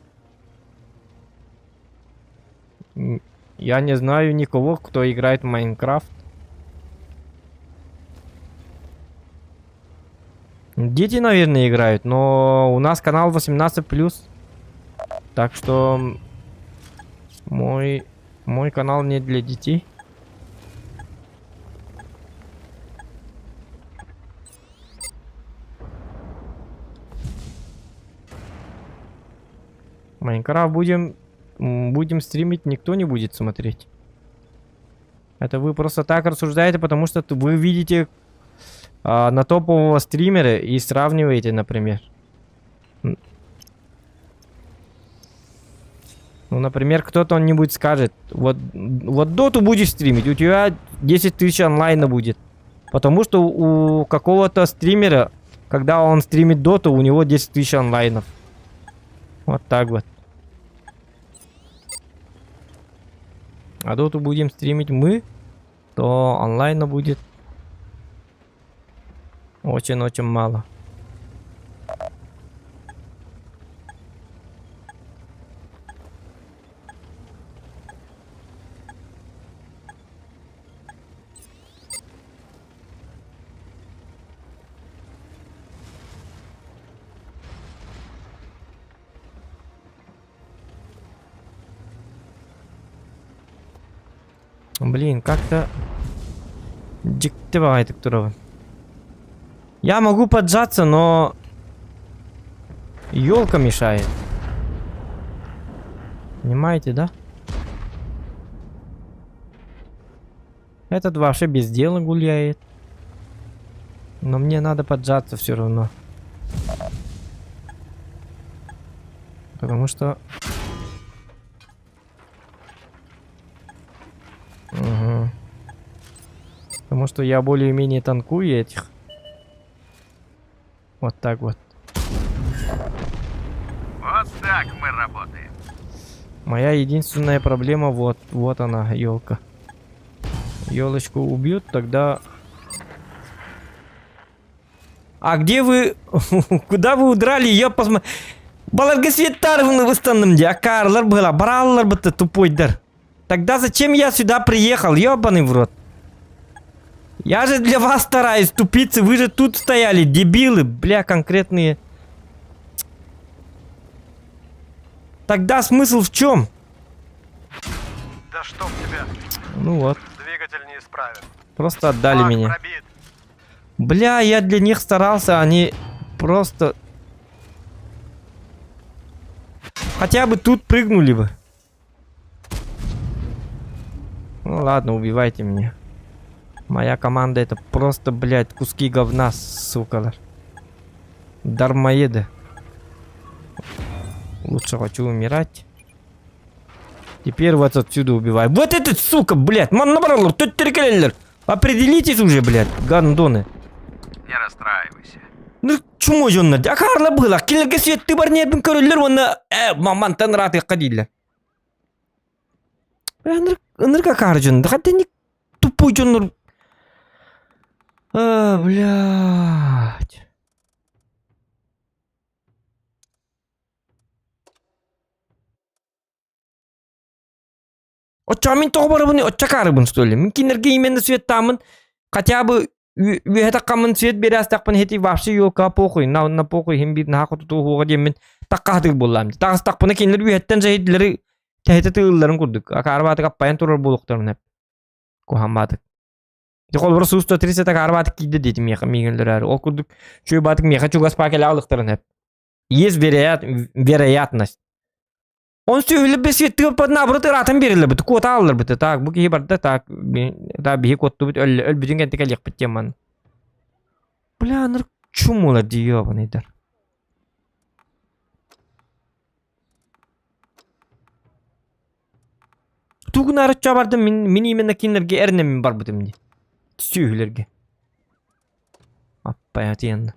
Я не знаю никого, кто играет в Майнкрафт. Дети, наверное, играют, но у нас канал 18+. Так что мой, мой канал не для детей. Майнкрафт будем, будем стримить, никто не будет смотреть. Это вы просто так рассуждаете, потому что вы видите а, на топового стримера и сравниваете, например. Ну, например, кто-то нибудь скажет, вот, вот доту будешь стримить, у тебя 10 тысяч онлайна будет. Потому что у какого-то стримера, когда он стримит доту, у него 10 тысяч онлайнов. Вот так вот. А доту будем стримить мы, то онлайна будет очень-очень мало. Блин, как-то... Дьикти баҕайытык турабын. Я могу поджаться, но... Елка мешает. Понимаете, да? Этот вообще без дела гуляет. Но мне надо поджаться все равно. Потому что... Угу. Потому что я более-менее танкую этих. Вот так вот. Вот так мы работаем. Моя единственная проблема вот, вот она, елка. Елочку убьют, тогда... А где вы... Куда вы удрали? Я посмотрю... Баларга светтарвны выстанным де, акаарлар была, бараллар бы ты тупойдар. Тогда зачем я сюда приехал, ёбаный в рот? Я же для вас стараюсь, тупицы, вы же тут стояли, дебилы, бля, конкретные. Тогда смысл в чем? Да чтоб тебя. Ну вот, Двигатель неисправен. просто отдали Флаг меня. пробит. Бля, я для них старался, они просто... Хотя бы тут прыгнули бы. Ну ладно, убивайте меня. Моя команда это просто, блядь, куски говна, сука. Дармоеды. Лучше хочу умирать. Теперь вот отсюда убивай. Вот этот, сука, блядь, манна бараллар, Определитесь уже, блядь, гандоны. Не расстраивайся. Ну, чмо дьоннор, акаарылар быһыылаах, кинилэргэ светтыы бар ньиэрбин көрөллөр уонна э, мантан ыраатыахха дииллэр. Ынырык акаары дьон, хотя не тупой дьоннор. А, блядь. Оччоҕо мин тоҕо барабын, оччо акаарыбын что ли? Мин кинилэргэ именно светтааммын, хотя бы үөһэ таххаммын свет биэрэ астахпын ити вообще елка похуй, на, на похуй иһин биир наһаа хотутуу диэммин таккаһытык буоллаам. Таҕыстахпына кинилэр үөһэттэн дьэһидилэри тэһитэ тыылларын курдук. Акаарбаатык аппайан турар буолуохтарын эп. Куһаммаатык. Дьэ холобура сүүс 130 акаарбаатык киирдэ диэтим миэхэ миигин өлөрөөрү. Ол курдук үчүгэй баатык миэхэ чугас паа кэлэ аҕалыахтарын эп. Есть вероят... вероятность. Он сүһүлүбэ светтыгы наоборот ыраатан биэрэллэрбит, куота аалларбыт. Так, бу киһи барда, так, да, биһи куоттубут, өлбүтүн кэнтэ кэлиэхпит диэн манна. Бля, ынырык чумулар дии ёбаныйдар. Тугун арычча бардым, мин, мин именно кинилэргэ эрэнэммин барбытым дии. Сүөһүлэргэ. Аппайатыйанна.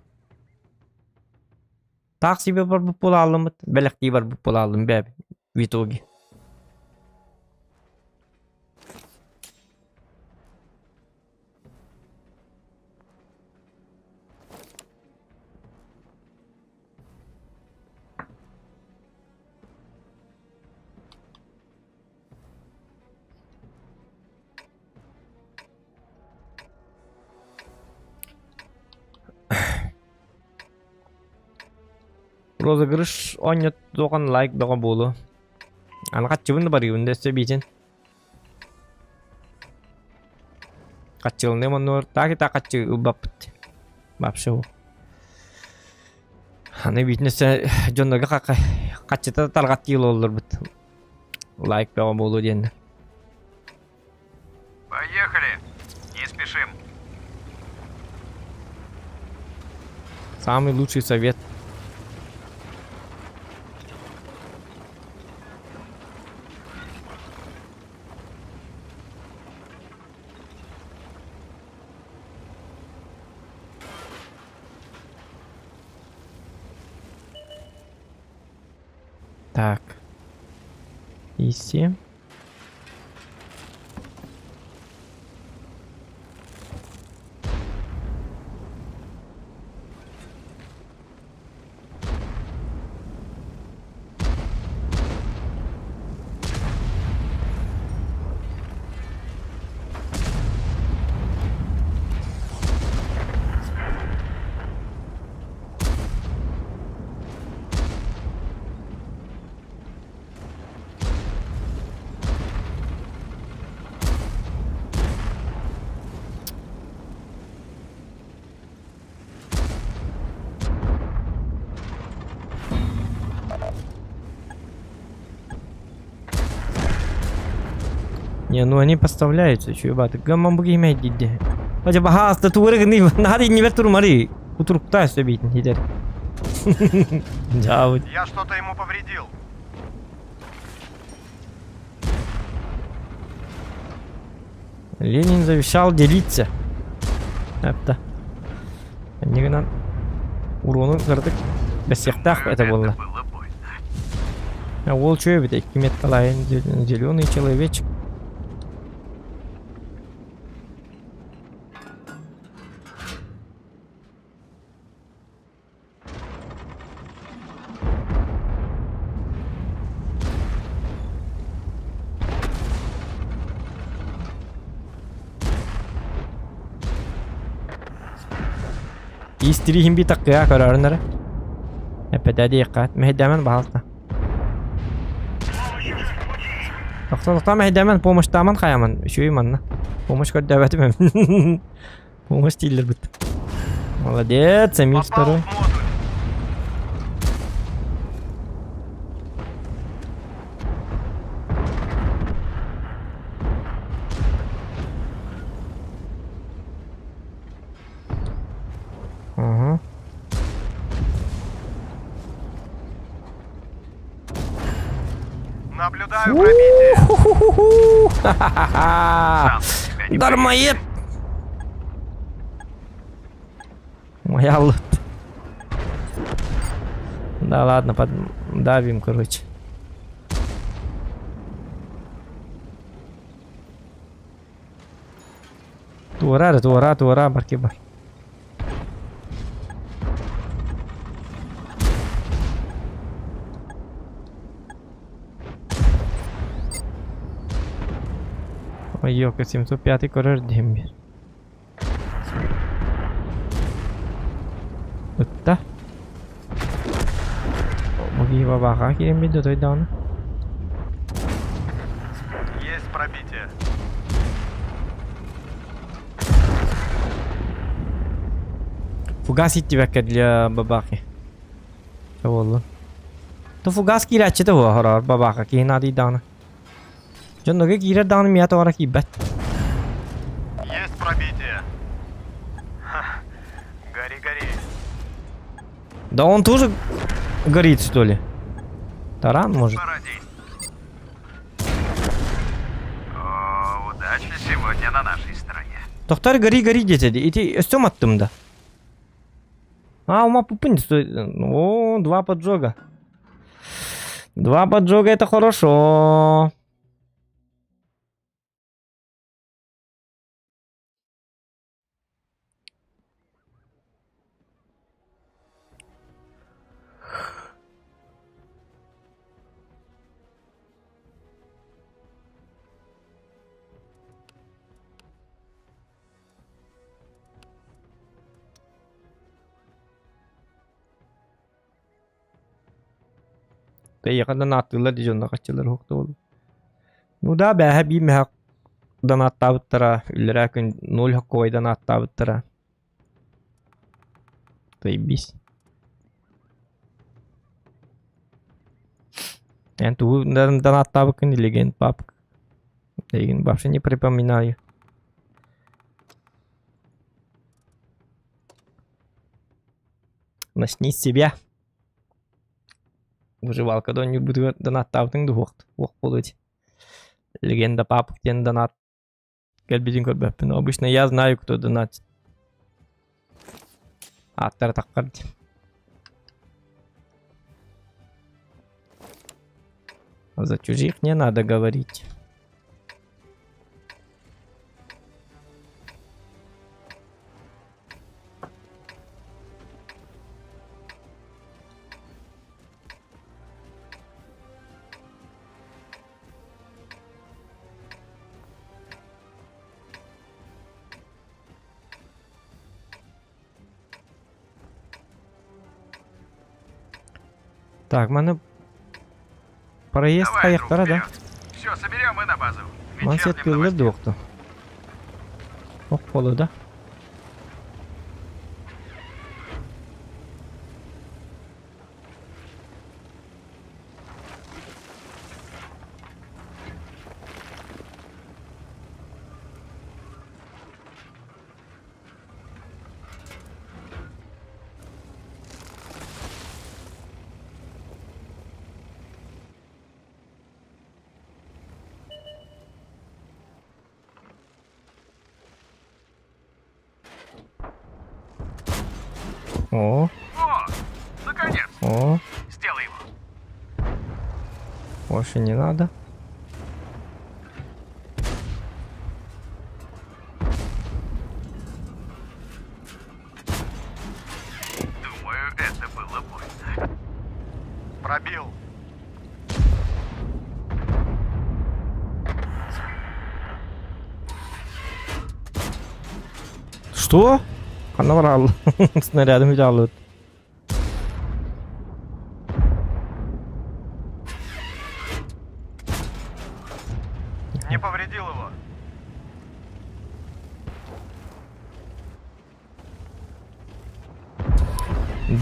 Таах себе барбыт буолааллыммыт, бэлэхтии барбыт буолааллым бэб в итоге. Розыгрыш оонньотуоҕун лайк бөҕө буолуо. Аны хаччыбын да барыыбын да өссө биитин. Хаччылыныам оннугар так и так хаччы ылбаппыт. Вообще ол. Аны биитин өссө дьоннорго хаччыта тарҕаттыы олорбут. Лайк бөҕө буолуо диэннэр. Поехали! Не спешим. Самый лучший совет. Так. И 7. Не, ну они поставляются, чуебаты. Гаммамбуги имеет диди. Хотя бы хаста туыры гны, надо не вертур мари. Утурукта все бит, хидер. Да, вот. Я что-то ему повредил. Ленин завещал делиться. Это. Аннигынан урону кырдык бэсиэхтээх это буолла. Было больно. Ол чүө эбит, икки зеленый человечек. Истириһин би таккыа көрөрүн эрэ. Эппэтэ диэххэ, мэһэйдээмэн баһалта. Тохто тохто мэһэйдээмэн, помощьтааман хайаман, үчүгэй манна. Помощь көрдөөбөтүм. Помощь дииллэрбит. Молодец, Эмиль Попал второй. в модуль. Ага. Наблюдаю пробитие. Ху-ху-ху. Ха-ха-ха. Сам себя не Дармоед! Моя лут. Да ладно, под... давим, короче. Туора, туора, туора, барки бар. Ой, ёка, 705 көрөр диэм Ытта. Бу киһи бабааха киирэн биэрдэ отой даҕаны. Есть пробитие. Фугас иттибэккэ для бабахи. Чэ буоллун. То фугас киирээччитэ буо хороор бабаха киһи наадыйдаҕына. Дьоннорго киирэр даҕаны миэхэ тоҕо эрэ киирбэт. Есть пробитие. Ха. Гори, гори. Да он тоже горит, что ли? Таран может? Пора действовать. О, удача сегодня на нашей стороне. Тохтар гори гори диэтэ дии. Ити өстөм аттым да. А, ума пупын, О, два поджога. Два поджога это хорошо. Тэйиэхэ донаттыыллар дии дьонно хаччылар уһук буолуо. Ну да бээһэ биир мөһөөх донаттаабыттара, үллэрээ күн ноль хоккуой донаттаабыттара. Заебись. Эн тугу донаттаабыккын илигин папка. Эйигин вообще не припоминаю. Начни с себя. Выживалка донньуйбутугар донаттаабытыҥ да уһуох уох буолуо ити. Легенда папок диэн донат кэлбитин көрбөппүн. Обычно я знаю, кто донатит. Ааттара таххар дии. За чужих не надо говорить. Так, маны проезд Давай, друг, хайахтара да? вперед. Все, соберем и на базу. Ман Вечерним сет новостям. дуохту. Ох, полу, да? О, О, наконец! о, Сделай его. больше не надо. Думаю, это было больно. Пробил. Что? Она врал. Снарядом взял. Не повредил его.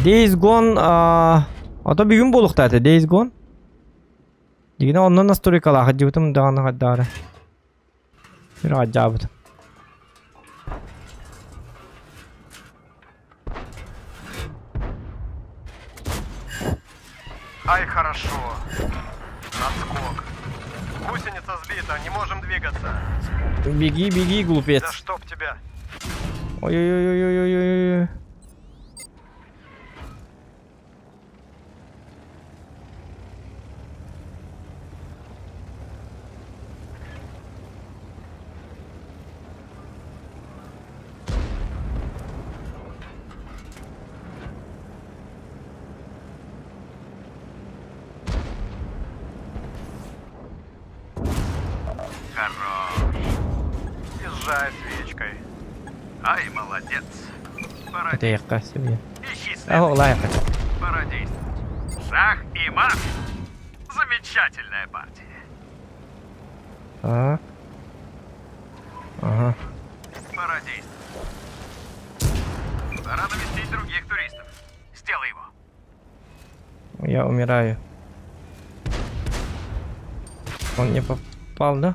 Days Gone, а ото бүгүн буолуохтаах этэ Days Gone. Дигинэ онно настройкалаах дьыбытым даҕаны хайдаары. Ыраадьаабытым. Ай, хорошо. Отскок. Гусеница сбита, не можем двигаться. Беги, беги, глупец. Да чтоб тебя. Ой-ой-ой-ой-ой-ой. Хорош. Езжай свечкой. Ай, молодец. Пора Этэйэххэ себе. Ищи след. Аһ, лайка. Пора действовать. Шах и мат. Замечательная партия. Так. Ага. Пора действовать. Пора навестить других туристов. Сделай его. Я умираю. Он не попал, да?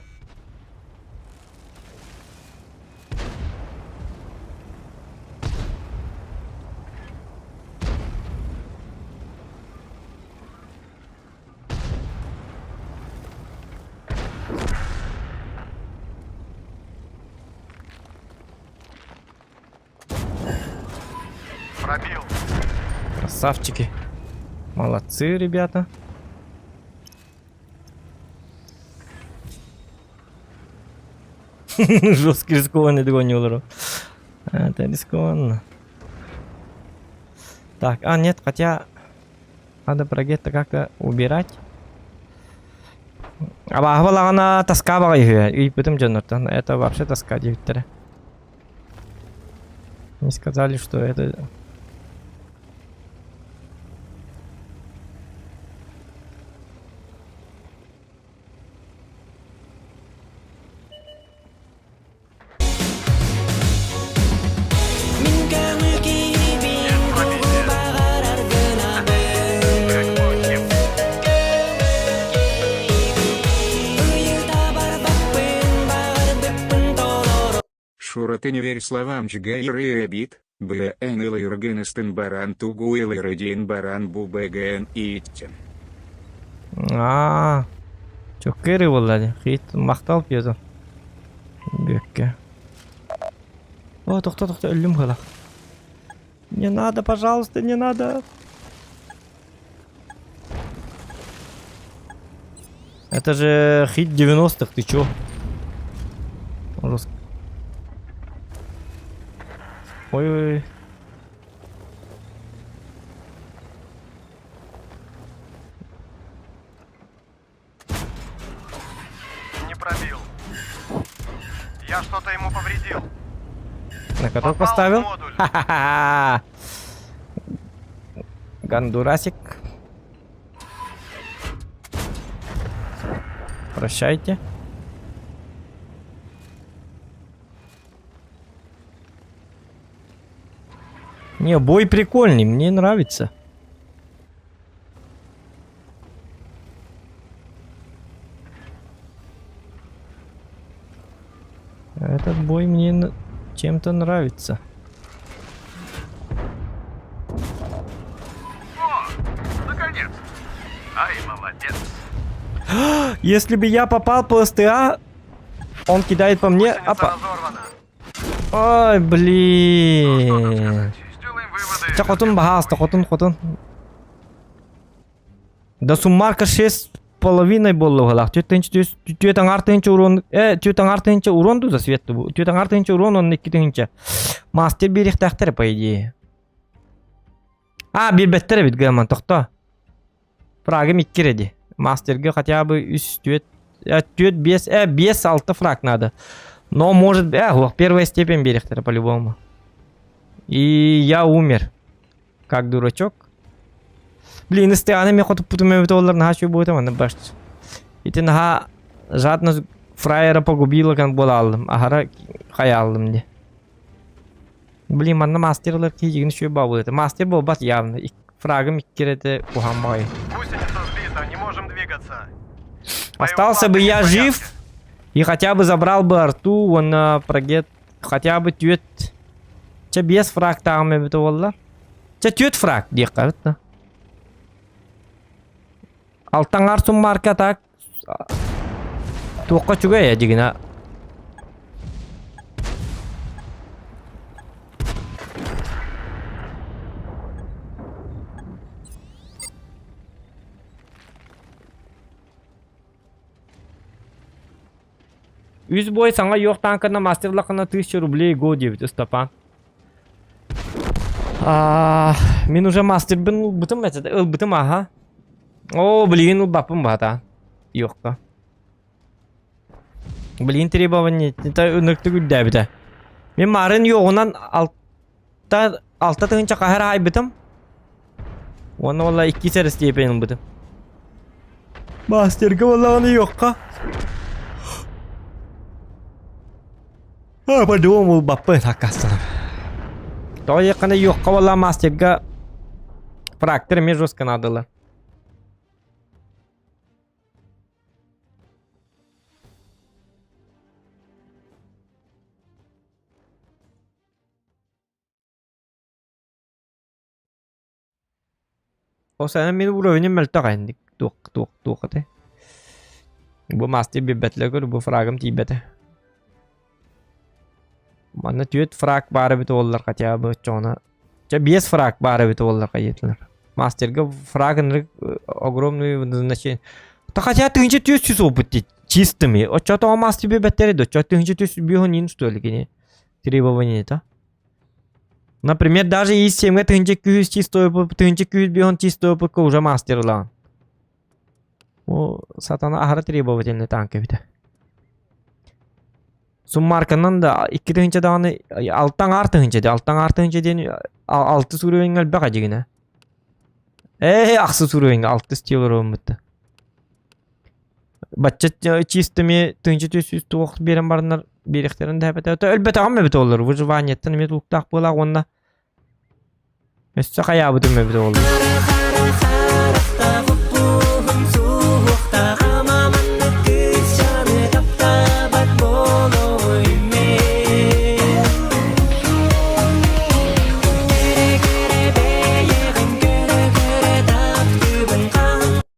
Пробил. Красавчики. Молодцы, ребята. Жесткий рискованный догоню олору. Это рискованно. Так, а нет, хотя надо прогетто как-то убирать. Абааһы балаҕана тоска баҕайы үһү. Ыйпытым дьоннортон. Это вообще тоска диэбиттэрэ. Не сказали, что это... Мин көҥүл киһибин тугу баҕарар гынабын Ыйыта барбаппын баҕарбыппын толору Шура ты не верь словам Джгайры и обид, БН Илайргыныстын баран тугу Илайрыдин баран бу БГН ииттен. Аа, чөккери буолла дии. Хит махтал пьеза. Бүөккэ. О, тохто, тохто, өллүм быһыылаах. Не надо, пожалуйста, не надо. Это же хит 90-х, ты чё? Жестко. Ой-ой-ой. Не пробил. Я что-то ему повредил. На каток Попал в поставил? модуль. Ха-ха-ха! Гондурасик. Прощайте. Не, бой прикольный, мне нравится. Этот бой мне чем-то нравится. О, наконец! Ай, молодец! Если бы я попал по СТА, он кидает по мне. Гусеница Опа. разорвана. Ой, Ну, что тут блин. сказать? Сделаем выводы. Чэ, хотун баһаалыста, хотун, хотун. Да суммарка шесть половиной буолла Түөрт түөрт аҥаар тыһыынча урон, э, түөрт аҥаар тыһыынча урон дуу за свет бу. Түөрт аҥаар тыһыынча урон, онно икки тыһыынча. Мастер биэриэхтээхтэр, по идее. А, биэрбэттэр эбит, гаман, тохто. Фрагым икки эрэ дии. Мастерга хотя бы үс, түөрт, э, түөрт, биэс, э, биэс, алта фраг надо. Но может, э, ох, первая степень биэриэхтэрэ по-любому. И я умер. Как дурачок. Блин, СТА-ны мен хотуппутум эбит олар наһаа үчүгэй буолтам аны башт. Ити наһаа жадность фраера погубила кан буола аллым. Аһара хайааллым ди. Блин, манна мастерлар киһигин үчүгэй баабыл этэ. Мастер буолбат явно. Фрагым икки куһаҕан баҕайы. Гусеница сбита, не можем двигаться. Остался бы я жив и хотя бы забрал бы арту, он прогет хотя бы түөрт чэ биэс фрагтааҕым эбитэ буолла. Чэ түөрт фраг диэххэ эбит да. Алтаҥар суммарка так туохха үчүгэй дьигинэ Үс бой саҥа йох тааҥкана мастер лакана тысяча рублей го диэбит Ыстапаан. А, мин уже мастербын ылбытым этэ ылбытым аха. Оо, билигин ылбаппын баата. Йохка. Билигин требование ынырыктык үрдээбитэ. Мин марын йоҕунан алта алта тыһыынча хаһар аайбытым. Уонна уолла иккис эрэ степень ылбытым. Мастерга буоллаҕына йохха. А, по-любому ылбаппын аккаастанар. Тоҕо диэххинэ йохха буолла мастерга фрактор эмиэ жестко наадалар. Ол сайын мин уровенем мөлтөх инник туох туох туох этэй. Бу мастер билбэтилэр бу фрагым тиийбэтэ. Манна түөрт фраг баар эбит буоллар хотя бы оччоҕуна. Чэ биэс фраг баар эбит уоллар хайыытылар. Мастерга фраг ынырык огромный значение. Та хотя тыһынча түс түс опыт дии чистыми. Оччото мастер бэттери да оччо тыһынча түс биһун ин что ли кини требование это. Например, даже из семге тыһынча күүс чистой тыһынча күүс биһун чистой опытка уже мастер ылаан. О, сатана аһара требовательный танк эбитэ. Суммарканан да 2 тыһыынча даҕаны алтан аар тыһыынча дии алтан аар тыһыынча диэн алтыс уровеньҥа элбэх эдьигинэ. Ээ ахсыс уровеньҥа алтыс дии олоруоммут. Бачча чистыми тыһыынча 400 туох биэрэн бараннар биэриэхтэрин да эбэтэ өлбөтөҕүм эбит олор выживаниеттан эмиэ тулуктаах буолаах уонна Өссө хайаабытым эбит ол.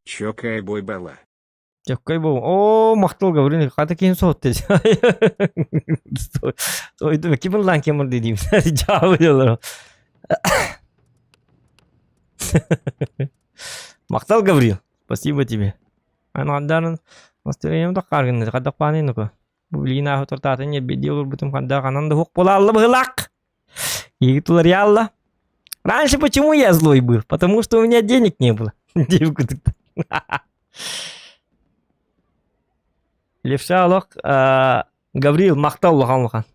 Чокай бой бала. Чоккай бу. Оо, махтал Гаврил, хата киһин соһутта. Сойдум, ким ыллаан ким ырды диим. Дьаабы дьоллоро. Махтал Гаврил, спасибо тебе. Аны настроением да харгынны, хадак пааны нука. Бу билигин ааһы тортаатын ньэрбэйдии олорбутум ханда ханан да хук буолаалла быһылаах. Игит уларыйаалла. Раньше почему я злой был? Потому что у меня денег не было. Левша олох Гаврил махтал улахан улахан.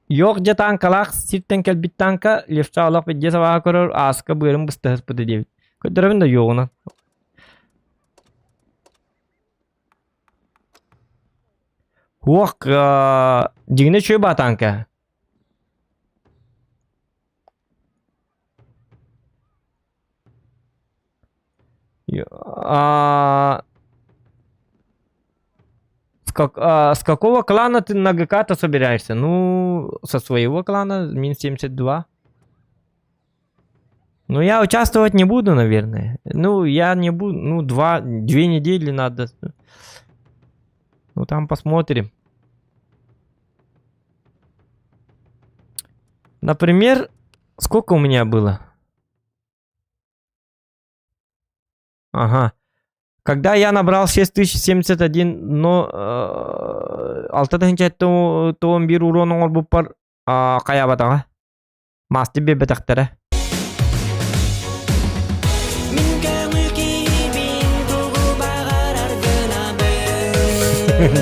Йох дьэ танкалаах сиртэн кэлбит танка левша олох бидде сабаға көрөр ааска быарын быстаһыспыта диэбит. Көрдөрөбүн да йоҕунан. Хуох дьиҥинэ үчүгэй баа танка. А, с, как, а, с какого клана ты на ГК-то собираешься? Ну, со своего клана, мин 72. Ну, я участвовать не буду, наверное. Ну, я не буду. Ну, два, 2 недели надо. Ну, там посмотрим. Например, сколько у меня было? Ага. Когда я набрал 6071, но алта тыһыынча тоон биир урон оҥорбуппар хайаабатаҕа. Мастер биэрбэтэхтэрэ.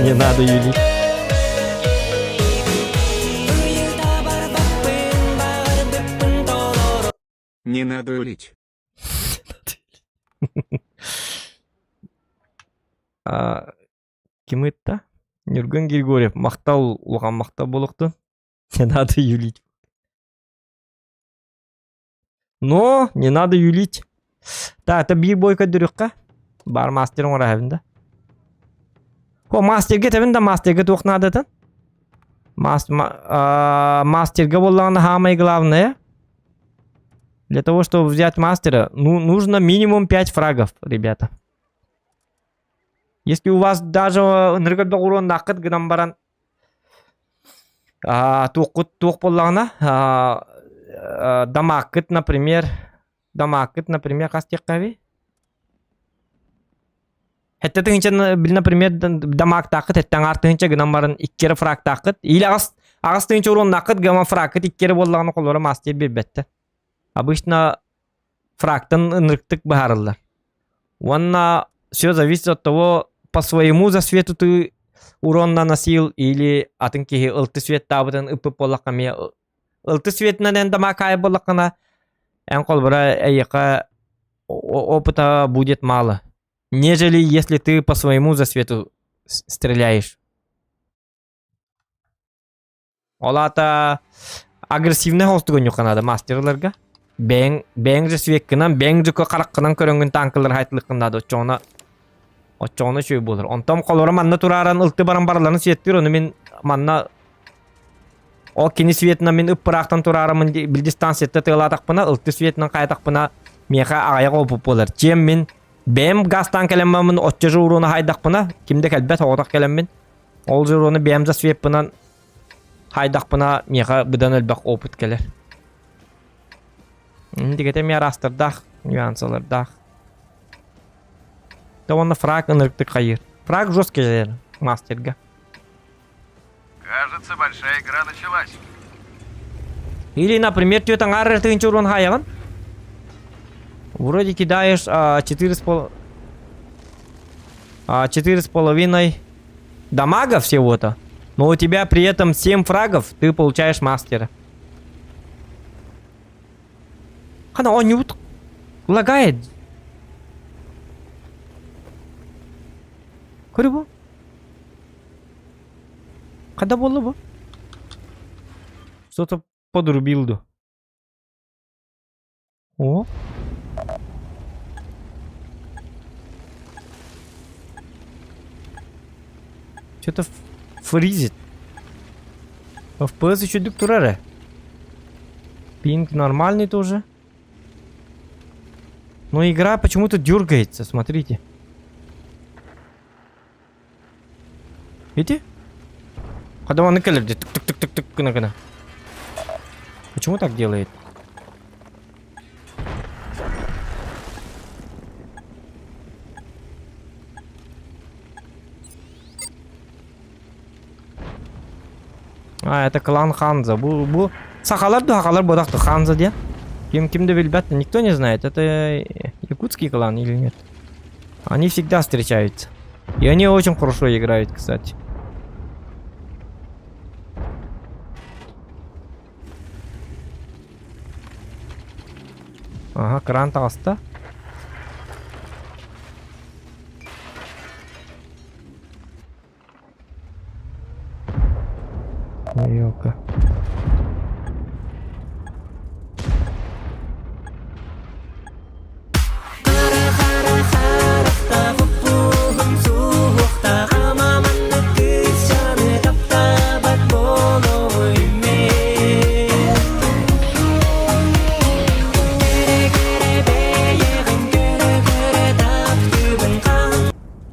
Не надо юлить. Не надо юлить. А, ким ыытта? Нюргун Григорьев. Махтал улахан махтал буолуохтун. Не надо юлить. Но не надо юлить. Так, это биир бой көрдөрүөххэ. Бар мастер оҥоро да. О, мастерга этэбин да мастерга туох наадатын? Мастерга буоллаҕына самое главное для того, чтобы взять мастера, ну, нужно минимум 5 фрагов, ребята. Если у вас даже ынырык урон гынан баран туоххут туох буоллаҕына дамааккыт, например, дамааккыт, например, хас диэххэ Хэттэ тыһыынча, например, дамаактааххыт эттэн аҥаар тыһыынча гынан баран икки эрэ фрагтааххыт или аҕыс аҕыс тыһыынча уруоннааххыт гынан фрагкыт икки эрэ буоллаҕына холоро мастер биэрбэттэр. Обычно фрагтан ынырыктык быһаарыллар. Уонна все зависит от того, по своему засвету ты урон наносил или атын киһи ылты светтаабытын ыппыт буоллахха эмиэ ылты светинэн эн дамаакаайа буоллаххына эн холобура эйиэхэ опыта будет мало нежели если ты по своему засвету стреляешь. Ол аата агрессивный холстугунньукка наада мастерларга. Бэйэҥ бэйэҥ же свеккынан, бэйэҥ же хараххынан көрөҥҥүн танкалар хайтылыккын наада оччоҕуна оччоҕуна үчүгэй буолар. Онтон холоро манна турааран ылты баран бараларын светтир, ону мин манна ол кини светынан мин ыппыраахтан тураарамын бил дистанцията тыалаатахпына, ылты светынан хайатахпына миэхэ аҕыйах опыт буолар. Чем мин бэйэм газтаан кэлэммин оччо же урууну хайдахпына, ким да кэлбэт оҕотох кэлэммин, ол же урууну бэйэм за свеппынан. Хайдахпына миэхэ быдан элбэх опыт кэлэр. Дигэтэ эмиэ араастардаах, нюансалардаах. Да уонна фраг ынырыктык хайыыр. Фраг жесткий же мастерга. Кажется, большая игра началась. Или, например, ты аҥаар тыһыынча урон хаайаҕын. Вроде кидаешь 4,5 дамага всего-то, но у тебя при этом 7 фрагов, ты получаешь мастера. Хана он лагает. Көрү Когда буолла бу? Что-то подрубил ду. О. Что-то фризит. FPS еще турар. Пинг нормальный тоже. Но игра почему-то дергается, смотрите. Видите? Когда он тык тык тык тык. Почему так делает? А, это клан Ханза. Бу, бу... Сахалар да сахалар буолбатах Ханза диэн. Ким ким да билбэт, никто не знает, это якутский клан или нет. Они всегда встречаются. И они очень хорошо играют, кстати. Ага, кран таҕыста. Ёлка.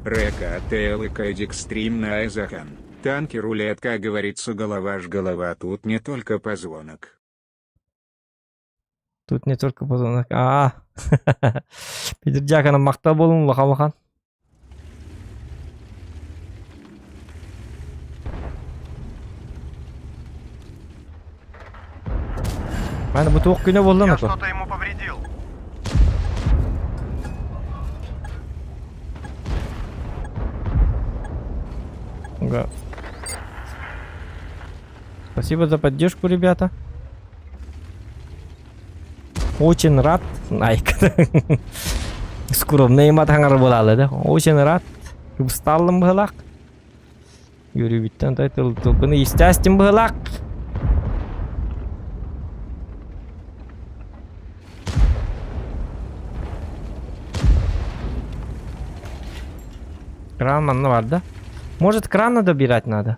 Река ТЛ стрим на Айзахан. Танки рулет, как говорится, голова ж голова, тут не только позвонок. Тут не только позвонок. А, Питер Дьяконов махтал буоллун улахан. Аны бу туох күнэ буолла Я на то. что-то ему повредил. Га. Спасибо за поддержку, ребята. Очень рад. Найк. Скромный матаңар буолалы да. Очень рад. Усталым быһыылаах. Үөрүүбүттэн той тыл тылбыны истээстим быһыылаах. Кран манна баар да? Может, кран добирать надо?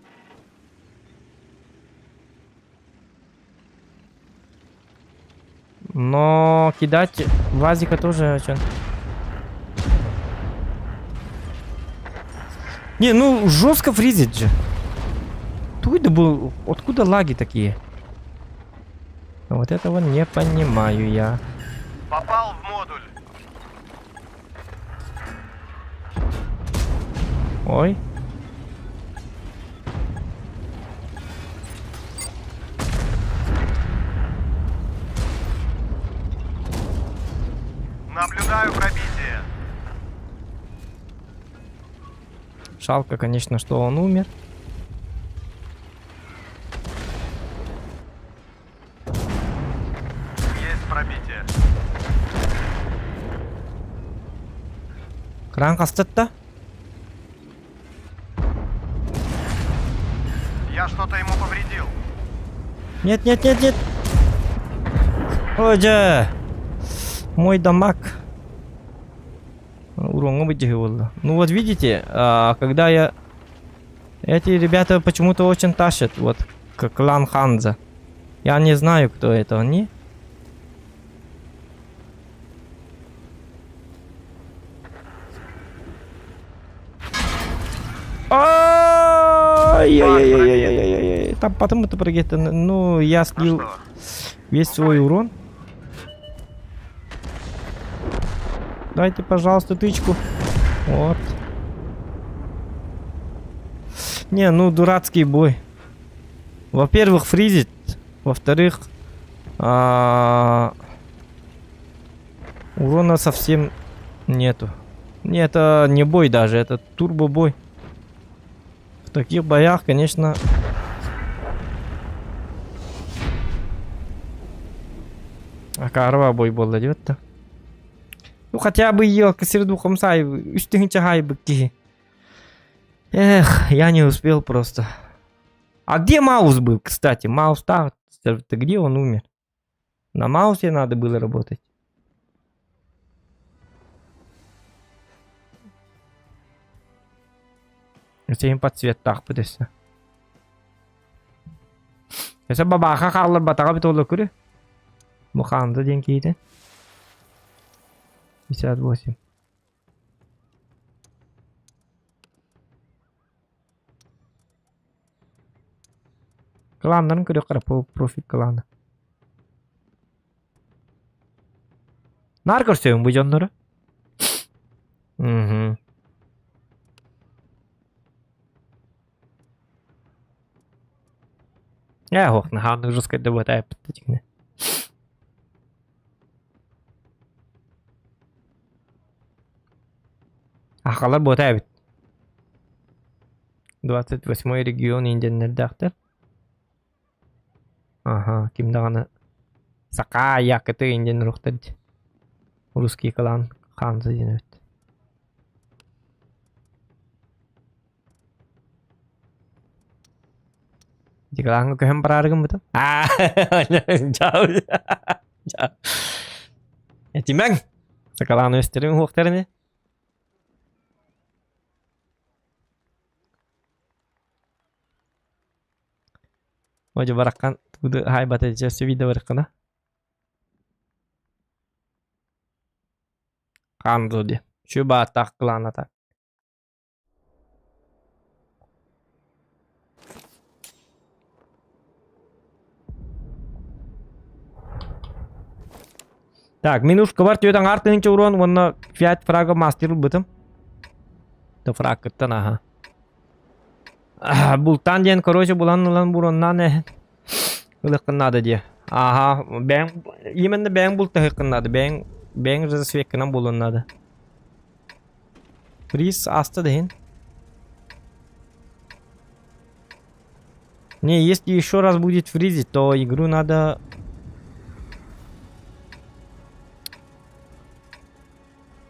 Но кидать вазика тоже очень... Не, ну жестко фризит же. Откуда был? Откуда лаги такие? Вот этого не понимаю я. Попал в модуль. Ой. Наблюдаю пробитие. Жалко, конечно, что он умер. Есть пробитие. Кран хаста. Я что-то ему повредил. Нет, нет, нет, нет. Ой, Мой дамаг. Урон было. Ну вот видите, когда я... Эти ребята почему-то очень тащат, вот, как клан Ханза. Я не знаю, кто это они. Ай-яй-яй-яй-яй-яй-яй. Там потом это прыгает, ну, я Ну слил что, весь свой урон. Дайте, пожалуйста, тычку. Вот. Не, ну, дурацкий бой. Во-первых, фризит. Во-вторых, урона совсем нету. Не, это не бой даже, это турбо-бой. В таких боях, конечно... Акарва бой был да. Ну хотя бы елка сердухом сай, үстүһүн. Эх, я не успел просто. А где Маус был, кстати? Маус там, ты где он умер? На Маусе надо было работать. Сен под цвет так пытайся. Эсе бабаха халлар батаға бит олы көрі. Мұханды ден кейді. 58. Кланнарын көрі қара профиль кланы. Нар көрсөйін бұл жоннары. Угу. Ох, наханы жестко добытая птичкина. Ахалар ботай бит. 28 регион инденнердахтар. Ага, ким даганы Сака якыты инден рухтар. Русский клан ханзы ден өт. Диклаңы көһөн барарыгын бутым. А, чао. Чао. Этимең. Сакаланы өстерин хуктарыны. Оҗа бараккан туды хайбата жасы видео бараккана. Ханзы ди. Şu так клана так. Так, минушка бар түйеден артынча урон, онна 5 фрага мастер бытым. Та фраг кыттан, ага. Бултан ден, короче, булан улан буроннан ылыккыннады де. Ага, бәң, именно бәң булта хыккыннады, бәң, бәң засвеккынан булыннады. Приз асты дехин. Не, если еще раз будет фризить, то игру надо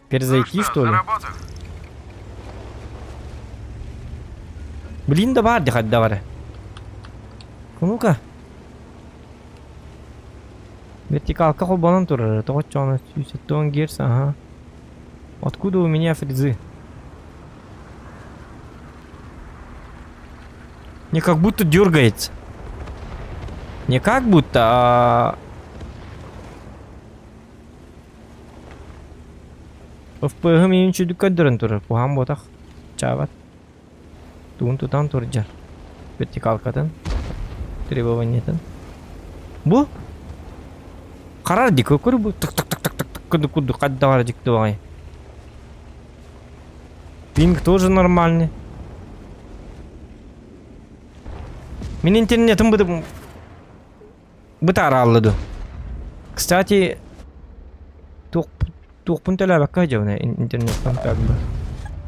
перезайти, ну что, что ли? Блин, да бар, дихать давай. Ну-ка. Вертикалка холбанан турар. Тоғыз сүйсеттон герц, ага. Откуда у меня фризы? Не как будто дергается. Не как будто, а... ФПГ мен чүдүк көдөрөн турар. Кухан ботах. Чабат. Туун тутан туржар. Вертикалкатын. Требованиятын. Бу? Карар ди көкөр бу. Тык тык тык тык тык тык куду куду каддавар дикти багай. Пинг тоже нормальный. Мен интернетим быты бытар алды. Кстати, тук пунталя жауна интернеттен как бы.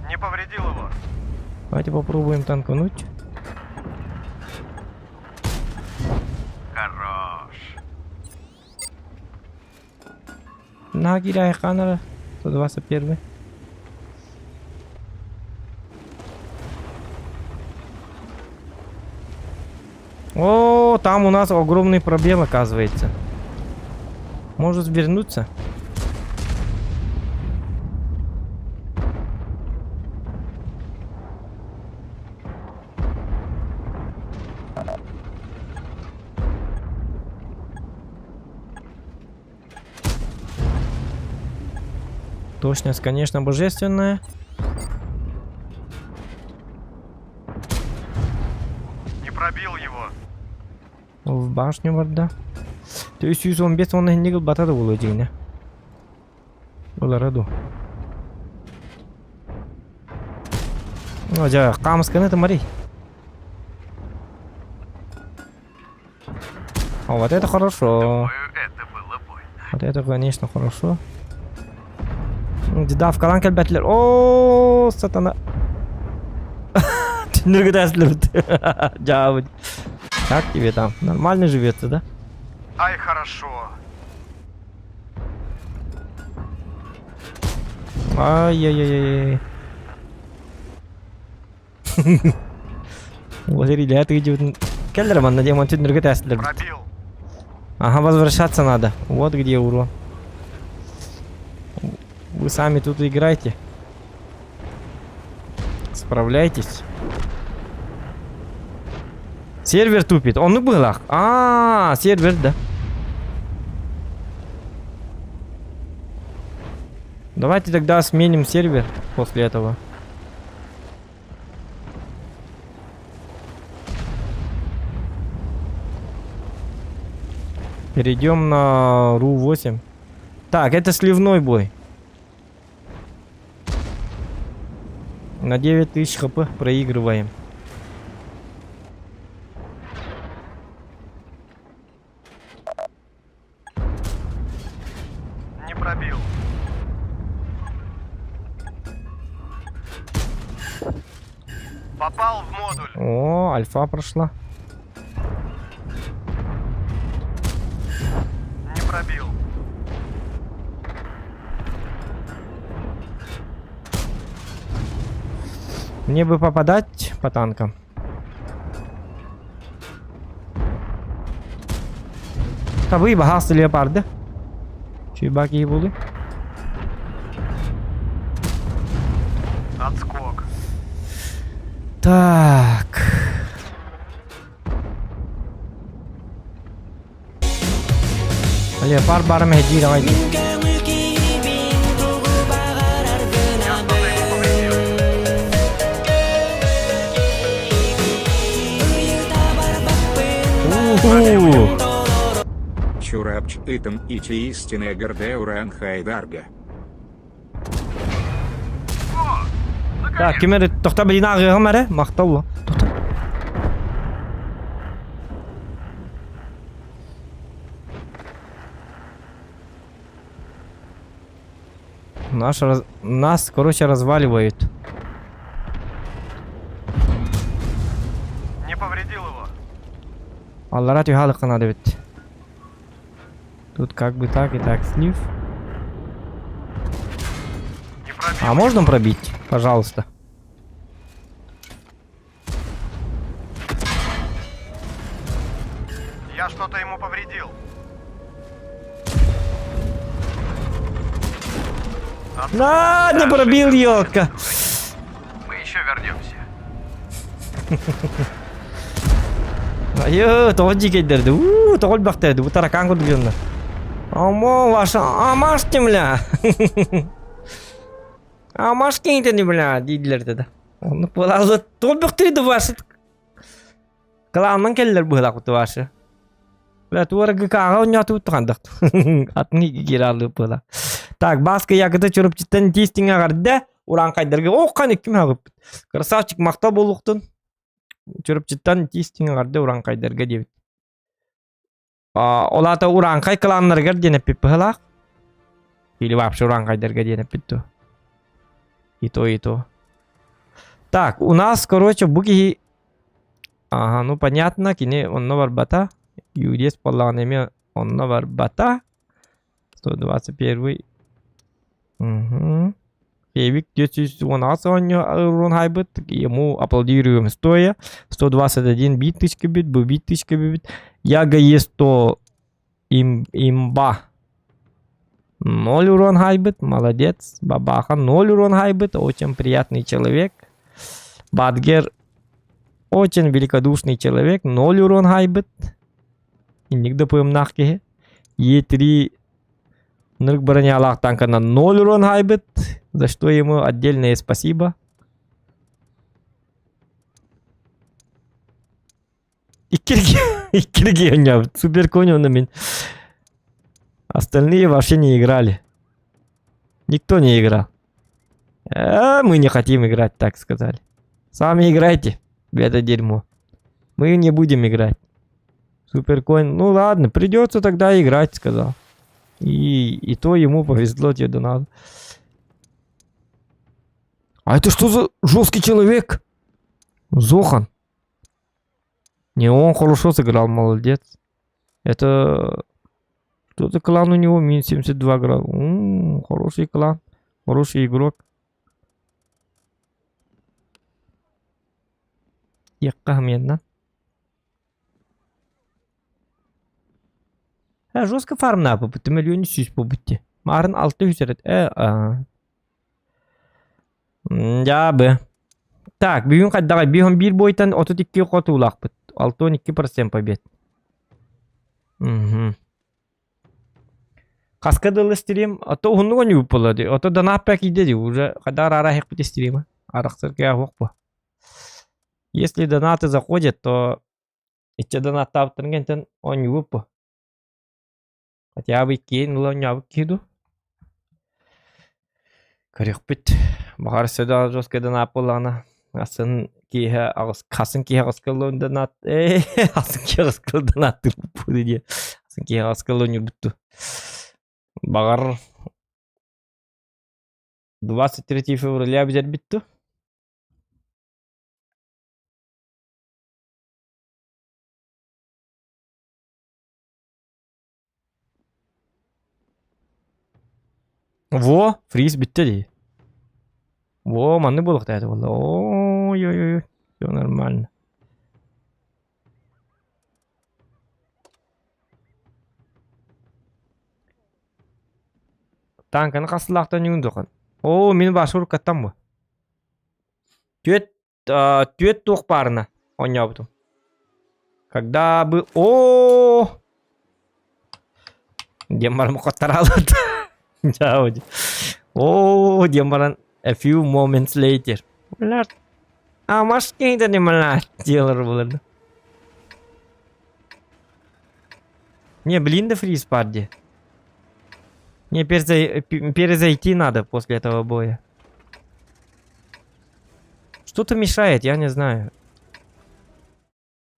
Не повредил его. Давайте попробуем танкануть. Хорош. На Гиря Ханара 121. О, там у нас огромный пробел, оказывается. Может вернуться? Точность, конечно, божественная. Не пробил его. башню барда. 315 уонна инник ылбата да буолуо дьиҥинэ. Ылара дуу. Дьэ, хаамысканы тымарый. О, вот это хорошо. Думаю, это было больно. Вот это, конечно, хорошо. Дедавкалан кэлбэтилэр. О, сатана. Түннүргүтээсилэр Дьаабыт. Как тебе там? Нормально живется, да? Ай, хорошо. Ай-яй-яй-яй. Валерий, ты идиот. Келлер манна демон түннүргүтээсилэр. Пробил. Ага, возвращаться надо. Вот где урон. Вы сами тут играйте. Справляйтесь. Сервер тупит. Он и был. А, сервер, да. Давайте тогда сменим сервер после этого. Перейдем на Ру-8. Так, это сливной бой. На 9000 хп проигрываем. Не пробил. Попал в модуль. О, альфа прошла. Не пробил. Мне бы попадать по танкам. Табы бахасы леопарды. Чуйбак iyi buldu. Отскок. Так. Леопард барым хеди давайте. Мин көҥүл киһибин тугу баҕарар Я что-то ему повредил. Ыйыта барбаппын Уху. Чурапч итам ити истинная горде уран хайдарга. О, Так, наконец! ким эрэ тохто билин ааҕыаҕым эрэ, махтал. Тохто. Наш раз... Нас, короче, разваливают. Не повредил его. Аллара түһэ надо ведь. Тут как бы так и так слив. Не пробил. А можно пробить? Пожалуйста. Я что-то ему повредил. Отскок. На, не пробил, елка. Мы еще вернемся. Айы, тоҕо дьиикэйдэрди. Уу, тоҕо элбэхтэрди. Бу таракан курдук дьоннор. Амо, ваша, амашки, бля. Амашки итини, бля, дииллэр да. Оннук буолаалы тоҕо элбэхтэрди ваша. Кылааннан кэллэр быһылаах ваша. Бля, туора ГК-ҕа оонньоотубут хандах. Атын киирэ быһылаах. Так, Баска Ягода Чурапчыттан тиистиҥ эҕэрдэ. Урааҥхайдарга ооххан икки мөҕүппүт. Красавчик махтал буолуохтун. Чурапчыттан тиистиҥ эҕэрдэ урааҥхайдарга диэбит. Ол аата урааҥхай кылааннарыгар диэн эппит быһылаах. Или вообще урааҥхайдарга диэн эппит дуо? И то, и то. Так, у нас, короче, бу киһи Ага, ну понятно, кини онно барбата. Юрец буоллаҕына эмиэ онно барбата. 121. Угу. Эвик 418 оонньуу хайбыт. Ему аплодируем стоя. 121 бит тысяча бит, бу бит тысяча бит. Яга Е100 им, имба. 0 урон хайбыт, молодец. Бабаха 0 урон хайбыт, очень приятный человек. Бадгер очень великодушный человек, 0 урон хайбыт. Инник да пымнах киһи. Е3 Нырк бронялаах танкана 0 урон хайбыт, за что ему отдельное спасибо. Иккирги. Иккилиги оонньообут. Супер конь онно мин. Остальные вообще не играли. Никто не играл. А, мы не хотим играть, так сказали. Сами играйте в это дерьмо. Мы не будем играть. Суперконь, ну ладно, придется тогда играть, сказал. И, и то ему повезло, тебе донат. А это что за жесткий человек? Зохан. Не, он хорошо сыграл, молодец. Это... Что за клан у него? Минус 72 градуса. М-м, хороший клан. Хороший игрок. Якка Э, жестко фармна попытты миллион сүүс буолбут Маарын алты үс эрэ э аа. Дьаабы. Так, бүгүн хайдаҕай? Биһон биир бойтан 32 хотуулаахпыт. 62% побед. Мгм. Хаска дылы стрим, а то уһуннук оонньуубут буолла дии. Ото донаппа киирдэ дии, уже хайдах араара иһиэхпит стрима. Арахсарга суох буо. Если донаты заходят, то иччэ донаттаабыттарын кэнтэн оонньуубут буо. Хотя бы иккиэн ыла оонньообут киһи дуу. Көрүөхпүт. Баҕар өссө да жесткай донат буоллаҕына атын киэһэ аҕыс хасын киэһэ аҕыска ылла донат ээ хасын киэһэ аҕыска ылла донаттыырбыт диye хасын киэһэ аҕыска ылла оонньуурбут дуу. Баҕар 23 февраля бүтэрбит дуу. Во, фриз бүттэ дии. Во, маннык буолуохтаах этэ буолла. Ой-ой-ой, все нормально. Танканы хасылаахтан ньуун духан. Оо, мин башы уруккаттан бу. Түөт түөт туох баарына оонньообутум. Когда бы о диэн баран хоттораалат. О диэн баран a few moments later. Блядь. А машкин не блядь делар булар. Не, блин, да фриз парди. Не, перезайти надо после этого боя. Что-то мешает, я не знаю.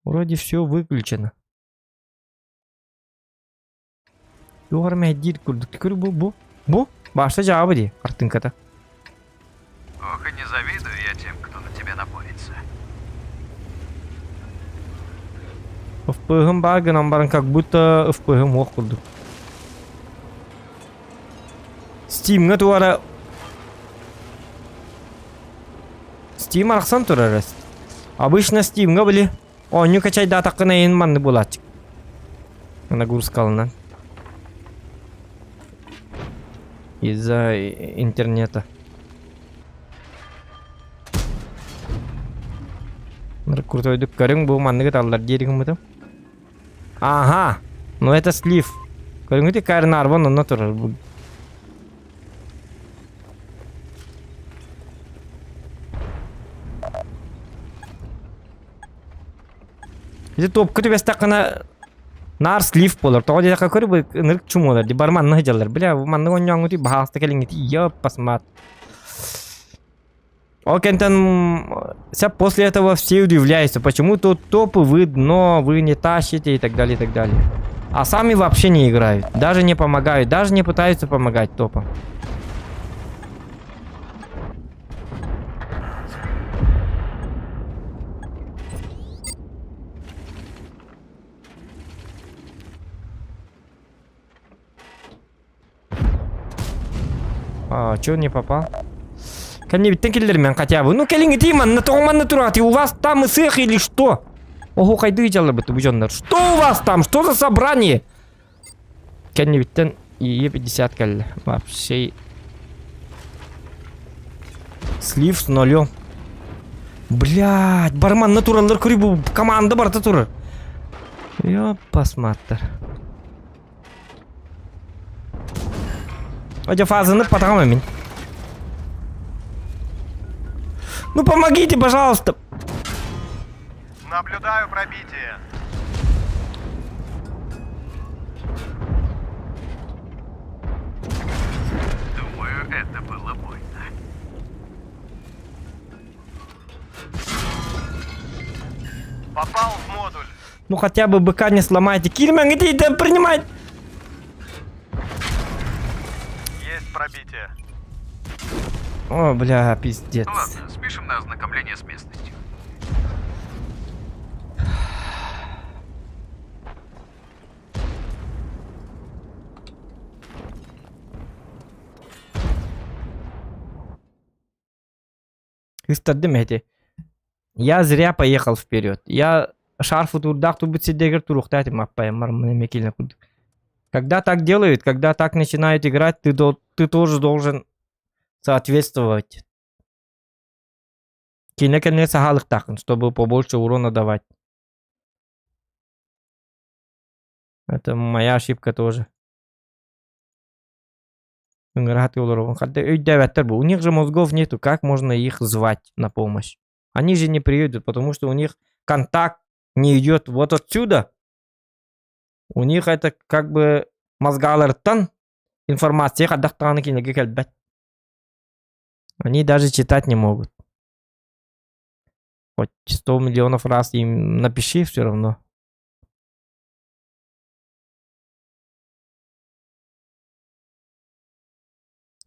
Вроде все выключено. Туох мэһэйдиир курдук. Көрү бу бу бу башта дьаабы дии хартыҥката. Ох и не завидую я тем, кто на тебя напорится. ФПГ-м баар гынан баран как будто ФПГ-м суох курдук. Steam'ҥа туора Steam арахсан турар Обычно Steam'ҥа били оонньуу качайдаатаххына эйин маннык буолааччы. Нагрузкалынан. Из-за интернета. Крутойдук көрүҥ бу манныгы таллар диир гыммытым. Ага, ну это слив. Көрүҥүтү Карнарвон онно турар. Ити топка түбэстэххинэ наар слив буолар. Тоҕо диэтэххэ көр бу ынырык чумуолар ди бары манна сылдьаллар. Бля, бу маннык оонньооҥҥутуй баһаалыста кэлиҥҥитий ёппасмаат. Ол кэнтэн после этого все удивляются, почему тут топы, вы дно, вы не тащите и так далее, и так далее. А сами вообще не играют, даже не помогают, даже не пытаются помогать топам. А, чё не попал? Кэннибиттэн киллэримэн хотя бы. Ну кэлиҥҥитий манна тоҕо манна тураатый? У вас там ысыах или что? Ого, хайдыы дьалларбыт бу дьоннор. Что у вас там? Что за собрание? Кэннибиттэн ИЕ-50 кэллэ. Вообще... Слив с нулем. Блядь, бары манна тураллар көрүй бу команда барыта турар. Ёппасматтар. Одя фазаны потом мин. Ну помогите, пожалуйста. Наблюдаю пробитие. Это было больно. Попал в модуль. Ну хотя бы быка не сломайте. Кирман, иди, да принимай! Есть пробитие. О, бля, пиздец. Ладно, спишем на ознакомление с местностью. Ыстардым эти. Я зря поехал вперед. Я шарф утурдаах турбут сирдэригэр туруохтаах этим аппайаммар мекилне курдук. Когда так делают, когда так начинают играть, ты, до, ты тоже должен соответствовать. Кинэ кэннэ саһаалыктааххын, чтобы побольше урона давать. Это моя ошибка тоже. Ыҥыраат олоробун. Хадда өйдөөбөттөр бу. У них же мозгов нету, как можно их звать на помощь? Они же не приедут, потому что у них контакт не идет вот отсюда. У них это как бы мозгаларыттан информация хайдах даҕаны кинилэргэ кэлбэт. Они даже читать не могут. Хоть 100 миллионов раз им напиши, все равно.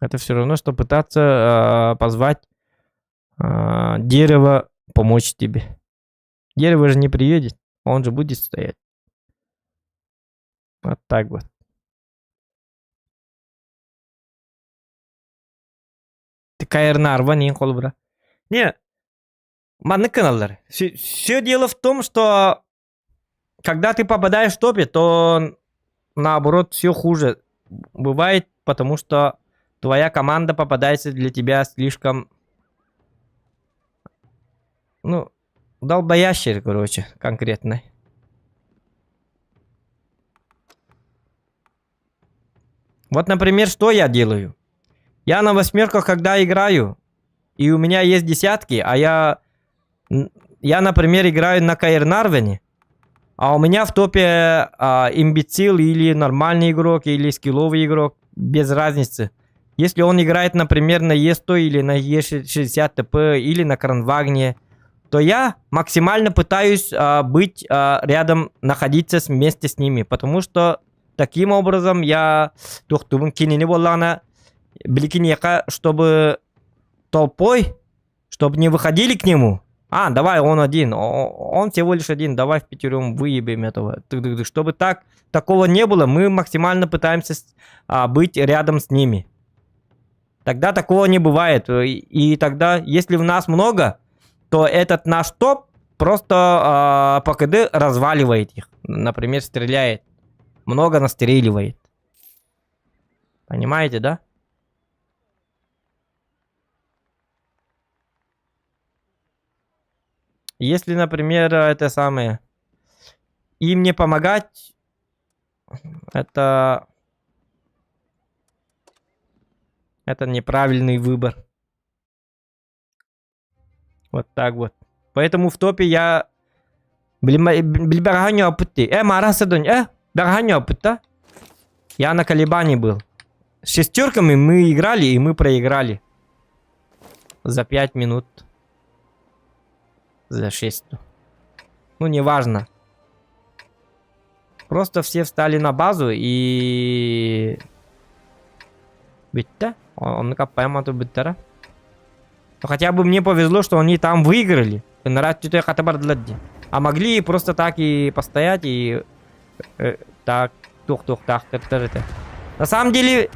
Это все равно, что пытаться э, позвать э, дерево помочь тебе. Дерево же не приедет, он же будет стоять. Вот так вот. Каернарва не холбра. Не, маннык гыналлар. Все дело в том, что когда ты попадаешь в топе, то наоборот все хуже бывает, потому что твоя команда попадается для тебя слишком, ну, долбоящер, короче, конкретно. Вот, например, что я делаю? Я на восьмерках, когда играю, и у меня есть десятки, а я, я, например, играю на Каэрнарвене, а у меня в топе имбецил или нормальный игрок, или скилловый игрок, без разницы. Если он играет, например, на Е100 или на Е60 ТП или на Кранвагне, то я максимально пытаюсь быть рядом, находиться вместе с ними, потому что таким образом я туохтуубун кинини буоллаҕына били киниэхэ, чтобы толпой, чтобы не выходили к нему. А, давай, он один, он всего лишь один, давай впятером выебем этого. Чтобы так, такого не было, мы максимально пытаемся быть рядом с ними. Тогда такого не бывает. И тогда, если в нас много, то этот наш топ просто по КД разваливает их. Например, стреляет. Много настреливает. Понимаете, да? Если, например, это самое, им не помогать, это неправильный выбор. Вот так вот. Поэтому в топе я... Били бэҕэһээ Я на колебании был. С шестерками мы играли, и мы проиграли. За 5 минут. За 6. Ну, неважно. Просто все встали на базу и... Бүттэ? Он бүттэрэ. Но хотя бы мне повезло, что они там выиграли. А могли просто так и постоять и... Так, тух-тух, так, это. На самом деле,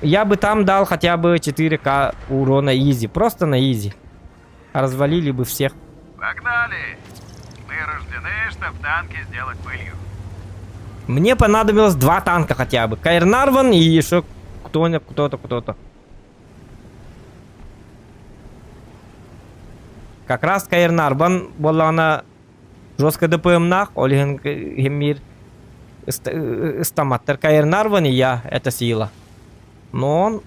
я бы там дал хотя бы 4к урона изи. Просто на изи. Развалили бы всех. Погнали! Мы рождены, чтобы танки сделать пылью. Мне понадобилось два танка хотя бы. Каэрнарвон и еще кто-то, кто-то. Как раз Каэрнарвон буоллаҕына жестко ДПМнаах, ол иһин мир ыстамматтар. Каэрнарвон и я, это сила. Но он,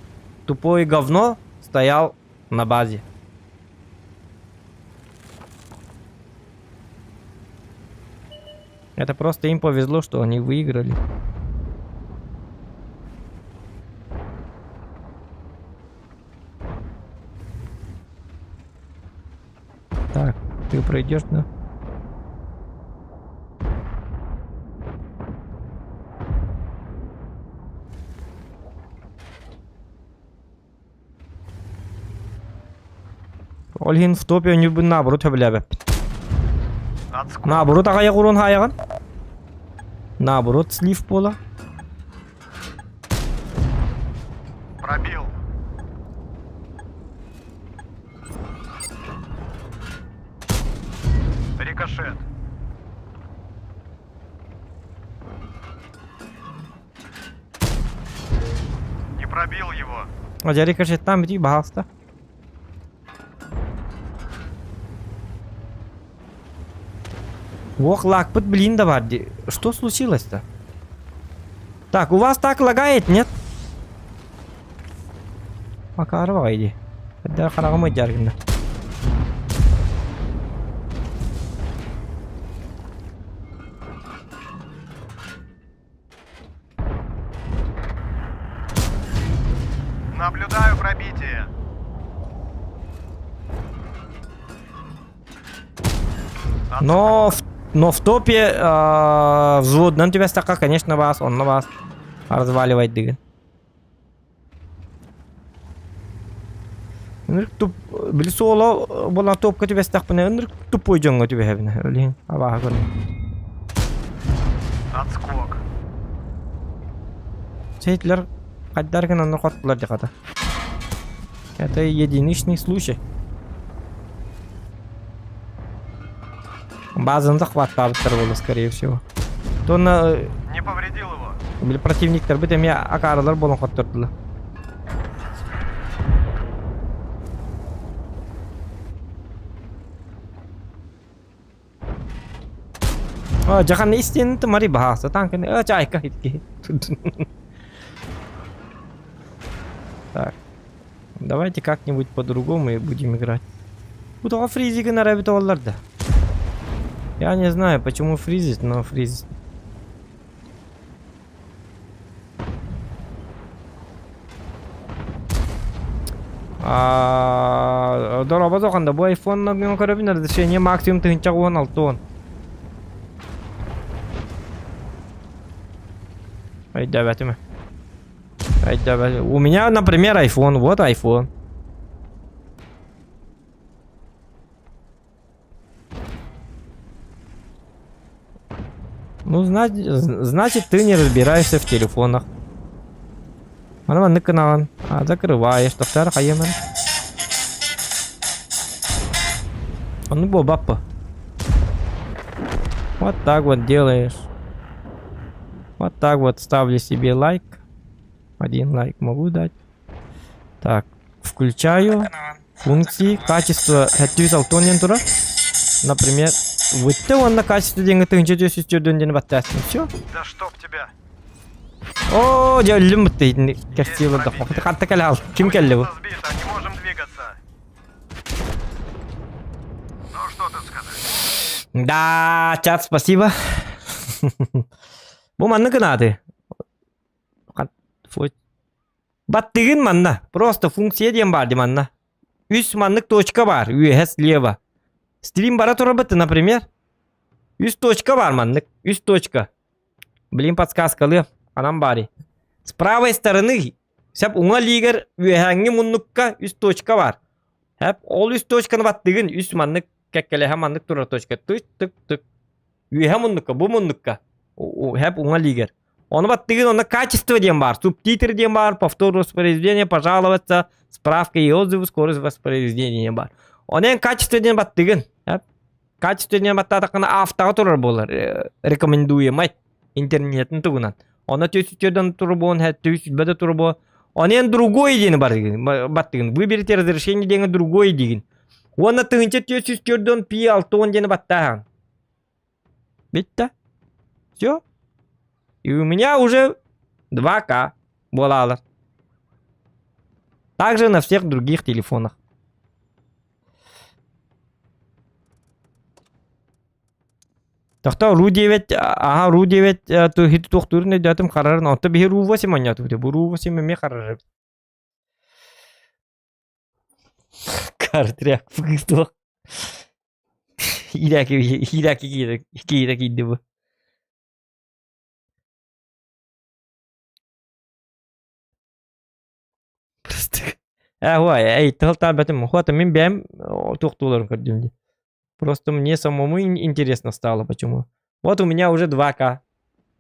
тупое говно, стоял на базе. Это просто им повезло, что они выиграли. Ты пройдешь, да? Ол иһин в топе өнүрбүн наоборот сөбүлээбэппит. Отскок. Наоборот аҕайах урун хаайаҕын. Наоборот слив буола. Пробил. Рикошет. Не пробил его. Дьэ рикошеттаан бүтүй баһаалыста. Ох, лакпыт блин да бар. Что случилось-то? Так, у вас так лагает, нет? Макарова иди. Да, хараҕым ыдьаргына. Наблюдаю пробитие. Но в, но в топе э, взводынан түбэстэххэ, конечно, вас, онно вас разваливать дигин. Ынырык туп, били суола буолан топка түбэстэхпинэ, ынырык тупой дьоҥҥо түбэһэбинэ, өлүһүн абааһы көрүн. Отскок. Сейтлер хайдар гынан хоттулар дихата. Это единичный случай. Базаны захваттаабыттар буолла, скорее всего. Тонна Не повредил его. били противниктарбыт эмиэ акаарылар буолан хоттордулар. А, дьахан истин тымари баһааса танканы а чайка итки. Так. Давайте как-нибудь по-другому и будем играть. Бу тоҕо фризигин арабит оллар да. Я не знаю, почему фризит, но фризит. Дорообо да бу айфон көрөбүн разрешение максимум тыһынча уон алты уон. Өйдөөбөтүм. Өйдөөбөтүм. У меня, например, iPhone. Вот iPhone. Ну, значит, ты не разбираешься в телефонах. Аны маннык гынаҕын. А, закрываешь. Тохтор хайымын. Ону буолбаппа. Вот так вот делаешь. Вот так вот ставлю себе лайк. Один лайк могу дать. Так, включаю функции качество 760 тура. Например, вытты онна качество деньги 1904 дені баттасын. Все. Да чтоб тебя. О, дьэ өллүм бутта итини кэпсии олордохпо. Ханта кэлэ хаал. Ким кэллэ бу? Сбито, не можем двигаться. Ну что тут сказать? Да, чат, спасибо. Бу маннык гынааты. Баттыгын манна. Просто функция диэн баар ди манна. Үс маннык точка баар. Үөһэ слева. Стрим бара турабыт, например. Үс точка баар маннык. Үс точка. Блин, подсказкалыам. Ханан баарый? С правой стороны сөп уҥа илиигэр үөһээҥҥи муннукка үс точка баар. Сөп ол үс точканы баттыгын үс маннык кэккэлэһэ маннык турар точка тык-тык-тык. Үөһэ муннукка, бу муннукка. Сөп уҥа илиигэр. Ону баттыгын онно качество диэн баар, субтитры диэн баар, повтор воспроизведения, пожаловаться, справка и отзывы, скорость воспроизведения баар. Онон эн качество диэн баттыгын. Сөп Качественнай баттаатаххына автоҕа турар буолар рекомендуемай интернетин тугунан. Онно түс турбуон түс бөдө турбо. Онен другой диэни баттыгын. Выберите разрешение диэҥэ другой диигин. Уонна тыһыынча түөрт сүүс төрдөн пи алта уон диэни баттааһын. Бүттэ. Все. И у меня уже 2К буолаалар. Также на всех других телефонах. Тохтоо Ру-9, аһа Ру-9 хити туохтуурун өйдөөтүм харарын, онто биһи Ру-8 оонньоотубут, бу Ру-8 эмиэ харарар эбит. Картряк туох. Иирээки иирээки киирэ киирди бу. Просто. Э, ой, эй, тыл-таабатым. Хуата мин бэйэм туохтууларын көрдүм дии. Просто мне самому интересно стало, почему. Вот у меня уже 2К.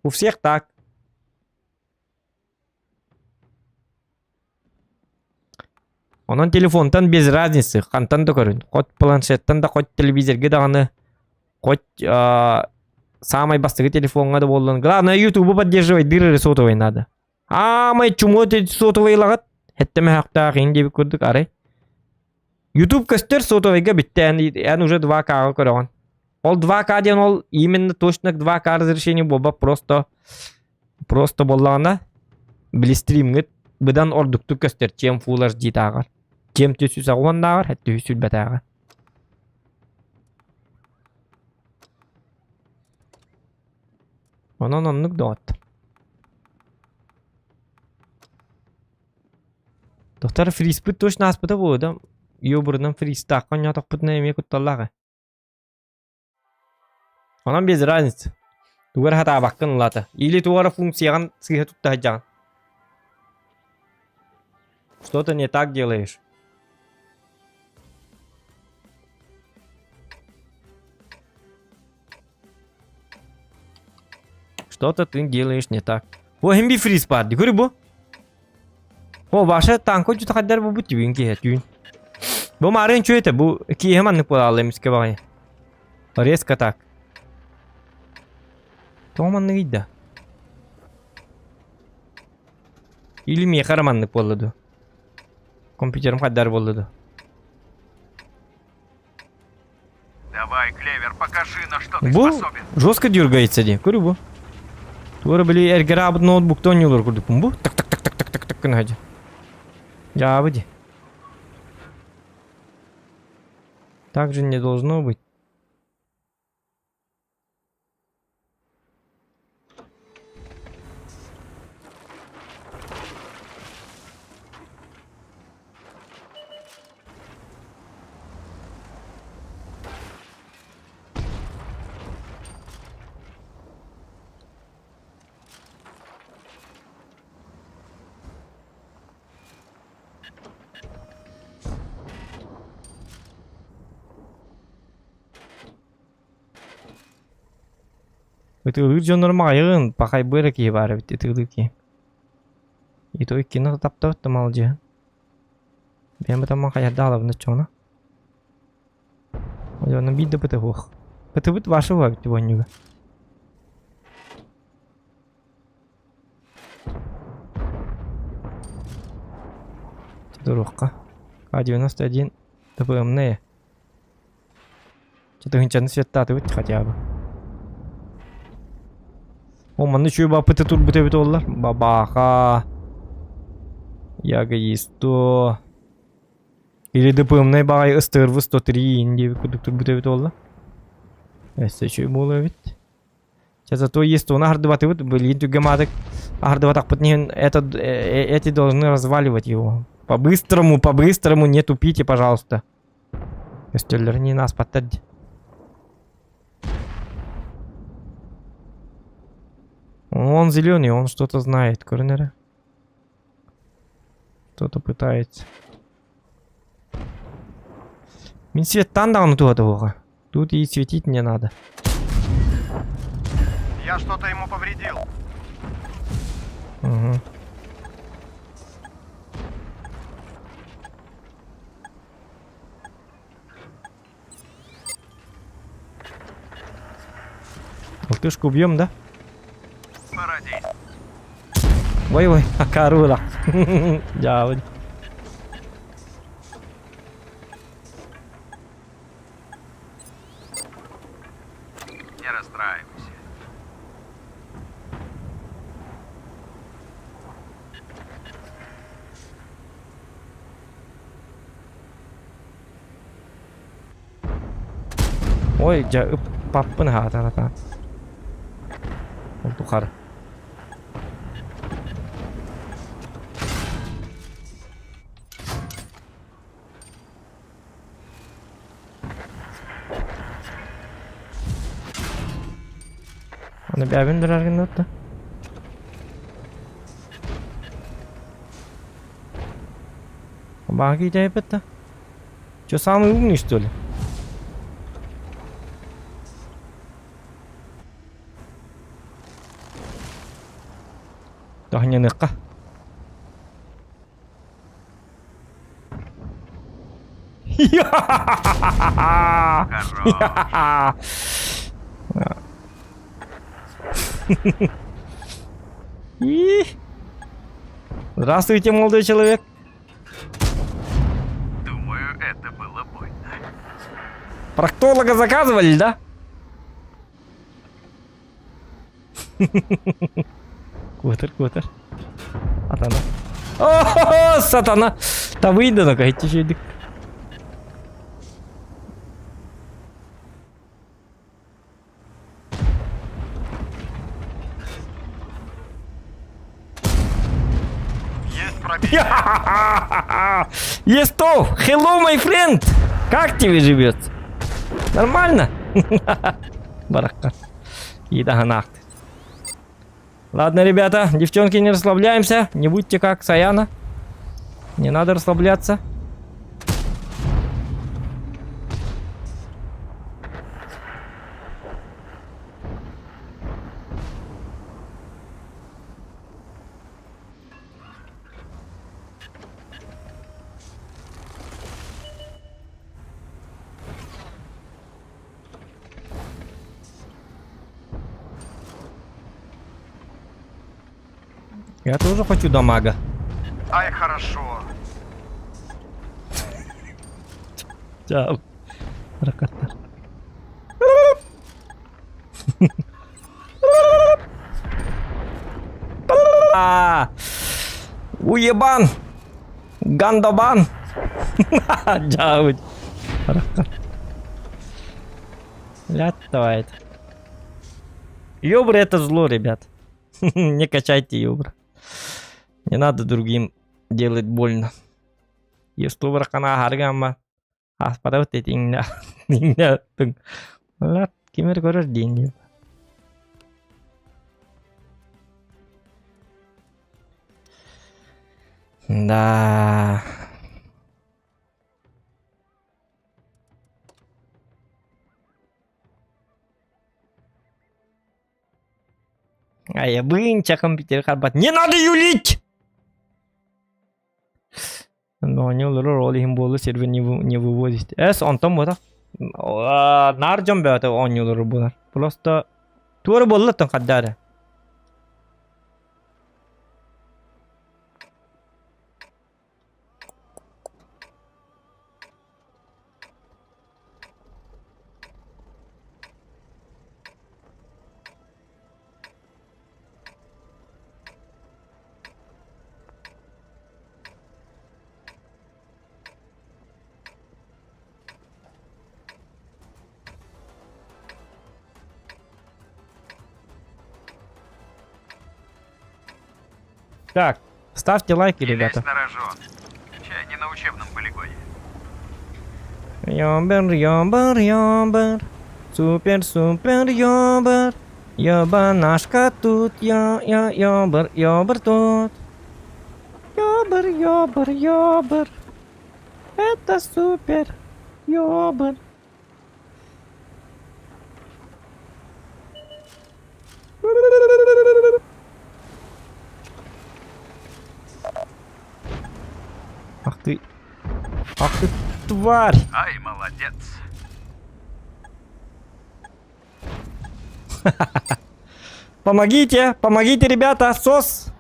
У всех так. Онон телефонтан без разницы, хантан да көрүн. Хоть планшеттан да, хоть телевизорга даҕаны, хоть самай бастакы телефоҥҥа да буоллун. Главное, Ютубу поддерживать дыр сотовый надо. Аамай чумуо сотовыйлаҕыт Эттэм иһин диэбит курдук арай. Ютуб көстөр сотовыйга бүттэ эн, эн уже 2К-ҕа көрөҕүн. Ол 2К диэн ол именно точно 2К разрешение буолбат просто просто буоллаҕына били стримҥит быдан ордуктук көстөр чем Full HD тааҕар. Чем түс үс түһү сүлбэтээҕэр. Онон оннук доҕоттор. Доктор фриспыт точно ааспыта буолуо да Йобурунан фристаахха оонньоотохпутуна эмиэ кутталлаах ээ. Онон без разницы. Тугу эрэ сатаабаккын ылаата. Или туох эрэ функцияҕын сыыһа тутта сылдьаҕын. Что-то не так делаешь. Что-то ты делаешь не так. О, хим би фриз бар. Көрү бу. О, ваша танко жүтө хаддар бу бу түүн киһи түүн. Бу марын чүөтэ бу киһи маннык буолаалла эмискэ баҕайы. Резко так. Тоҕо маннык ыйда? Или миэхэ эрэ маннык буолла дуо? Компьютерым хайдар буолла дуо? Давай, Клевер, покажи, на что ты Бу способен. жестко дергается дии. Көрү бу. Туора били эргэрээбит ноутбукта оонньуулар курдукпун бу. Так так так так так так так гына дии. Дьаабы дии. Так же не должно быть. Ытыалыыр дьоннорум аҕыйаҕын, пахайбы эрэ киһи баар эбит ытыалыыр киһи. И то иккини таптабыт да маладьыаһын. Бэйэм бытаммын хайарда аҕалабын оччоҕуна. Онно биир да быта суох. Бытыбыт вашего эбит буонньуга. Туруохха. А91 ТПМ-ная. Тыһыынчаны светтаатыбыт хотя бы. О, манна үчүгэй баппыты турбут эбит уоллар. Бабаха. Ягоисто. Или ДПМ-най баҕайы ыстыырбы 103 диэбит курдук турбут эбит уолла. Өссө үчүгэй буолуо эбит. Сейчас зато есть оны аһардыбатыбыт, блин, түгэмаатык аһардыбатахпытын иһин это, эти должны разваливать его. По-быстрому, по-быстрому, не тупите, пожалуйста. Көстөллөрүн ааспаттар дии. Он зеленый, он что-то знает, көрүнэрэ. Что-то пытается. Мин светтан даҕаны туһата буоҕа. Тут и светить не надо. Я что-то ему повредил. Угу. Алтышку убьем, да? Пора действовать. Ой-ой, акарула. Дьаабын. Не расстраивайся. Ой, дьэ, ыппаппын аһаатар Ол тухары. Бэбин дыраргын да. Баги это. Че, самый умный, что ли? Тохненыкка. Здравствуйте, молодой человек. Думаю, это было больно. Проктолога заказывали, да? Квотер, квотер. Атана. О, сатана! Та выйду, ну-ка, идти Есть пробитие. Естов! Hello, my friend! Как тебе живет? Нормально? Баракка. Еда Ладно, ребята, девчонки, не расслабляемся. Не будьте как Саяна. Не надо расслабляться. Я тоже хочу дамага. Ай, хорошо. Чао. Раката. А, Уебан! Гандабан! Дьявол. Лятает. Ёбр это зло, ребят. Не качайте ёбр. Не надо другим делать больно. Естубр кана харгамма. Аспарабыт этиңнэ. Лат кимер көрөр диэн. Да. А я бынча компьютер харбат. Не надо юлить! Но они роль им было сервер не, не вывозит. Эс, он там вот. Нарджом бәті оңюлары бұлар. Просто туары болды тон қаддары. Так, ставьте лайки, Не ребята. лезь на рожон. Чай не на учебном полигоне. Ёбер, ёбер, ёбер. Супер, супер, ёбер. Ёбанашка тут, я, я, ёбер, ёбер тут. Ёбер, ёбер, ёбер. Это супер, ёбер. Ах ты. Ах ты, тварь! Ай, молодец. Помогите, помогите, ребята, сос!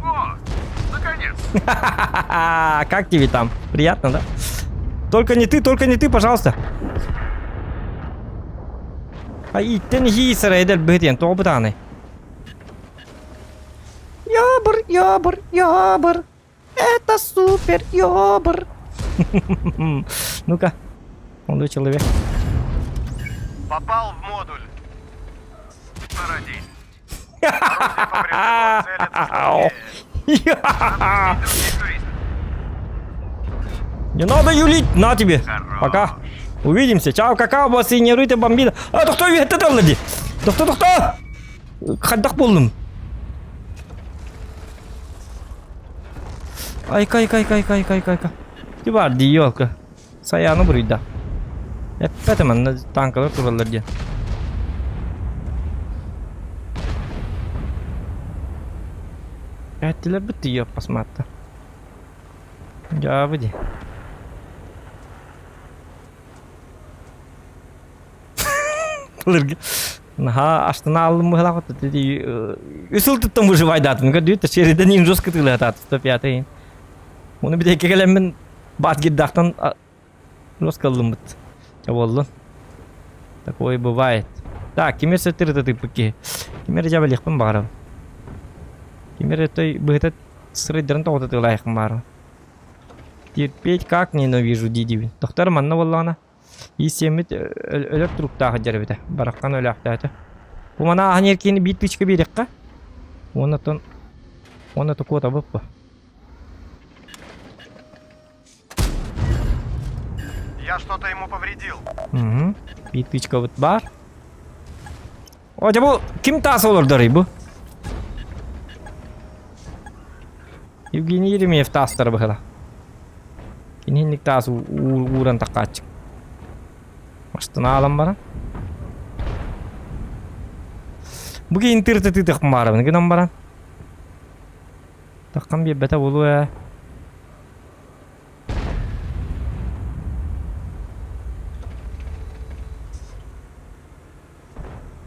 О, наконец. Как тебе там? Приятно, да? Только не ты, только не ты, пожалуйста. А иттен хийсэр эдер бытен тобытаны. Ёбр, ёбр, ёбр. Это супер, ёбр. Ну-ка, молодой человек. Попал в модуль. Пора. Не надо юлить, на тебе. Хорош. Пока. Увидимся. Чао, какао, боссы, не руйте, бомбина. А, тохто, үһэтте талла ди. Тохто, тохто! Хайдах буоллум? Айка, айка, айка, айка, айка, айка, айка. Ти бар ди, елка. Саяны буруйда. Эппэтим манна танкалар тураллар диэн. Эттилер бит посмотри. Дьаабы дии. Былыргы наһаа астына аллым быһалаах үс сыл туттан выживайдаатым көрдүүт серийден иин жестко тыылаатаат 105 Оны битэкке кэлэммин баат гирдаахтан жестко ыллыммыт. Ча буоллун. Такое бывает. Так, кимер сеттир тыппыт киһи. Кимер дьабалиахпын баҕарабын. Кимер той быһыта сырайдарын тоҕото тыылаайахпын баҕарабын. Терпеть как ненавижу дии-диибин. Тохтор манна буоллаҕына ииссиэммит өлөр туруктаах дьэр эбитэ. Бараххан өлөөхтөөтө. Бу мана ааһан эркиини биир тычка биэриэххэ. Уонна уонна токуотабыт бу. Я что-то ему повредил. Угу. Биир тычкабыт баар. О, дьэ бу ким таас олордорый бу? Евгений Еремеев таастара быһыла. Киниһинник таас ууран таккааччы. Астына алан баран. Бу киһин тырты тыытыахпын баарабын гынан баран. Таххан биэрбэтэ буолуо ээ.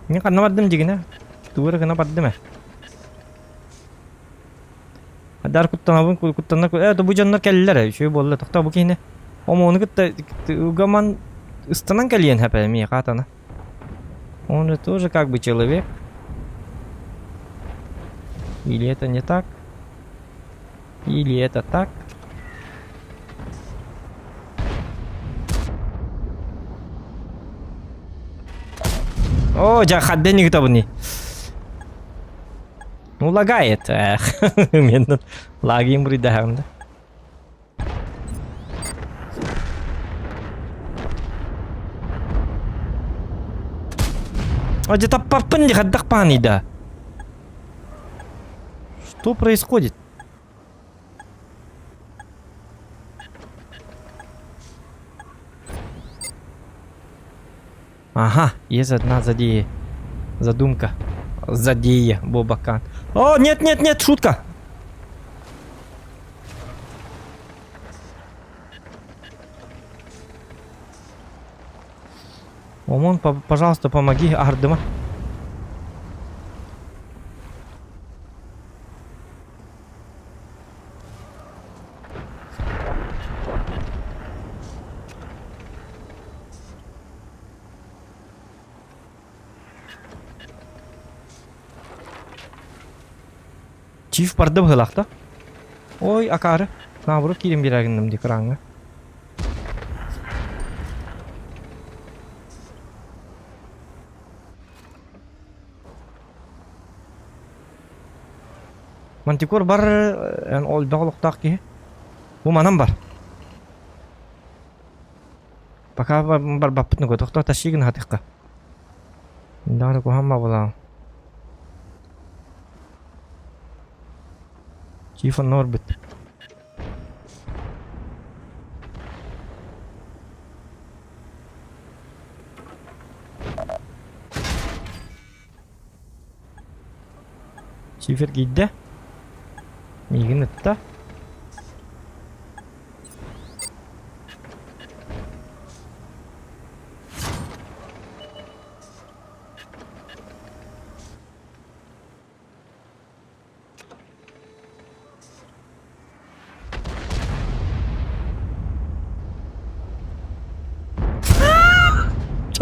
Мин ханна бардым дьигинэ? Тугу эрэ гына бардым ээ. Дар куттанабын куттана э бу дьоннор кэллилэр ээ үчүгэй буолла тохтоо бу киһини омуону кытта угаман ыстанан кэлиэн хэпэ миэхэ атана. Он же тоже как бы человек. Или это не так? Или это так? О, дьэ хадден ыытабыный. Ну лагает. Эх, мен лагим бридаһам да. О, дьэ таппаппын ди хаддах да. Что происходит? Ага, есть одна задея. Задумка. Задея, Бобакан. О, нет, нет, нет, шутка! Омон, пожалуйста, помоги Ардыма. Чиф барды быһыылаах да? Ой, акаары. Наоборот киирэн биэрэ гынным дии кырааҥҥа. Мантикор бар эн олбэх олохтоох киһи. Бу манан бар. Пока барбаппыт нуга тохтоо тащи гына хатыхха. Даҕаны куһаҕан баҕалаах. Чиф онно барбыт. Чифер киирдэ. Миигин ытта.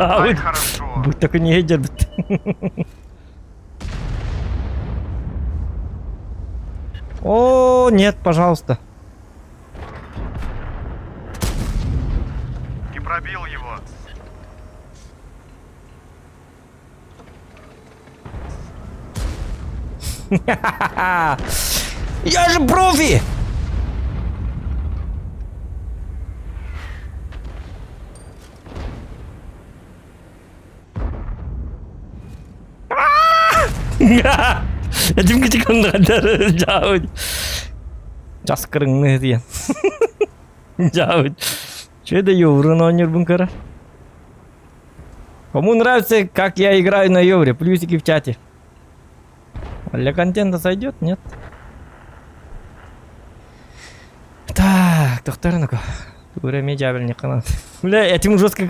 Ай, хорошо. Будь такой не дербит. О, нет, пожалуйста. Не пробил его. Я же профи! Этим кычыканнар жаабыт. Часкырыңны диэн. Жаабыт. Че да евро оонньуурбун көрө. Кому нравится, как я играю на евре, плюсики в чате. Для контента сойдет, нет? Так, доктор, ну-ка. Тура ме жабельник канат. Бля, этим жестко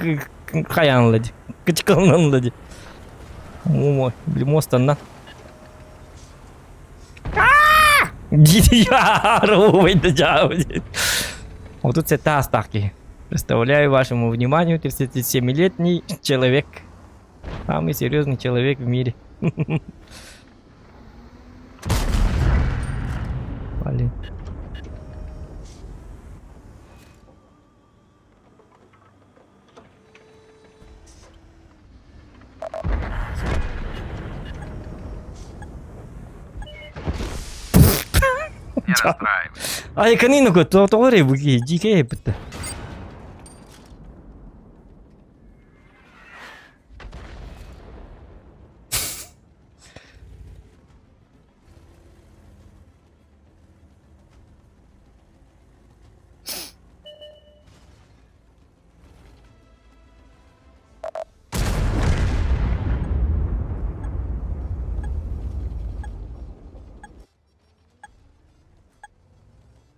хаянла ди. Кычкалнанла ди. Мой, бли мост анна. Вот тут это ставки. Представляю вашему вниманию 37-летний человек. Самый серьезный человек в мире. Блин. Не расстраивайся. Ай, канину ко то торе буки жике бит.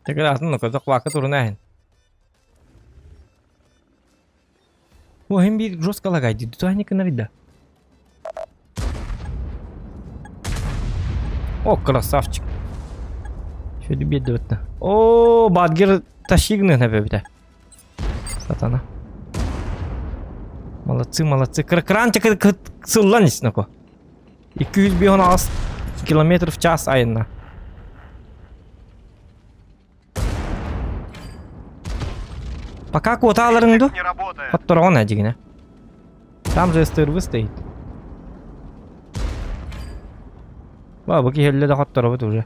Текраатын но квака турнаhin. О, им бир жестко лагает. Туаника навида. О, красавчик. Что бедовать-то? О, Бадгер тащигны на бебе. Сатана. Молодцы, молодцы. Крантик сылланис нако. 256 километров в час айна. Пока квоталарынду. Не работает. Хотторон эдигине. Там же СТРВ стоит. Ба, бу киһи да хотторобут уже.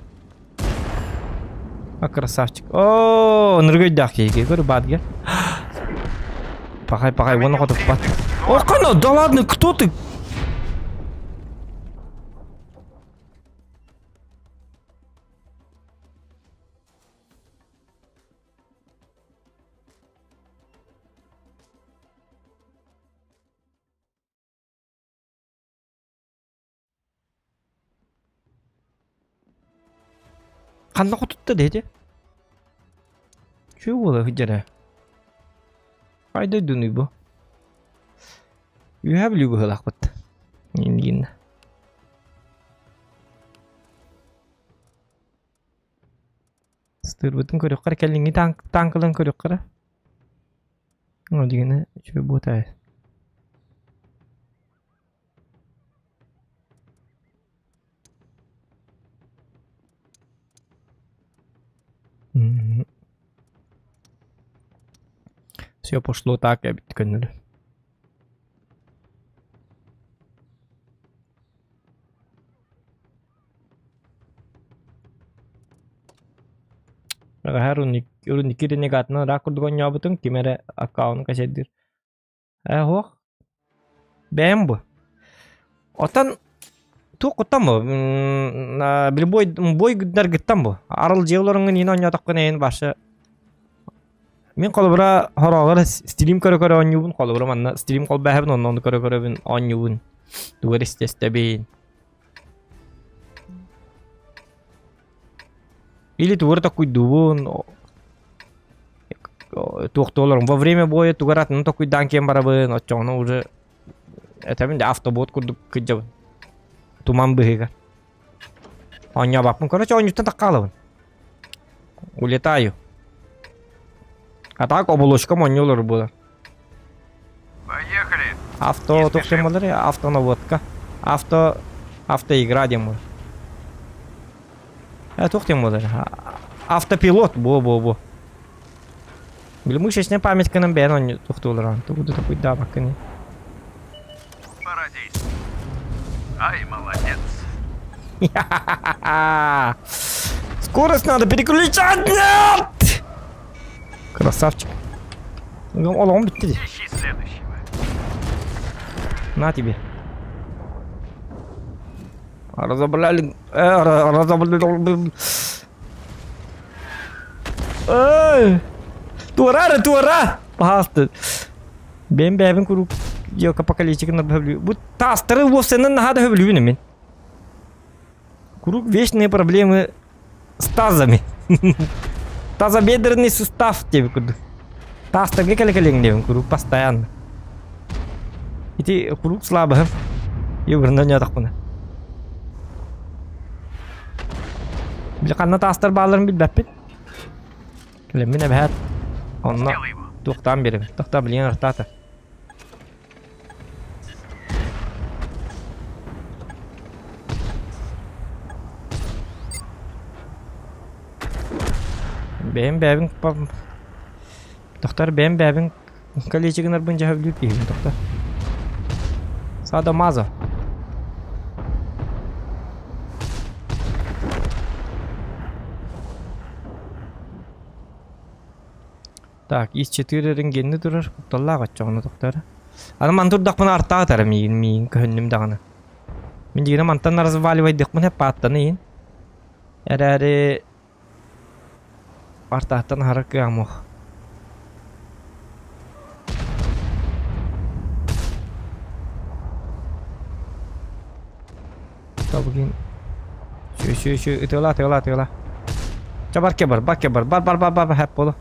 А красавчик. О, ныргыйдах киһи көр бадгер. Пахай, пахай, вон хотов пат. О, кана, да ладно, кто ты? Ханна хотутта деди. Чү буола сылдьара? Хайда өйдөнүй бу? Үөһээ Бүлүү быһыылаахпыт. Ингин. Сытыырбытын көрүөххэ эрэ кэлиҥҥи танк танкаларын көрүөххэ эрэ. О дигэнэ үчүгэй буотаай. Все пошло так эбит көннөрү. Бэҕэһээ Руник ренегатынан ыраах курдук оонньообутуҥ, ким эрэ аккаунун качайдыыр. Ээ суох. Бэйэм бу. Оттон туох куттан бу? Били бой бой гыттан бу. Арыл дьиэ олороҥҥун иин оонньоотоххуна эйин башы Мин холобура хороҕор стрим көрө-көрө оонньуубун, холобура манна стрим холбооһобун, онно ону көрө-көрөбүн оонньуубун. Тугу эрэ истэ-истэбин. Или тугу эрэ токуйдуубун, туохтуу олорон во время боя тугу эрэ атыны токуйдаан киэн барабын, оччоҕуна уже этэбин да автобот курдук кыдьабын. Туман быһыыга. Оонньообаппын, короче, оонньууттан таххаалабын. Улетаю. А так оболочкам оонньуулар буолар. Поехали. Авто туох диэн буолар автонаводка. Авто автоигра диэн буолар. Э туох диэн буолар автопилот буо буо буо. Били мышечная памятьканан бэйэн оонньуу туохтуулар тугу да токуйдаабаккын. Пора действовать. Ай, молодец. Скорость надо переключать! Нет! Красавчик. Олоҕум бүттэ дии. Ищи следующего. На тебе. Разобрали... Разобрали... Эй! Туора эрэ, туора! Паһаалта. Бэйэм бэйэбин куруук елка покалечигын бөһүлүү. Бу таастары уопсайынан наһаа да сөбүлүүбүн мин. Куруук вечные проблемы с тазами. Тазобедренный сустав диэбит курдук. Таастарга кэлэ-кэлиҥ диэбин куруук постоянно. Ити куруук слабыһым. Юбырынан ньотохпуна. Били ханна таастар баалларын билбэппин. Кэлэммин эбэһээт онно Сделай его. туохтаан биэрэбин. Тохтоо билигин артаата. Бэйэм бэйэбин Тохтор бэйэм бэйэбин калечи гынарбын дьэ сөбүлүүр киһибин тохтор. Садо мазо. Так, ис 4 рентгенни турар, кутталлаах оччоҕуна тохтор. Аны ман турдахпына артаатара миигин миигин көһүннүм даҕаны. Мин дьигинэ мантан разваливайдыхпын эппааттаны иин. Эрээри артааттан аһара кыамуох. Табыгин. Шү шү шү ытыала ытыала ытыала. Ча бар ке бар бар ке бар бар бар бар бар хэп болу.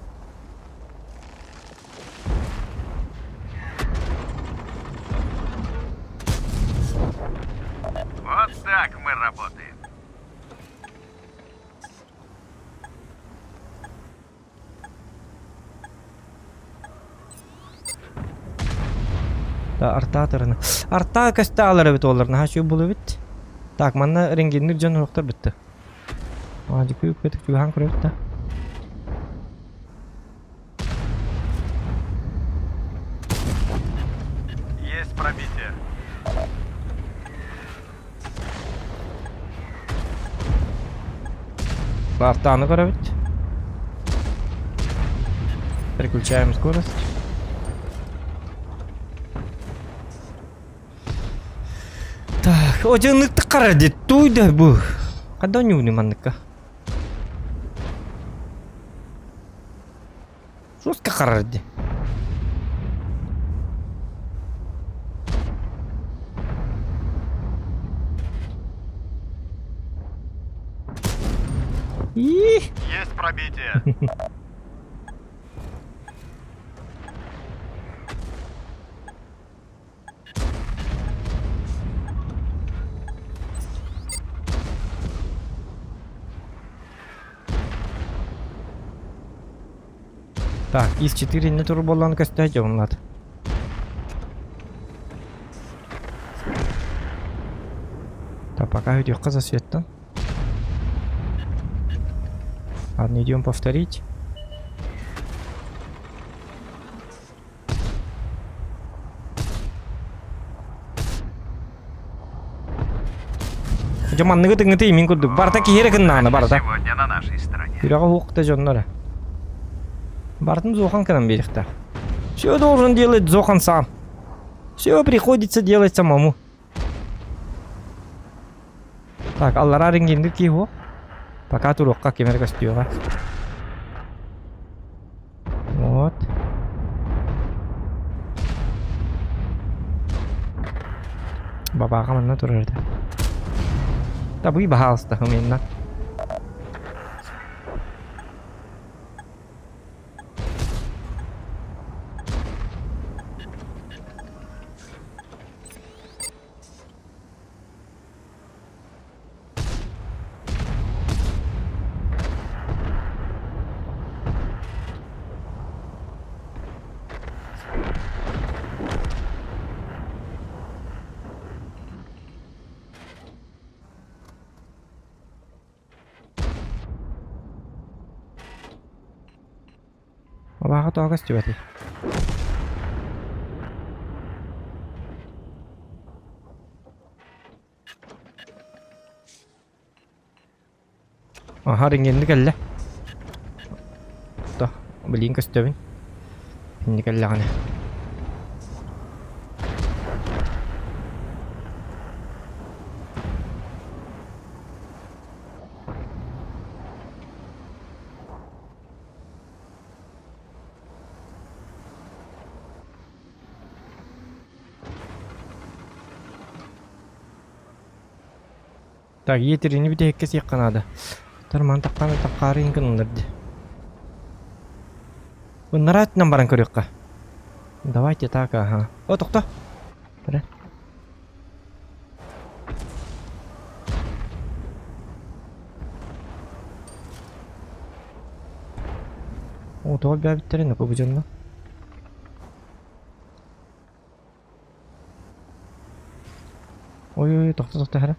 Вот так мы работаем. Да, артаатарына. Артаа көстө эбит олар наһаа үчүгэй буолуо эбит. Так, манна рентгеннир дьон уруктар бүтте. Аадьыкыы үккэтик чугаһаан көрөбүт да. Есть пробитие. Артааны көрөбүт. Переключаем скорость. Так, одьонныктык харар дит туйда бу. Хадда ньууну манныкка. Жестко харар ди. И Есть пробитие. Так, ИС-4 не турболан көстөөт онлат. Так, пока идёт за светом. Ладно, идем повторить. Дьэ манныгы тыҥытый мин курдук. Барта киһи эрэ гыннаҕына барыта. Сегодня на нашей стороне. Күрэҕэ уох да дьонноро. Бартын Зохан кынан биэриэхтээх. Все должен делать Зохан сам. Все приходится делать самому. Так, аллараа рингинник киһи уох. Пока туруохха ким эрэ көстүөҕэ. Вот. Бабааҕа манна турар этэ. Табыы баһаалыста ымыйынна. Абааҕа тоҕо көстүбэтий? Аһа рингенни кэллэ. То, билигин көстөбүн. Инни кэллэҕинэ. Так, етерини бүтэһиккэ сиэххэ наада. Тарман тахханы таххаары иһин гыналлар дии. Ыннараа өттүнэн баран көрүөххэ. Давайте так, ага. О, тохто. Бара. О, тоҕо бэбиттэрин бу дьонно. Ой-ой, тохто тохто хара.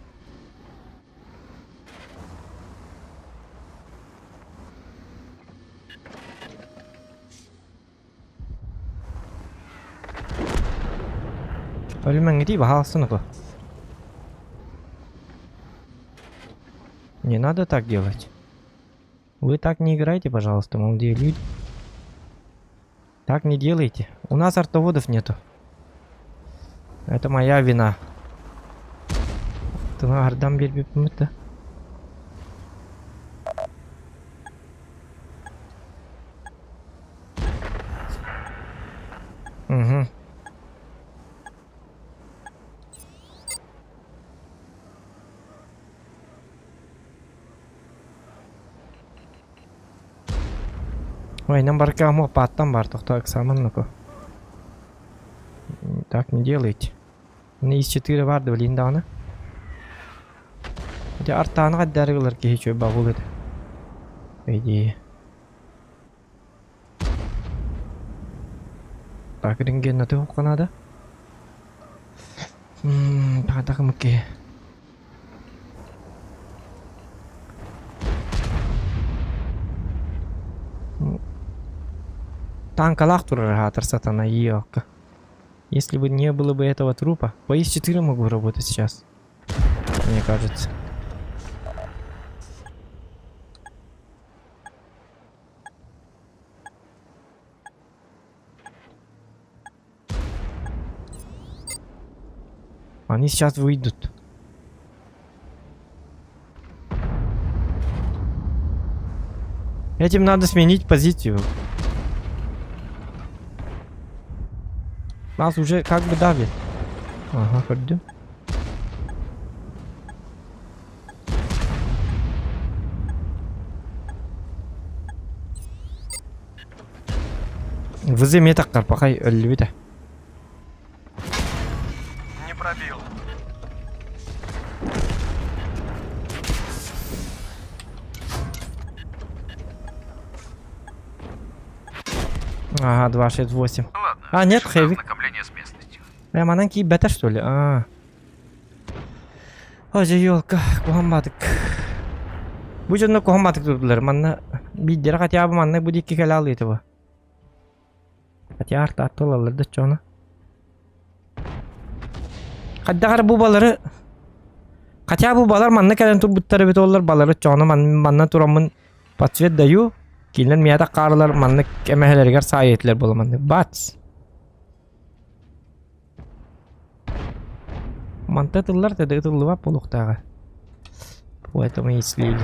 Өлүмэҥҥитий баһаалыстан око. Не надо так делать. Вы так не играйте, пожалуйста, молодые люди. Так не делайте. У нас артоводов нету. Это моя вина. Тына биэрбиппит да. Угу. Ой, нам барка паттан бар, тохто экзамен ну Так не делайте. Міне из 4 барды билин даҕаны. Дьэ артааны хаддары ылар киһи үчүгэй бабыл этэ. По идее. Так, рентгеннаты хуққа надо. Таатах киһи. Танкалаах турар аһаатар сатана иокка. Если бы не было бы этого трупа, по ИС-4 могу работать сейчас. Мне кажется. Они сейчас выйдут. Этим надо сменить позицию. Нас уже как бы давит. Ага, көрдүм. Вызы метаққар пақай өллүбүтэ. Не пробил. Ага, 268. Ладно. А, нет, запишем на хэвик. Ознакомление с местностью. Прям анан киирбэтэ что ли? А. Ой, елка, куһаҕан Бу дьонно куһаҕан турдулар. Манна биирдэрэ хотя бы манна бу диэки кэлэ алыытыба. Хотя арта аттылалар да чоно. Хайдах эрэ бу балары Хотя бу балар манна кэлэн турбуттар эбит оллар балары чоно манна тураммын подсвет даю. Кинилэр миэтэ хаарлар маннык эмэһэлэригэр саайытылар буола маннык бац. Манта ытыллар да ытыллыбат буолуохтааҕа. Поэтому и слили.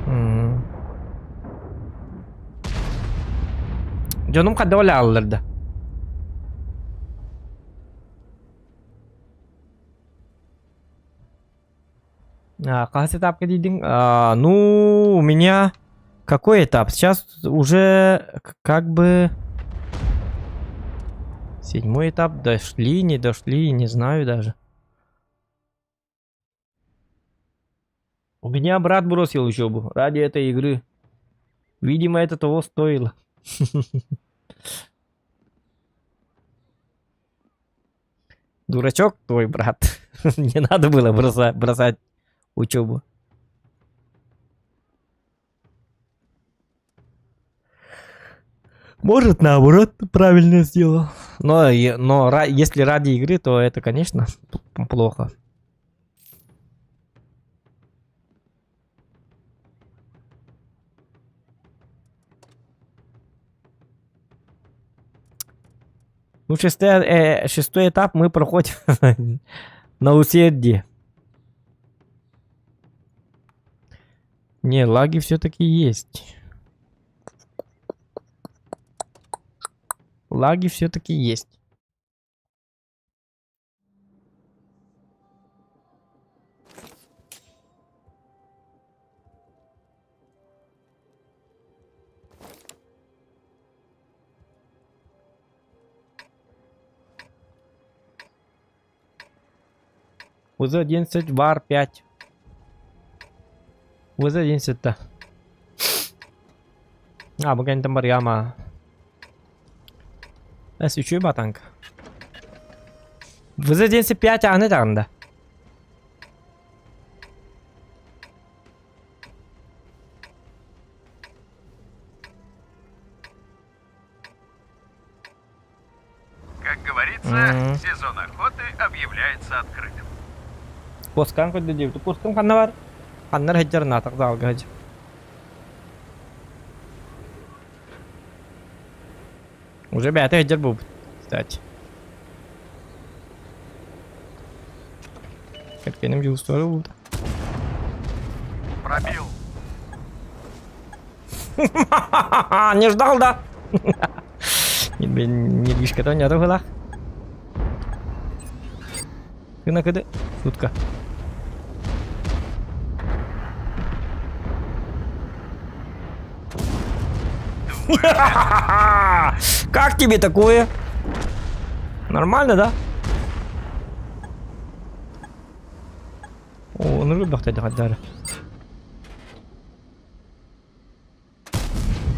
М. Дьонум хадда олааллар да. А, хаһыс этапка диидиҥ? А, ну, у меня какой этап? Сейчас уже как бы седьмой этап дошли, не дошли, не знаю даже. У меня брат бросил учебу ради этой игры. Видимо, это того стоило. Дурачок твой брат. Не надо было бросать учебу. Может, наоборот, правильно сделал. Но если ради игры, то это, конечно, плохо. Ну, шестой этап мы проходим на усердие. Не, лаги все-таки есть. Лаги все-таки есть. ВЗ-11 ВАР 5. ВЗ-11 да. А, бу кэнниттэн барыама. Эс үчүгэй батанка. ВЗ-11 аны таҕында. Как говорится, сезон охоты объявляется открытым. Куоскаан көрдө диэбит. Куоскам ханна бар? Ханнар сылдьар наатах заалга сылдьар. Уже бэйэтэ сылдьар буолбут, кстати. Кэргэним дьулустуора булда. Пробил. Не ждал, да? Нервишка-то не была. Гына кыды. Шутка. Как тебе такое? Нормально, да? О, ну бахтайда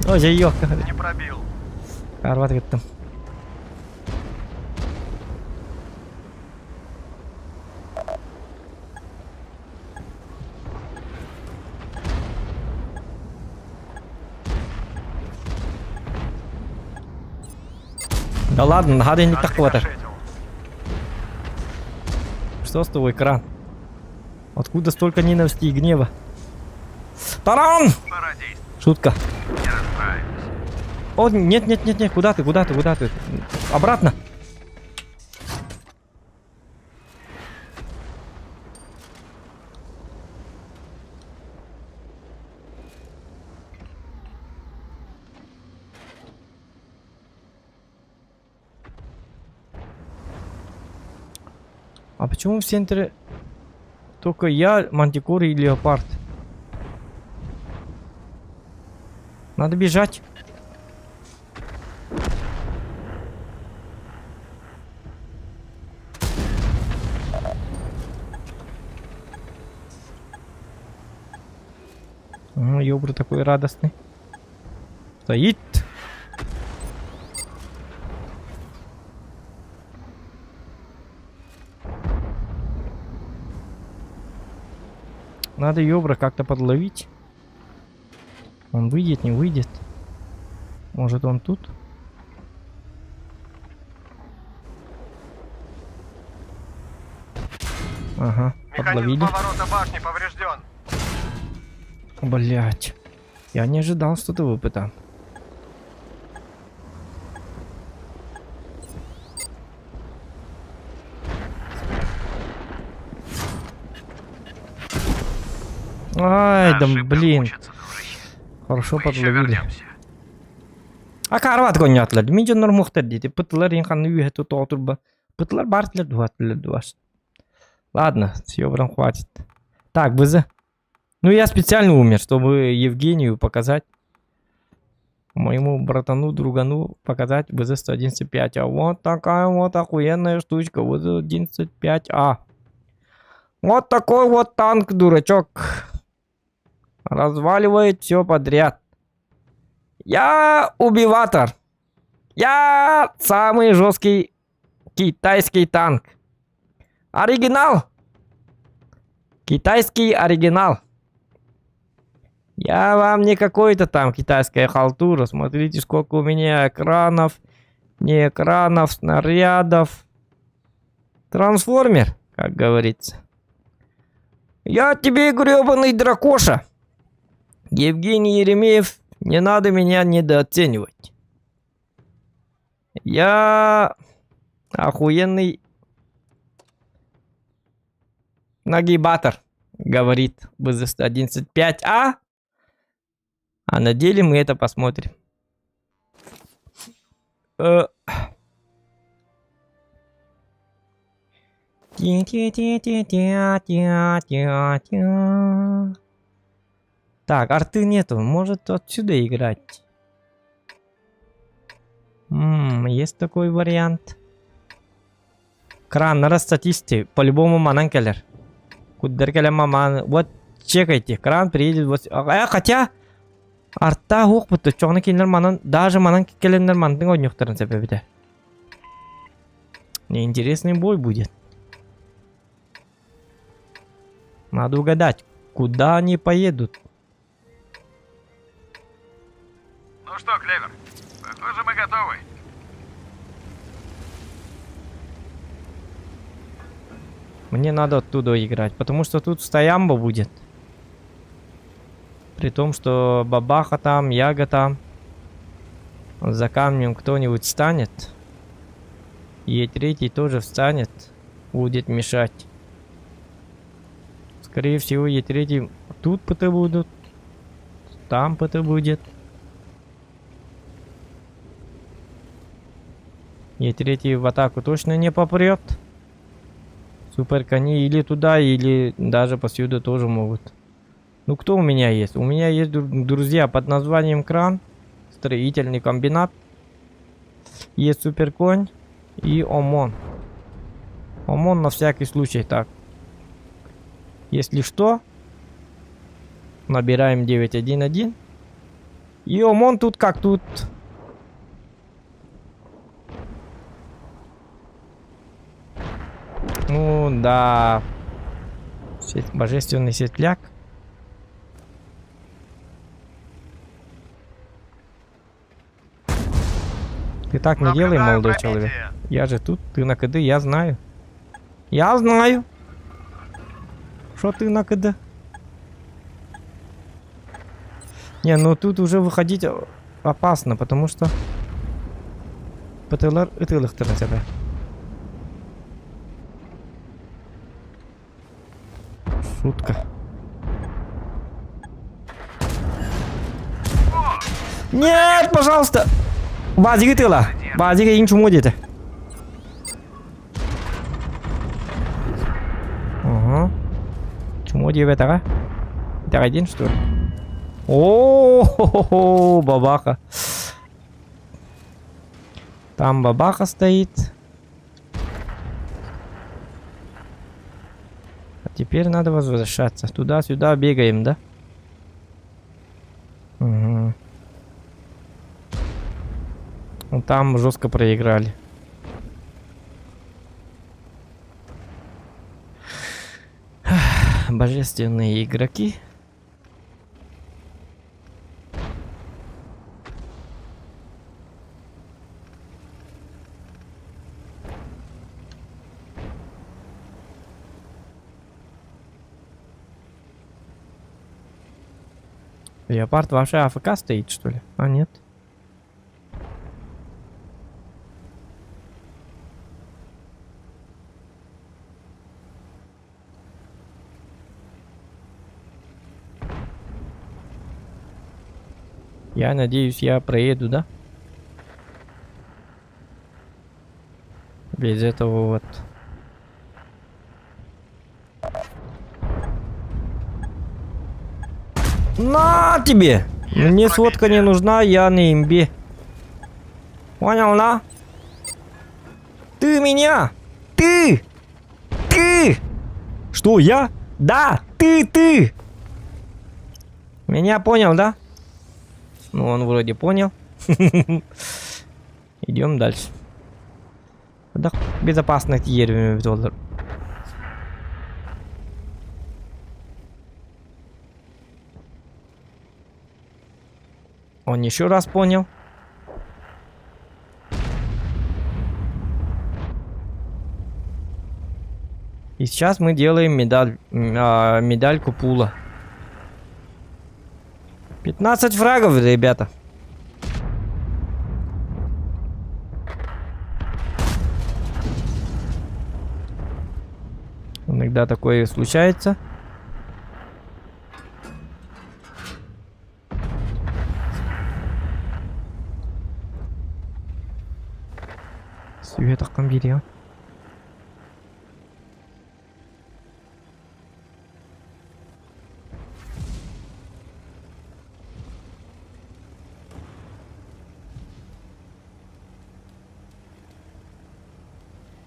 Ой, ёлка. Не пробил. Арбат кеттим. Да ладно, надо не так вот. Отрикошетил. Что с тобой, экран? Откуда столько ненависти и гнева? Таран! Пора действовать. Шутка. Не расстраивайся. О, нет, нет, нет, нет, куда ты, куда ты, куда ты? Обратно. А почему в центре только я, Мантикор и Леопард? Надо бежать. Ёбр такой радостный. Стоит. Надо Ёбра как-то подловить. Он выйдет, не выйдет. Может он тут? Ага, Механизм подловили. поворота башни поврежден. Блять. Я не ожидал, что ты выпыта. Ай, да Ошибках блин. учатся, дружище. Хорошо Мы еще подловили. вернемся. А карват гонyaтлар. Мин дьоннор мухтар дити. Пытылар ин ханны үйе тутоотурба. Пытылар бартылар дуатылар дуаш. Ладно, с ёбром хватит. Так, БЗ. Ну, я специально умер, чтобы Евгению показать. Моему братану, другану показать БЗ-111.5. А вот такая вот охуенная штучка. БЗ-11.5А. Вот такой вот танк, дурачок. Разваливает все подряд. Я убиватор. Я самый жесткий китайский танк. Оригинал. Китайский оригинал. Я вам не какой-то там китайская халтура. Смотрите, сколько у меня экранов, не экранов, снарядов. Трансформер, как говорится. Я тебе гребаный дракоша. Евгений Еремеев, не надо меня недооценивать. Я охуенный нагибатор, говорит БЗ-111.5А. А на деле мы это посмотрим. Ти-ти-ти-ти-ти-ти-ти-ти. Так, арты нету. Может отсюда играть? М, есть такой вариант. Краннара статисты. По-любому манан кэлэр. Куддар кэлэн маман. Вот чекайте. Кран приедет вот... А, хотя... Арта хуох бутта. Чоҕуна кинилэр манан... Даже манан кэлэннэр мантын оонньуохтарын сөп эбитэ. Неинтересный бой будет. Надо угадать, куда они поедут. Ну что, Клевер, похоже, мы готовы. Мне надо оттуда играть, потому что тут стоямба будет. При том, что бабаха там, яга там. За камнем кто-нибудь встанет. И третий тоже встанет. Будет мешать. Скорее всего, Е3 тут ПТ будут. Там ПТ будет. Е3 в атаку точно не попрет. Супер кони или туда, или даже посюда тоже могут. Ну кто у меня есть? У меня есть друзья под названием Кран, строительный комбинат. Есть Суперконь и ОМОН. ОМОН на всякий случай так. Если что, набираем 911. И ОМОН тут как тут. Ну да. Божественный светляк. Ты так не делай, Наблюдаю молодой человек. пробитие. Я же тут, ты на КД, я знаю. Я знаю. Что ты на КД? Не, ну тут уже выходить опасно, потому что ПТЛР ытыалыахтара тебя. Шутка. Нет, пожалуйста! Базик ытыла. Базик инчуму где-то. Ага. Чему диэбэтэҕэ? Итэҕэйдин, что ли? О, бабаха. Там бабаха стоит. А теперь надо возвращаться. Туда-сюда бегаем, да? Угу. Ну, там жестко проиграли. Божественные игроки. Леопард вообще АФК стоит, что ли? А, нет. Я надеюсь, я проеду, да? Без этого вот. На тебе! Мне сводка не нужна, я на имбе. Понял, на? Ты меня! Ты! Ты! Что, я? Да, ты, ты! Меня понял, да? Ну, он вроде понял. Идем дальше. Да, безопасно доллар. Он еще раз понял. И сейчас мы делаем медаль, медальку пула. 15 фрагов, ребята. Иногда такое случается. Света видео.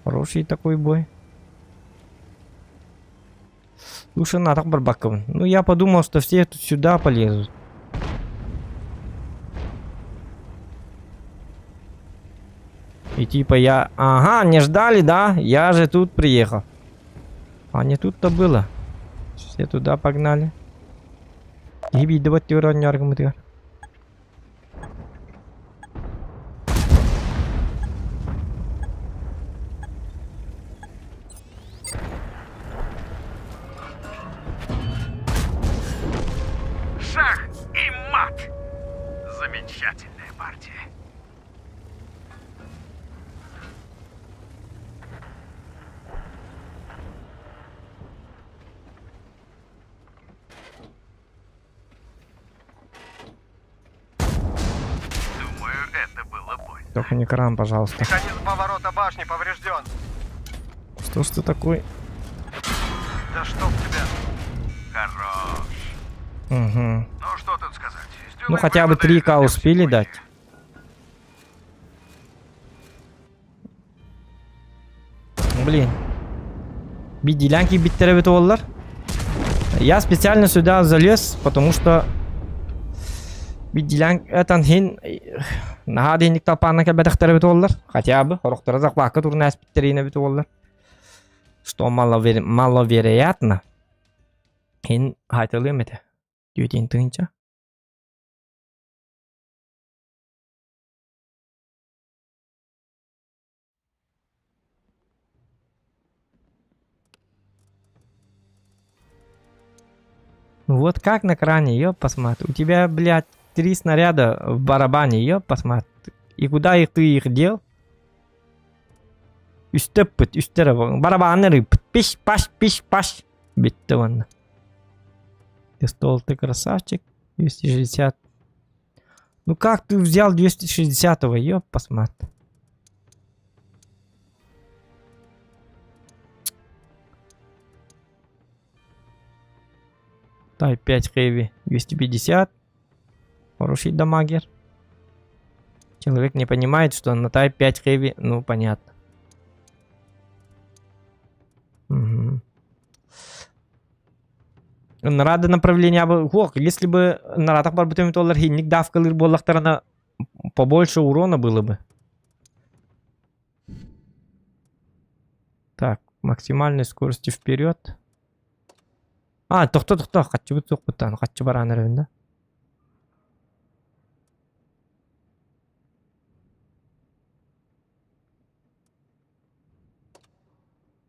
Хороший такой бой. Слушай, на так барбаков. Ну, я подумал, что все тут сюда полезут. И типа я... Ага, не ждали, да? Я же тут приехал. А не тут-то было. Все туда погнали. Шах и мат! Замечательная партия. Думаю, это было больно. Только не кран, пожалуйста. Механизм поворота башни поврежден. Что ж ты такой? Да чтоб тебя. Хорош. Угу. Ну что тут сказать? Сделай Ну хотя бы выводы, 3К вернемся успели позже. дать. Блин. Биделянки биттеребит оллар. Я специально сюда залез, потому что биделян этан хин наһаа динник талпаанна кэлбэтэхтэрэ оллар. Хотя бы хорохтора захвакка турнаас биттерине бит оллар. Что маловероятно. Хин хайтылым это. Дютин тынча. Ну вот как на кране, ёб посмотри. У тебя, блядь, три снаряда в барабане, ёб посмотри. И куда их ты их дел? Үстөппүт, үстер барабаны рып. Пиш, паш, пиш, паш. Битте вон. Ты стол, ты красавчик. 260. Ну как ты взял 260-го, ёб посмотри. Type 5 Heavy 250. Хороший дамагер. Человек не понимает, что на Type 5 Heavy, ну понятно. Угу. Нарада направление Ох, если бы наратах барбытым толлар хинник давкалыр буоллахтарына побольше урона было бы. Так, максимальной скорости вперед. А, тохто, тохто, хаччы бут суох хаччы баран да?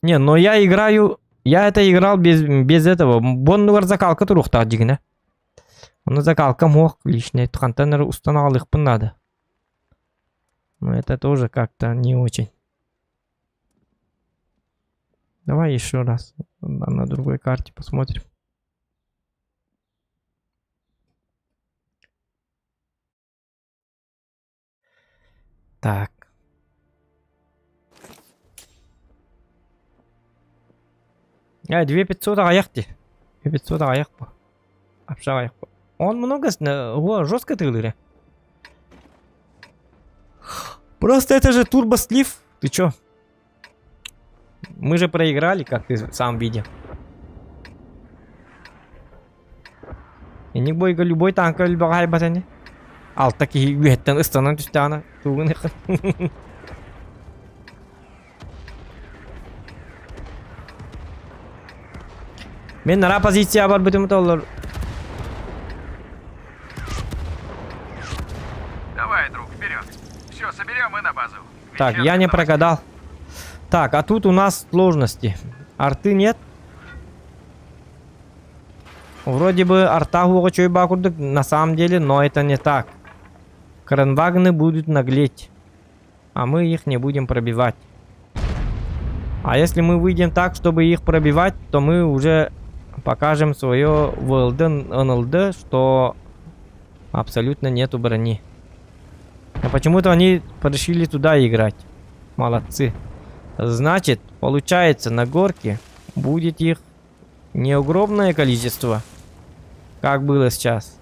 Не, но я играю... Я это играл без этого. Боннугар закалка турухта дигине. Оны закалка мог лишний. Контейнер устанавливать надо. Но это тоже как-то не очень. Давай еще раз на другой карте посмотрим. Так. А, 2500 аяқти. 2500 аяқ по. Апша аяқ по. Он много, о, жестко ты Просто это же турбослив. Ты чё? Мы же проиграли, как ты сам видел. И не бойга любой танк любой батани. Ал таки үһеттен ыстанан түстәна. Тугын Мен нара позиция бар бүтүм толлар. Давай, друг, вперед. Все, соберем и на базу. Так, я не прогадал. Так, а тут у нас сложности. Арты нет. Вроде бы арта бакурдык, на самом деле, но это не так. Кранвагны будут наглеть. А мы их не будем пробивать. А если мы выйдем так, чтобы их пробивать, то мы уже покажем свое ВЛД, НЛД, что абсолютно нету брони. А почему-то они решили туда играть. Молодцы. Значит, получается, на горке будет их не огромное количество, как было сейчас.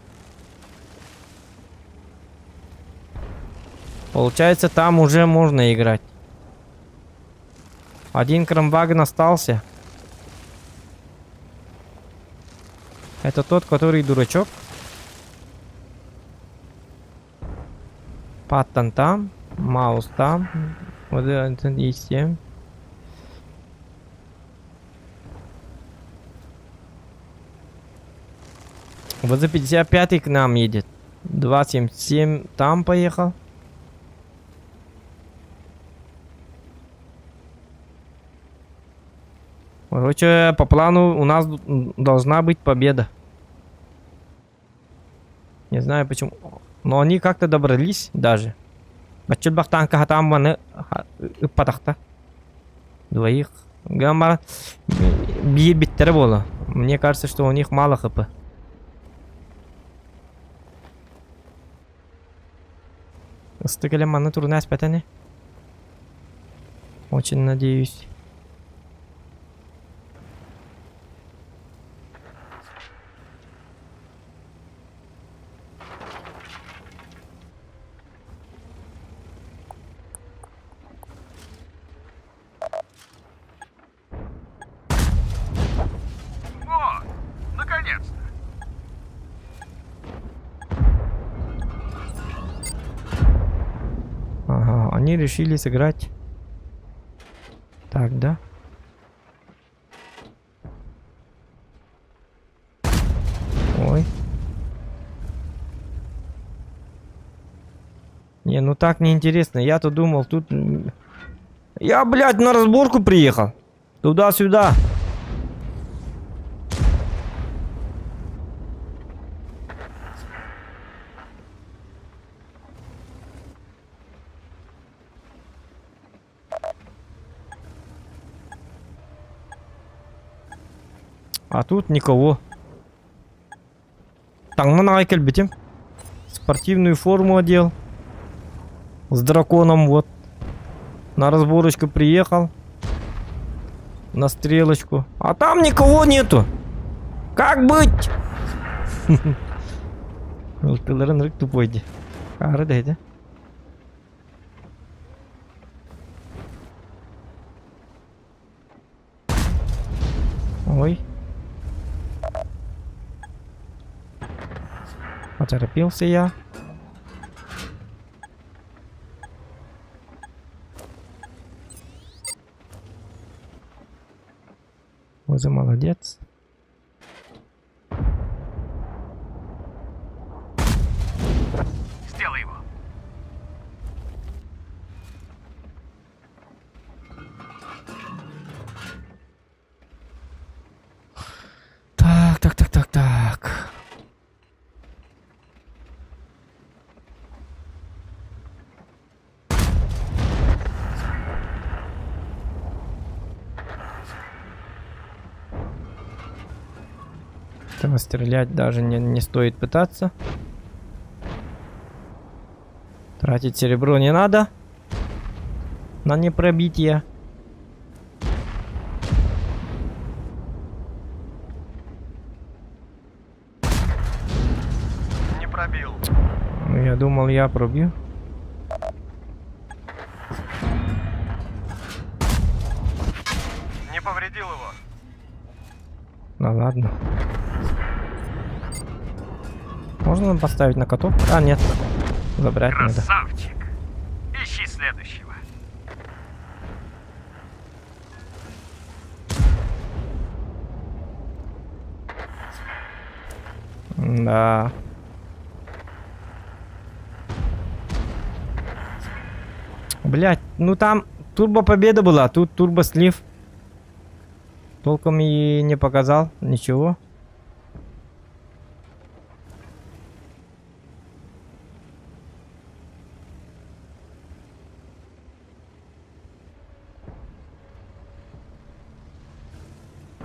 Получается, там уже можно играть. Один крамваген остался. Это тот, который дурачок. Паттон там, Маус там. Вот это и 7. Вот за 55 к нам едет. 277 там поехал. Короче, по плану у нас должна быть победа. Не знаю почему. Но они как-то добрались даже. Баччылбах танка хатаан маны ыппатахта. Двоих. Гамма биир биттэрэ буола. Мне кажется, что у них мало хп. Ыстык эле манна турна эспэтэ Очень надеюсь. О, наконец-то! Ага, они решили сыграть. Так, да? Ой. Не, ну так неинтересно. Я-то думал, тут... Я, блядь, на разборку приехал. Туда-сюда. А тут никого. Таҥнан аҕай кэлбитим. Спортивную форму одел. С драконом вот. На разборочку приехал. На стрелочку. А там никого нету. Как быть? Ылтыларын рык тупой ди. Ары да Ой. Поторопился я. Воза молодец. Сделай его. Так, так, так, так, так. Этого стрелять даже не, не стоит пытаться. Тратить серебро не надо. На непробитие. Не пробил. Ну, я думал, я пробью. Не повредил его. Ну ладно. Можно нам поставить на каток? А, нет. Забрать надо. Красавчик! Ищи следующего. Да. Блять, ну там турбо победа была, тут турбо слив. Толком и не показал ничего.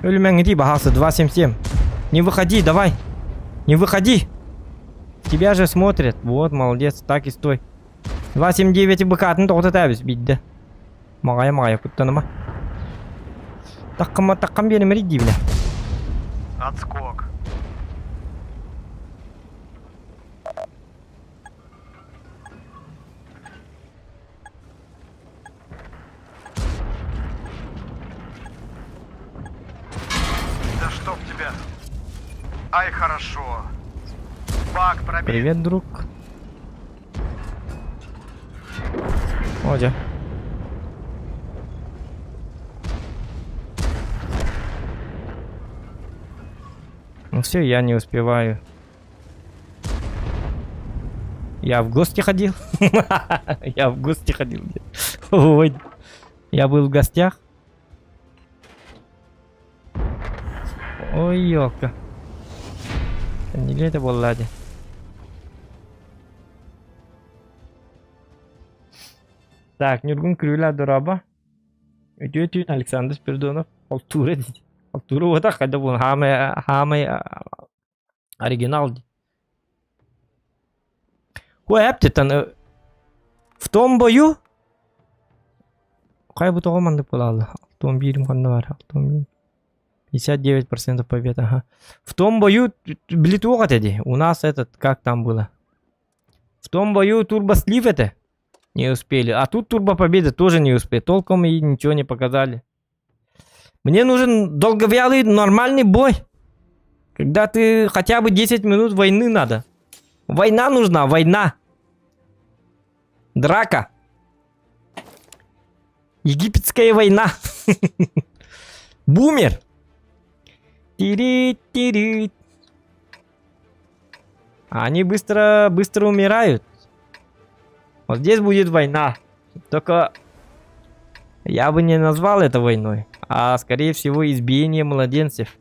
Өлүмэҥ иди, баһаалыста 277. Не выходи, давай. Не выходи. Тебя же смотрят. Вот, молодец, так и стой. 279 быкатын тоҕо тәбис бидде. Маҕайа маҕайа куттаныма. Таккама таккам биэримэр диибинэ. Отскок. Ай, хорошо. Бак пробит. Привет, друг. О, дьэ. Ну все, я не успеваю. Я в гости ходил. Я в гости ходил. Ой. Я был в гостях. Ой, ёлка. Не это буолла дии. Так, Ньургун Күрүлэ дорообо. Үтүө түүн Александр Спиридонов. Халтура дейді. Халтура вот хайда буолан хаамай хаамай оригинал дии. Ой, эптитан в том бою Хайа бу тоҕо маннык буолаалла? 61 ханна баар? 61. 59% побед, ага. В том бою били туох этэ дии? У нас этот, как там было? В том бою турбослив это не успели. А тут турбо победа тоже не успели. Толком и ничего не показали. Мне нужен долговялый нормальный бой. Когда ты хотя бы 10 минут войны надо. Война нужна, война. Драка. Египетская война. Бумер. Тири-тири. Они быстро, быстро умирают. Вот здесь будет война. Только я бы не назвал это войной, а скорее всего избиение младенцев.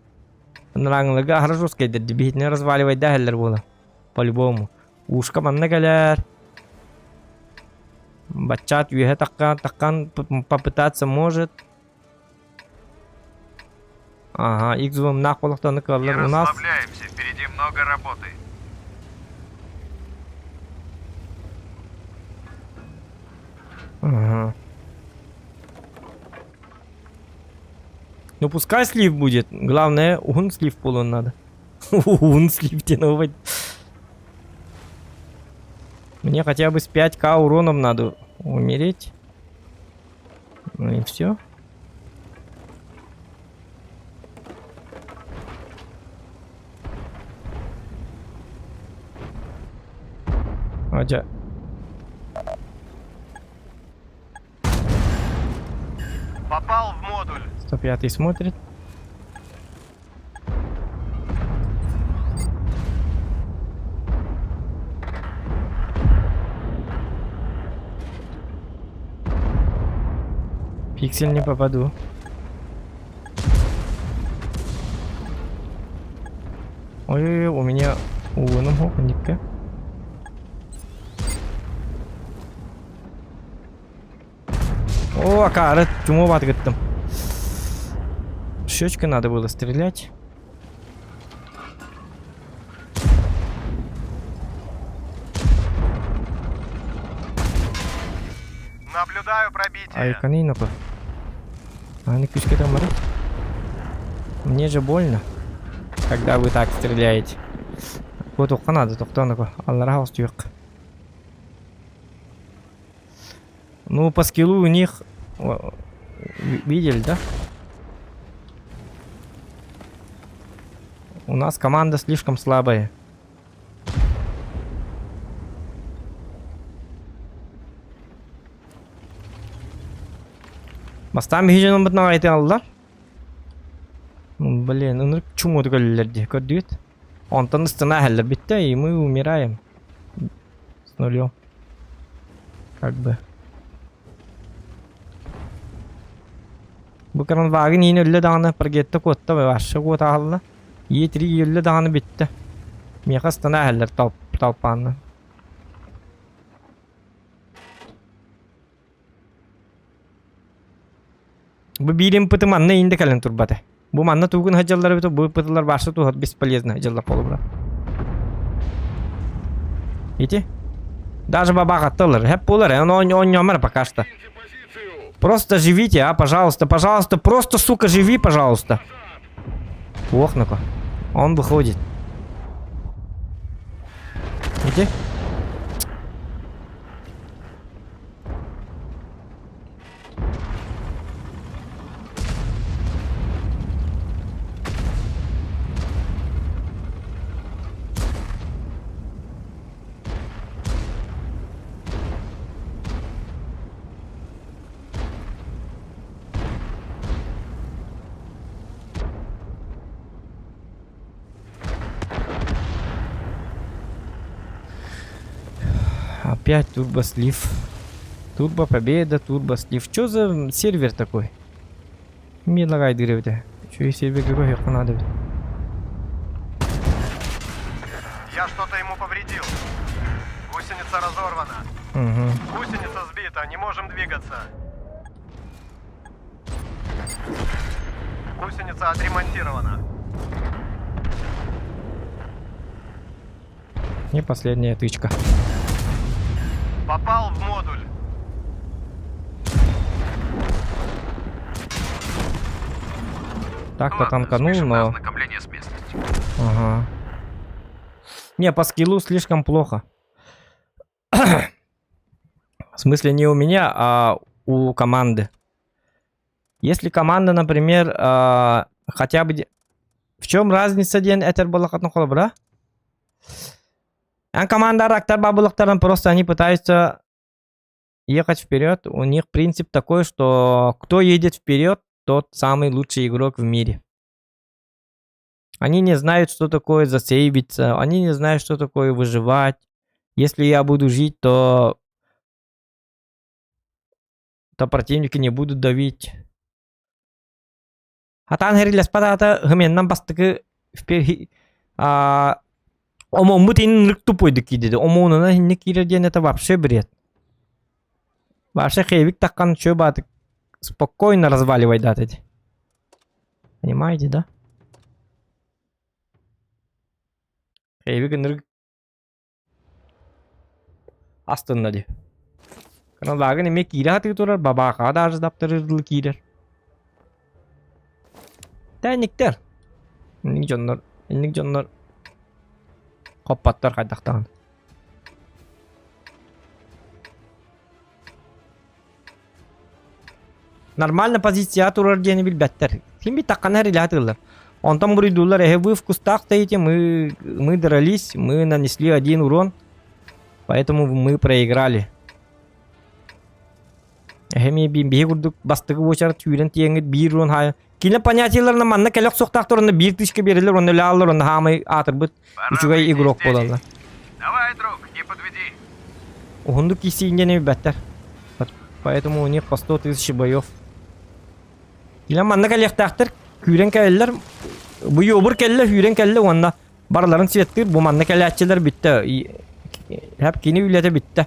Нраңлыга хорошо сказать, не разваливать да было. По-любому. Ушка манна кэлэр. Баччат үөһэ таккан, таккан попытаться может. Ага, X2 нах болохтаны Не кыллар у нас. расслабляемся, впереди много работы. Ага. Ну пускай слив будет. Главное, он слив полон надо. Он слив тяновать. Мне хотя бы с 5к уроном надо умереть. Ну и все. Хотя... Попал в модуль. 105 смотрит. Пиксель не попаду. Ой-ой-ой, у меня уоном хопаника. О, акары, чумоват гыттым. Щечкой надо было стрелять. Наблюдаю пробитие. Ай, канинопа. А не там Мне же больно, когда вы так стреляете. Вот надо, тоқтонуку. Аллара Ну, по скиллу у них... Видели, да? У нас команда слишком слабая. Бастаан биһи дьонуммут наҕайытын аллар. Блин, ынырык чумуотук өллүлэр дии, көрдүгүт? Онтон ыстана иһэллэр бүттэ, и мы умираем. С нулем. Как бы. Бу Кранвагын иин өллө даҕаны Прогетта куотта вообще куота аһалла. Е3 өллө даҕаны бүттэ. Миэхэ ыстана иһэллэр толпаанна. Бу биирин пыты манна иин да кэлэн турбата. Бу манна тугун сылдьаллар эбит, бу пытылар барса туһат бесполезно сылдьаллар холобура. Ити? Даже бабаҕатталар. Хэп буолар, он оонньоомар пока что. Просто живите, а, пожалуйста, пожалуйста, просто, сука, живи, пожалуйста. Ох, ну-ка. Он выходит. Иди. Опять турбослив. Турбо победа, турбослив. Чё за сервер такой? Милагайдыр эбитэ. Үчүгэй сервергэ көһүөххэ наада эбит. Я что-то ему повредил. Гусеница разорвана. Угу. Гусеница сбита, не можем двигаться. Гусеница отремонтирована. Не последняя тычка. Попал в модуль. Так-то Ладно, танканул, спишем на но... ознакомление с местностью. Ага. Не, по скиллу слишком плохо. В смысле не у меня, а у команды. Если команда, например, хотя бы... В чем разница диэн этэр буоллаххытына холобура? А команда рактар бабылыктардан просто они пытаются ехать вперед. У них принцип такой, что кто едет вперед, тот самый лучший игрок в мире. Они не знают, что такое засейвиться, они не знают, что такое выживать. Если я буду жить, то противники не будут давить. Хатаан хэрилэспат хыменнан бастыкы омоммут инник тупойдук киирдэ. Омонуна инник киирэр диэн это вообще бред. Вообще хевик таккан чё баатык спокойно разваливай дат эти. Понимаете, да? Хевик ынырык астынна дии. Кыралагын эмиэ киирэ сатыы турар, бабаахаҕа да арыздаптарыр киирэр. Тээниктэр. Инник дьоннор, инник дьоннор хоппаттар хайдахтаҕын. Нормально позиция турар диэни билбэттэр. Ким битаххана эрилэһэ тыыллар. Онтон буруйдууллар, эһэ вы в кустах стоите, мы дрались, мы нанесли один урон, поэтому мы проиграли. Эһэ эмиэ биһи курдук бастакы уочарат сүүрэн тиийэҥҥит биир урон хаайа. Кини понятиеларына манна кэлэх суохтаахтар онно биир тысяча биэрэллэр, онно өлө онно хаамай аатырбыт Пора үчүгэй выйти из игрок тени. буолаллар. Давай, друг, не подведи. Уһуннук киирсиинньэни билбэттэр. Поэтому у них по 100 тысяч боев. Илэ манна кэлиэхтээхтэр, күүрэн кэлэллэр, бу йобур кэллэ, сүүрэн кэллэ уонна барыларын светтыыр, бу манна кэлээччилэр бүттэ. Хэп кини үлэтэ бүттэ.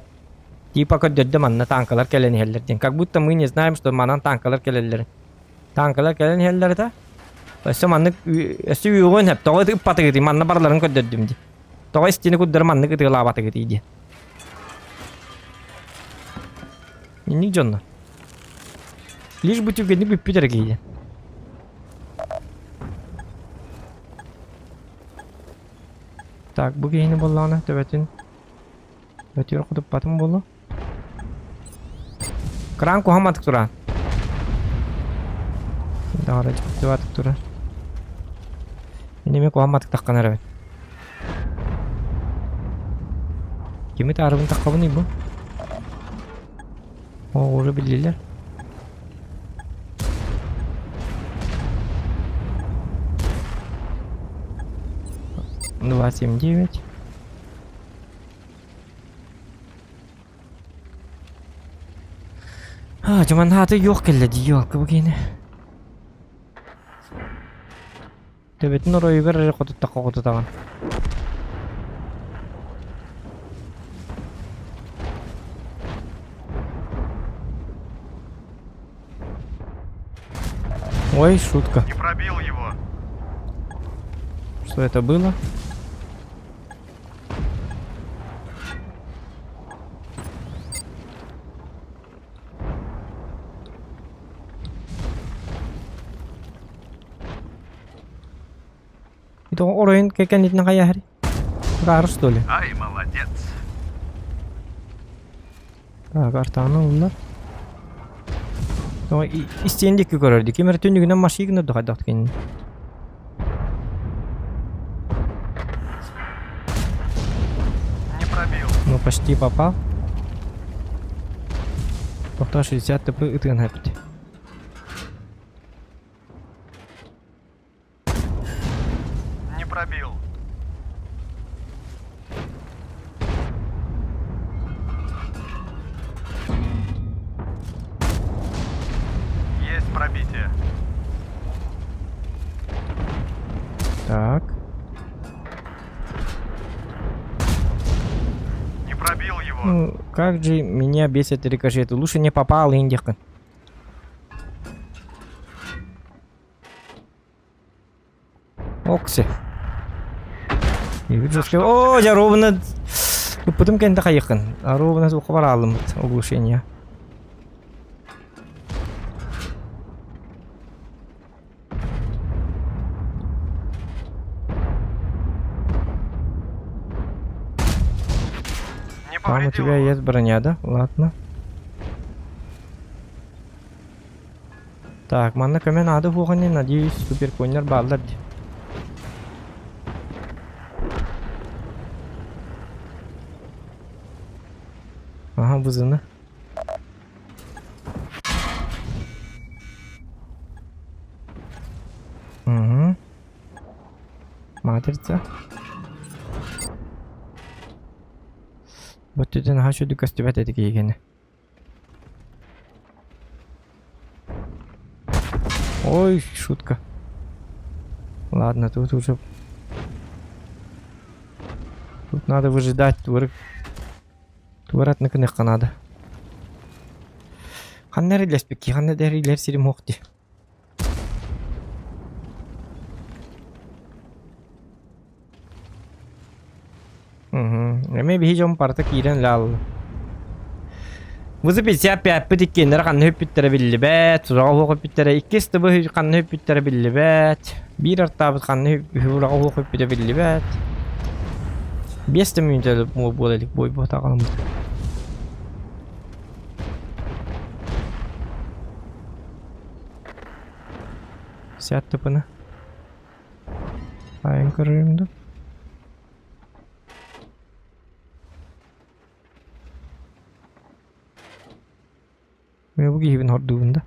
Типа көрдөрдө манна танкалар кэлэн иһэллэр диэн. Как будто мы не знаем, что манан танкалар кэлэллэрин. Танкалар кэлэн иһэллэр этэ. Өссө маннык өссө үөҕүөн сөп. Тоҕо ыппатыгытый манна барыларын көрдөрдүм дии. Тоҕо истини курдары маннык ытыалаабатыгытый диэн. Инник дьоннор. Лишь бы түргэнник бүппүт эрэ киһи диэн. Так, бу киһини буоллаҕына төбөтүн өтүөр кутуппатым буолуо. Кран куһаматык туран. Даҕара дьиктибатык турар. Мин эмиэ куһаматык таххан эрэбин. Кими таарыбын таххабыный бу? О, уже биллилэр. 2,79. А, дьуманнааты юох кэллэ дии, ёлка бу киһини. Төбөтүн оройугар эрэ хотуттахха хотутаҕын. Ой, шутка. Не пробил его. Что это было? Это оройун кэннитинэн хайаһар? Кар что ли? Ай, молодец. Так, артааны ыллар. Истиэн диэки көрөр дии. Ким эрэ түннүгүнэн машина гына хайдах кинини. Не пробил. Ну, почти попал. Тохтоо 60 ТП ытыан хэппит. Не пробил. Есть пробитие. Так. Не пробил его. Ну, как же меня бесит рикошеты. Лучше не попал, индиха. Окси. И вижу, что... О, я ровно... Потом кенде хайыкын. Ровно звук алым оглушение. Не Там у повредил тебя его. есть броня, да? Ладно. Так, манна көмө надо буғаны, надеюсь, суперконнер баллар. Ага, вызывны. Угу. Матрица. Вот это наша костюмет это киигene. Ой, шутка. Ладно, тут уже... Тут надо выжидать, твор... Творат надо. Ханна релеспеки, ханна дәрилер сирим хохти. Угу. Эме биһи дьон парта киирэн лаал. Бузы 55 пит иккиэннэр ханна хүппүттэрэ биллибэт, сураҕа хуох хүппүттэрэ иккис тыбы ханна хүппүттэрэ биллибэт, биир артаабыт ханна хураҕа хуох хүппүтэ биллибэт. Биэс да мүнүүтэ буола илик бой буотаҕаламмыт. Сят тыпына. Айын көрөрүм да. Мен бу киһибин хордуубун да.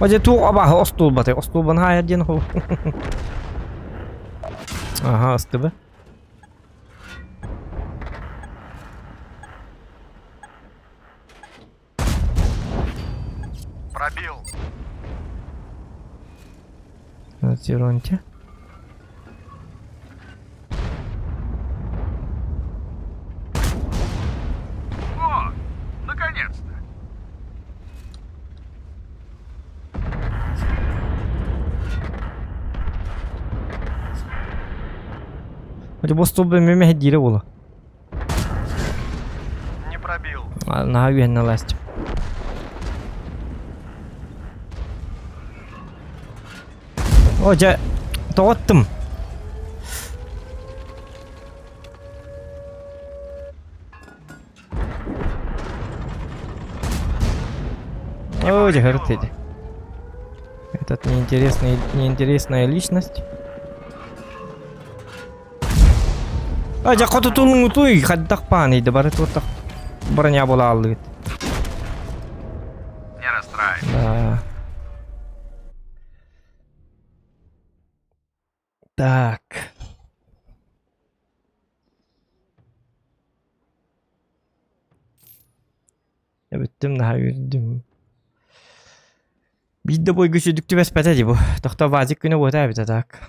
Оже туу аба остулбаты. Остулбан хая диэн ху. Ага, астыбы. Пробил. Зеронте. О, наконец-то. Оже бу остулба меме хедире була. Не пробил. Наһаа үһэнне ласт. Оже тоҕоттум. О, говорит, Этот неинтересный, неинтересная личность. А, жа хотутун туй хаддах пааны да бары туттах броня була аллыгыт. Не расстраивай. Да. Так. Бүттүм наһаа үөрдүм. Биир да бойгу сүдүк түбэспэтэ дии бу. Тохто вазик күнэ буота эбитэ так.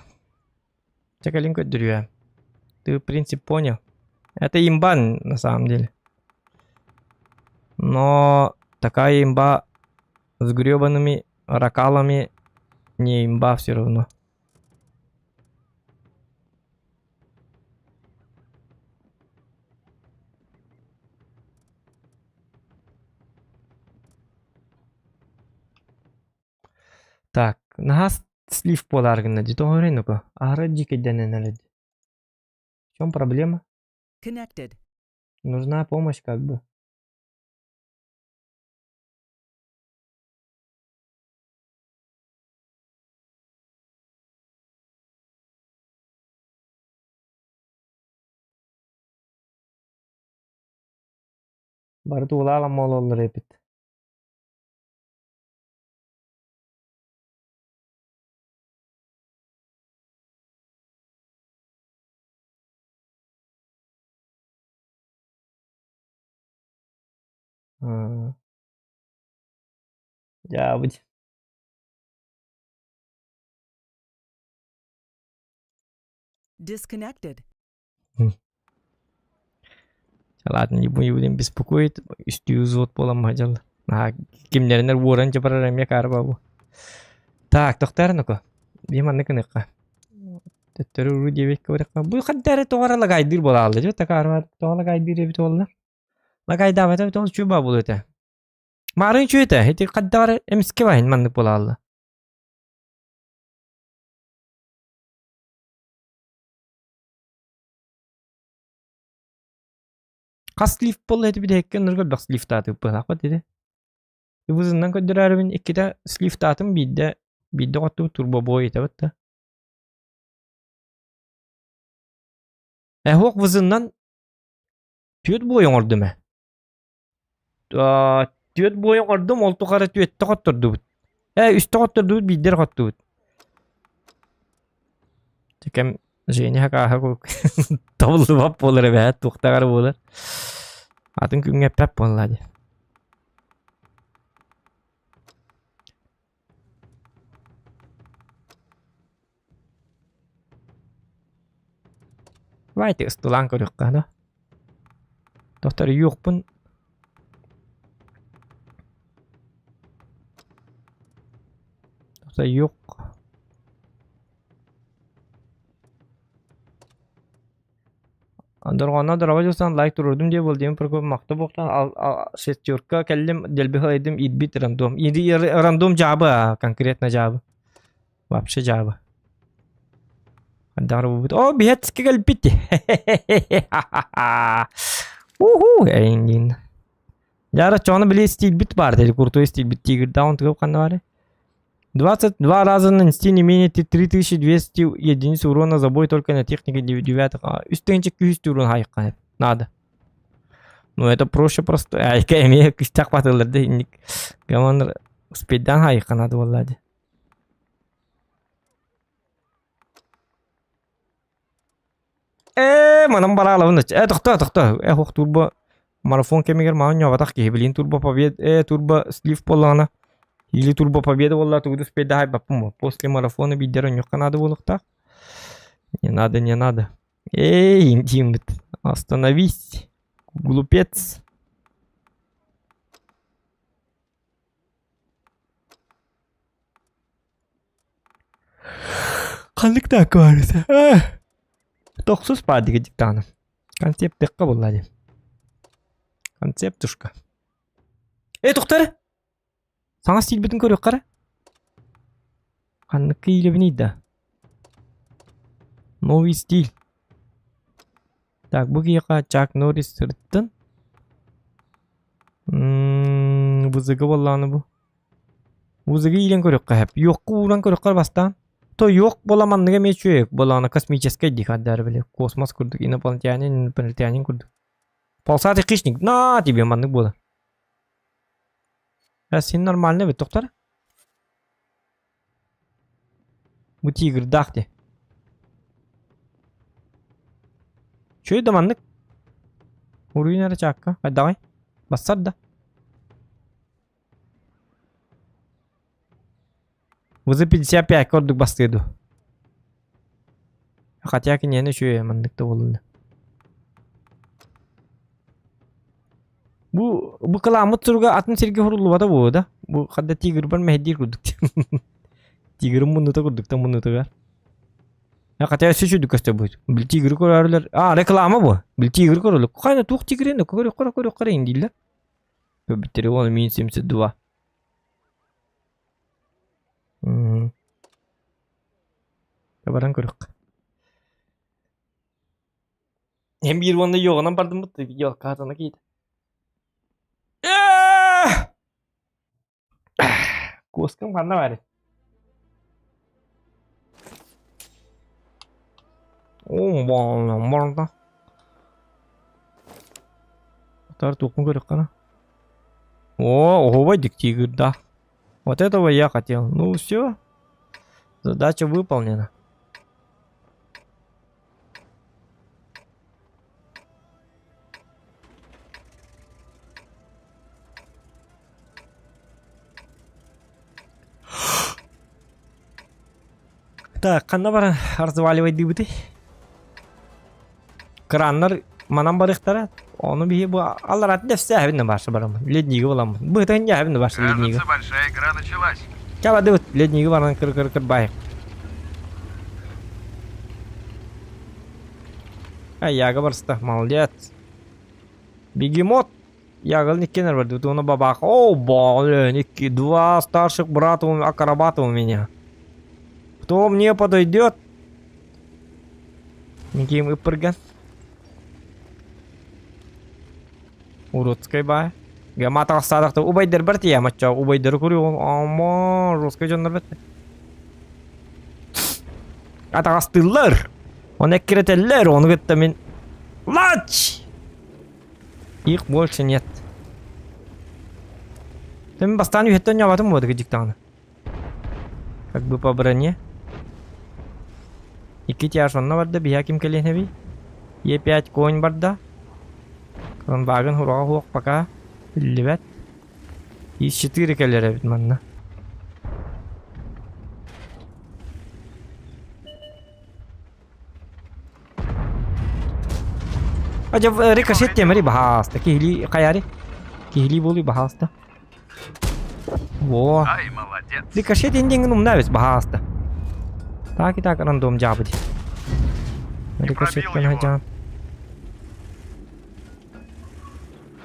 Чакалин көрдүрүө. Ты принцип понял. Это имба на самом деле. Но такая имба с гребаными ракалами не имба все равно. Так, наһаа слив буолааргына дии тоҕо ну-ка. Аһара дьиикэйдэнэн В чем проблема? Connected. Нужна помощь как бы. Бары туулаалам ололлор эпит. Дьаабыт. Disconnected. Ладно, не будем беспокоить. Үстүү взвод буолан мадьал. Наһаа кимнэринэр уоран дьабарар эмиэ каарба бу. Так, тохтоор ну-ка. Биһи маннык гыныахха. Төттөрү уруу диэбиккэ барыахха. Бу ханна эрэ тоҕо эрэ лагайдыыр буолаалла дии. Такаарба тоҕо лагайдыыр эбит буолла. Лагайдаабата эбит ол чуба буолуо этэ. Маарын үчүгэй этэ. Ити хайдах эрэ эмискэ баһын маннык буолаалла. Хас лифт буолла ити бүтэһиккэ оннук элбэх слифтаатыппыһаахпыт ити. Ыбызынан көрдөрөөрүбүн иккитэ слифтаатым биирдэ биирдэ оҕоттубут турбобой этэбит да. Эһуох вызынан түөрт бой оҥордум ээ. Түөрт бой оҥордум ол тухары түөттэ хоттордубут. Ээ үстэ хоттордубут биирдэ эрэ хоттубут. Кэм Женя хакааһа курдук табыллыбат буолар эбээт туохтааҕар буолар. Атын күҥҥэ эппэт буолла дии. Давайте ыстылаан көрүөххэ да. Доктор юохпун Доктор юох Дорҕооно дороба дьулсан лайк туруордум диye буол диэн Прокоп махта буохтан шестерка кэллим дэлби халайдым ирбит рандом. Рандом жаабы конкретно жаабы. Вообще жаабы. Хайдах буолбут. О, биһэтскэ кэлбит. Уху, эйингин. Яра чону били стилбит бар dedi. Крутой стилбит тигр даун тыгып ханна бары. 22 раза нанести не менее 3200 единиц урона за бой только на технике 9 Үстенчик күүс урон хайыққан. Надо. Ну это проще просто. Айка эмиэ күстэх батылар да инник. Гаманыр успейдан хайыққан надо болла Ээ, манан бараалабын э тохтоо тохтоо э ох турбо марафон кэмигэр маҕан ньуобатах киһи билин турбо побед э турбо слив буоллаҕына или турбо победа буолла тугу да успейдаһайбаппын буо после марафона биирдэр онньуохха наада буолуохтаах не надо не надо эй интиммит остановись глупец Ханнык да аккаарыса. Тохсус баар диги диктааны. Концептыхха буолла дии. Концептушка. Эй, тохтор! Саҥа стилбитин көрүөххэ эрэ. Ханнык киилэбиний да? Новый стиль. Так, бу киһиэхэ Чак Норрис сырыттын. Вызыгы буоллаҕына бу. Вызыгы иилэн көрүөххэ сөп. Юохку ууран көрүөххэ бастаан. То юох буола манныга эмиэ үчүгэй буоллаҕына космическай дии хардары били космос курдук инопланетянин инопланетянин курдук. Полосатый хищник на тебе маннык буолар. Э, син нормально эбит тохтор. Бу тигрдаах дии. Үчүгэй да маннык. Уруйун эрэ чаакка. Хайдаҕай? Бассар да. Вызы 55 ордук бастыа дуо? Хотя киниэхэ үчүгэй маннык да буоллун. Бу бу кыламмыт суруга атын сиргэ суруллубата буолуо да? Бу хадда тигрбар мэһэйдиир курдук. Тигрым муннута курдук да муннутугар. Хотя өссө үчүгдүк көстөр будет. Бил тигри көрөрүлэр. А, реклама бу. Бил тигри көрөлөр. Хайна туох тигрин көрө көрө көрө көрө дииллэр. Көрбүттэри он минус 72. Мм. Баран көрүөх. Hem биир уонна йоҕунан бардыммыт елкаатана киит. Куоскам ханна баар? Оо, барда. Тар туохпун көрүөххэ О, оһуобай диктигырдаах. Вот этого я хотел. Ну все. Задача выполнена. Так, ханна баран разваливайдыыбытый? Краннар манан барыахтара. Ону биһи бу алларат дэфсээбин барса бараммын. Ледниги буламмын. Быһытын дьээбин барса ледниги. Кажется, большая игра началась. Кабадыбыт ледниги баран кыр-кыр-кыр бай. Ай, яга барста, молодец. Бегемот. Ягыл никкенер бар, тут он бабах. О, блин, икки, два старших брата у акробата у меня. Кто мне подойдет? Никим ыппырган. Уродскай бай. Гамата садақта убайдар бар тия мачча убайдар көрү ама жесткий дьоннор бет. Атаҕастыыллар. Оны эккирэтэллэр, ону кытта мин Лач! Их больше нет. Мен бастаан үһэттэн ньабатым буолда кыдьыктаҕына. Как бы по броне. Икки тяж онно барда, биһа ким кэлиэн эбий? Е5 конь барда. Кронваген хураҕа хуох пока биллибэт. Ис-4 кэлэр эбит манна. Ажа рикошет темери баһааста. Киһилии хайари? Киһилии буолуй баһааста. Во. Ай, молодец. Рикошет индингин умнавец баһааста. Так и так рандом жабыди. Рикошет пробил его. жан.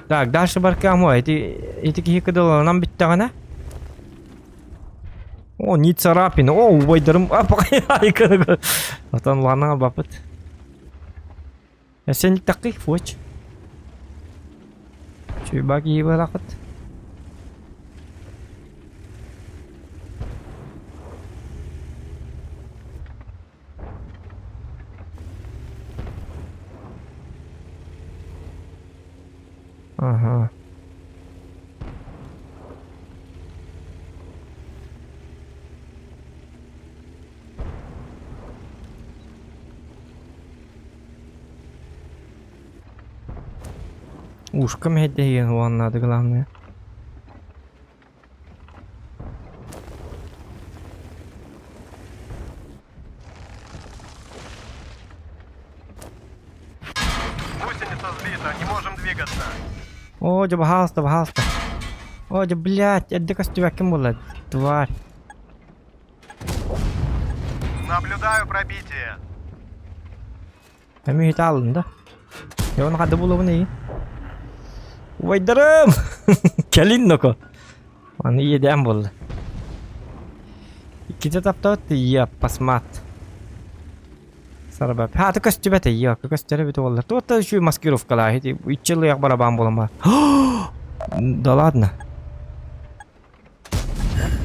Так, дальше баркамо. Эти эти киһи кыдыланан бүттэҕинэ. О, не царапина. О, убайдарым. Отон лана бапыт. Сен такый фоч. Чуйбак ебалақыт. Ага. Ушком деген оған надо главное. Гусеница сбита, не можем двигаться. О, дьэ, баһаалыста, баһаалыста. О, дьэ, блядь, эрдэ көстүбэккин буолла, тварь. Наблюдаю пробитие. Эмиэ үһүтэ да. Дьэ, оны хадда булабын эйи. Убайдарым! Кэлин ноко. Аны иэдээн буолла. Иккитэ таптабыт, ийэ, пасмат. Сарба. Хаата көстүбэт ийэ, көстөрө бүтэ буолла. Туота үчүгэй маскировкалаах ити иччилыах барабан буолан баар. Да ладно.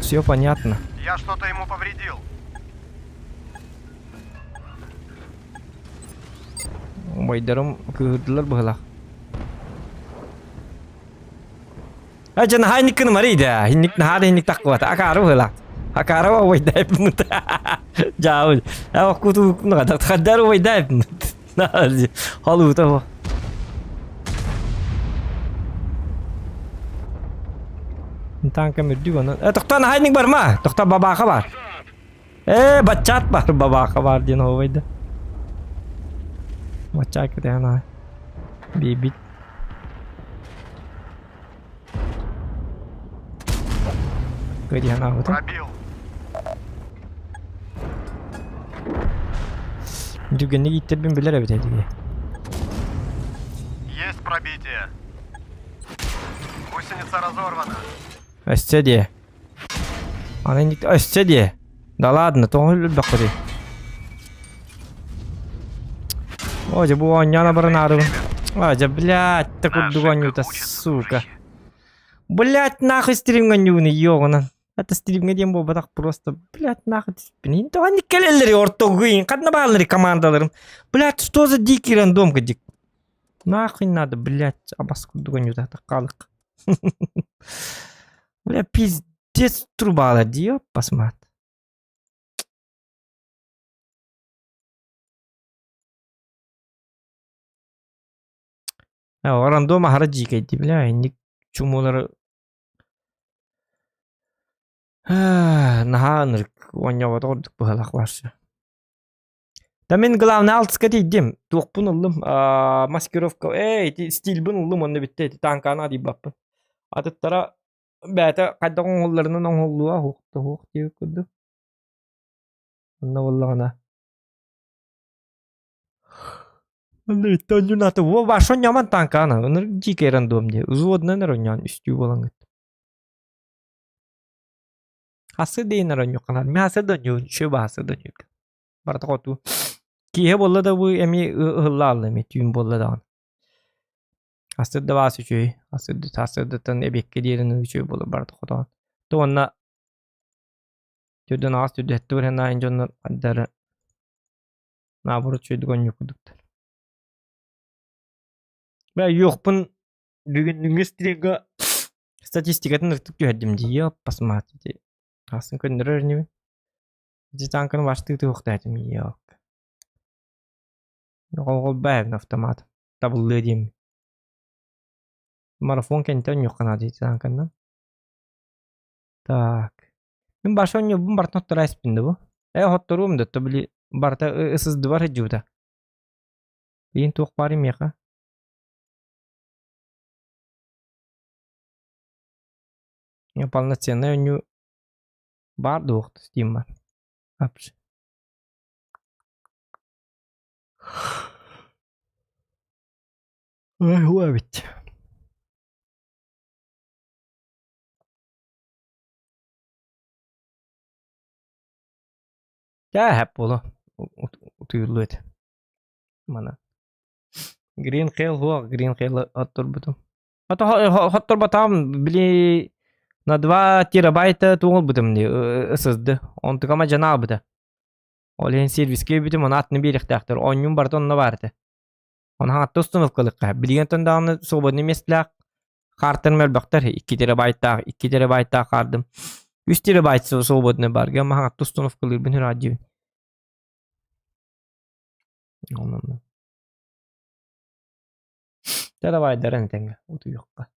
Все понятно. Я что-то ему повредил. Убайдарым кыыһырдылар быһылаах. Дьэ наһаа инник гынымарый да. Инник наһаа да инник таххыбата. Акаары быһылаах. Акаары убайдаайпмыт. Дьаабыл. Оккуту хаддар убайдаайпмыт. Халуута бу. Танка үрдүк онон. Э, тохтоо наһаа инник барма. Тохтоо бабааха бар. Э, баччаат бар, бабааха бар диэн оһуобайда. Баччаат кэтээн аҕай. Биэбит. Кэтээн аҕабыта. Пробил. Түргэнник ииттэрбин билэр эбит этиги. Есть пробитие. Гусеница разорвана. Өссө диэ. Аны инник өссө диэ. Да ладно, тоҕо өлбөххүтүй? О, дьэ бу оонньоон баран аарыбын. А, дьэ, блядь, та курдук Ошибка оонньуута, учит, сука. дружище. Блядь, нахуй стримҥэ оонньууну, ёҕунан. Это стримҥэ диэн буолбатах, просто, блядь, нахуй түспүн. Тоҕо кэлэллэри ортогуйун, ханна бааллары командаларым. Блядь, что за дикий рандом дик. Нахуй надо, блядь, абас курдук оонньуута, халык. Бля, пиздец трубала, дии, посмат. Рандом аһара дьиикэйди, бля, инник чумулары наһаа ынырык оонньооботох ордук быһалаах барса. Да мин главное алтыска тиийдим. Туохпун ыллым. Аа, маскировка. Эй, ити стилбин ыллым онно бүтте. Ити танканы адыйбаппын. Атыттара бэйэтэ хайдах оҥоһулларынан оҥоһуллуо суох да суох диэбит курдук. Онно буоллаҕына. Онно итти онньуун аты во башон ньаман танканы. Ыныр дьиикэй рандом дии. Взводынан эрэ онньоон үстүү буолан кытта. Хасы дейин эрэ онньуохханаар. Мин хасы да онньуун, үчүгэй баһасы да онньуурга. Барыта хотуу. Киэһэ буолла да бу эмиэ ыһылла аалла эмиэ түүн буолла даҕаны. Астырда баас үчүгэй. Астырда сарсыардаттан эбиэккэ диэри үчүгэй буолар барыта хотоон. То уонна түрдэн аҕас түрдэттэ баран аайын дьоннор хайдары наоборот үчүгэйдик оонньуур курдуктар. Бля, юохпун бүгүннүҥҥү стримга статистикатын ырытып түһэрдим дии, ёппасмаат ити. Асын көннөрөр инибин. Ити танканы баштыы туохтаатым ёк. Оҕолбаевна автомат. Табыллыа диэммин. Марафон кэнниттэн онньуохха наада ити танканнан. Так. Мин баша онньуубун барытын оттора испин да бу. Э хотторуум да то били барыта ысыздыбар сылдьыбыта. Билин туох баар миэхэ? Полноценный онньуу баар дуох Steam бар. Апш. Ой, эбит. Дьэ, буолуо. Утуйуллуо этэ. Мана. Green Hell суох, Green Hell отторбутум. Хотторботаҕым, били на 2 терабайта туоҥулбутум дии, ССД. Онтукама дьанаалбыта. Ол иһин сервискэ бүтүм, ону атыны биэриэхтээхтэр. Оонньуум барыта онно баар этэ. Ону хаҥатта установкалыахха. Билигин оттон даҕаны свободный местэлээх хаартарым элбэхтэр. 2 терабайттаах, 2 терабайттаах хаардым. 3 терабайт свободный бар. Гэмма хаҥатта установкалыырбын үраат диибин. Онон. Терабайдарын тэҥэ утуйуохха.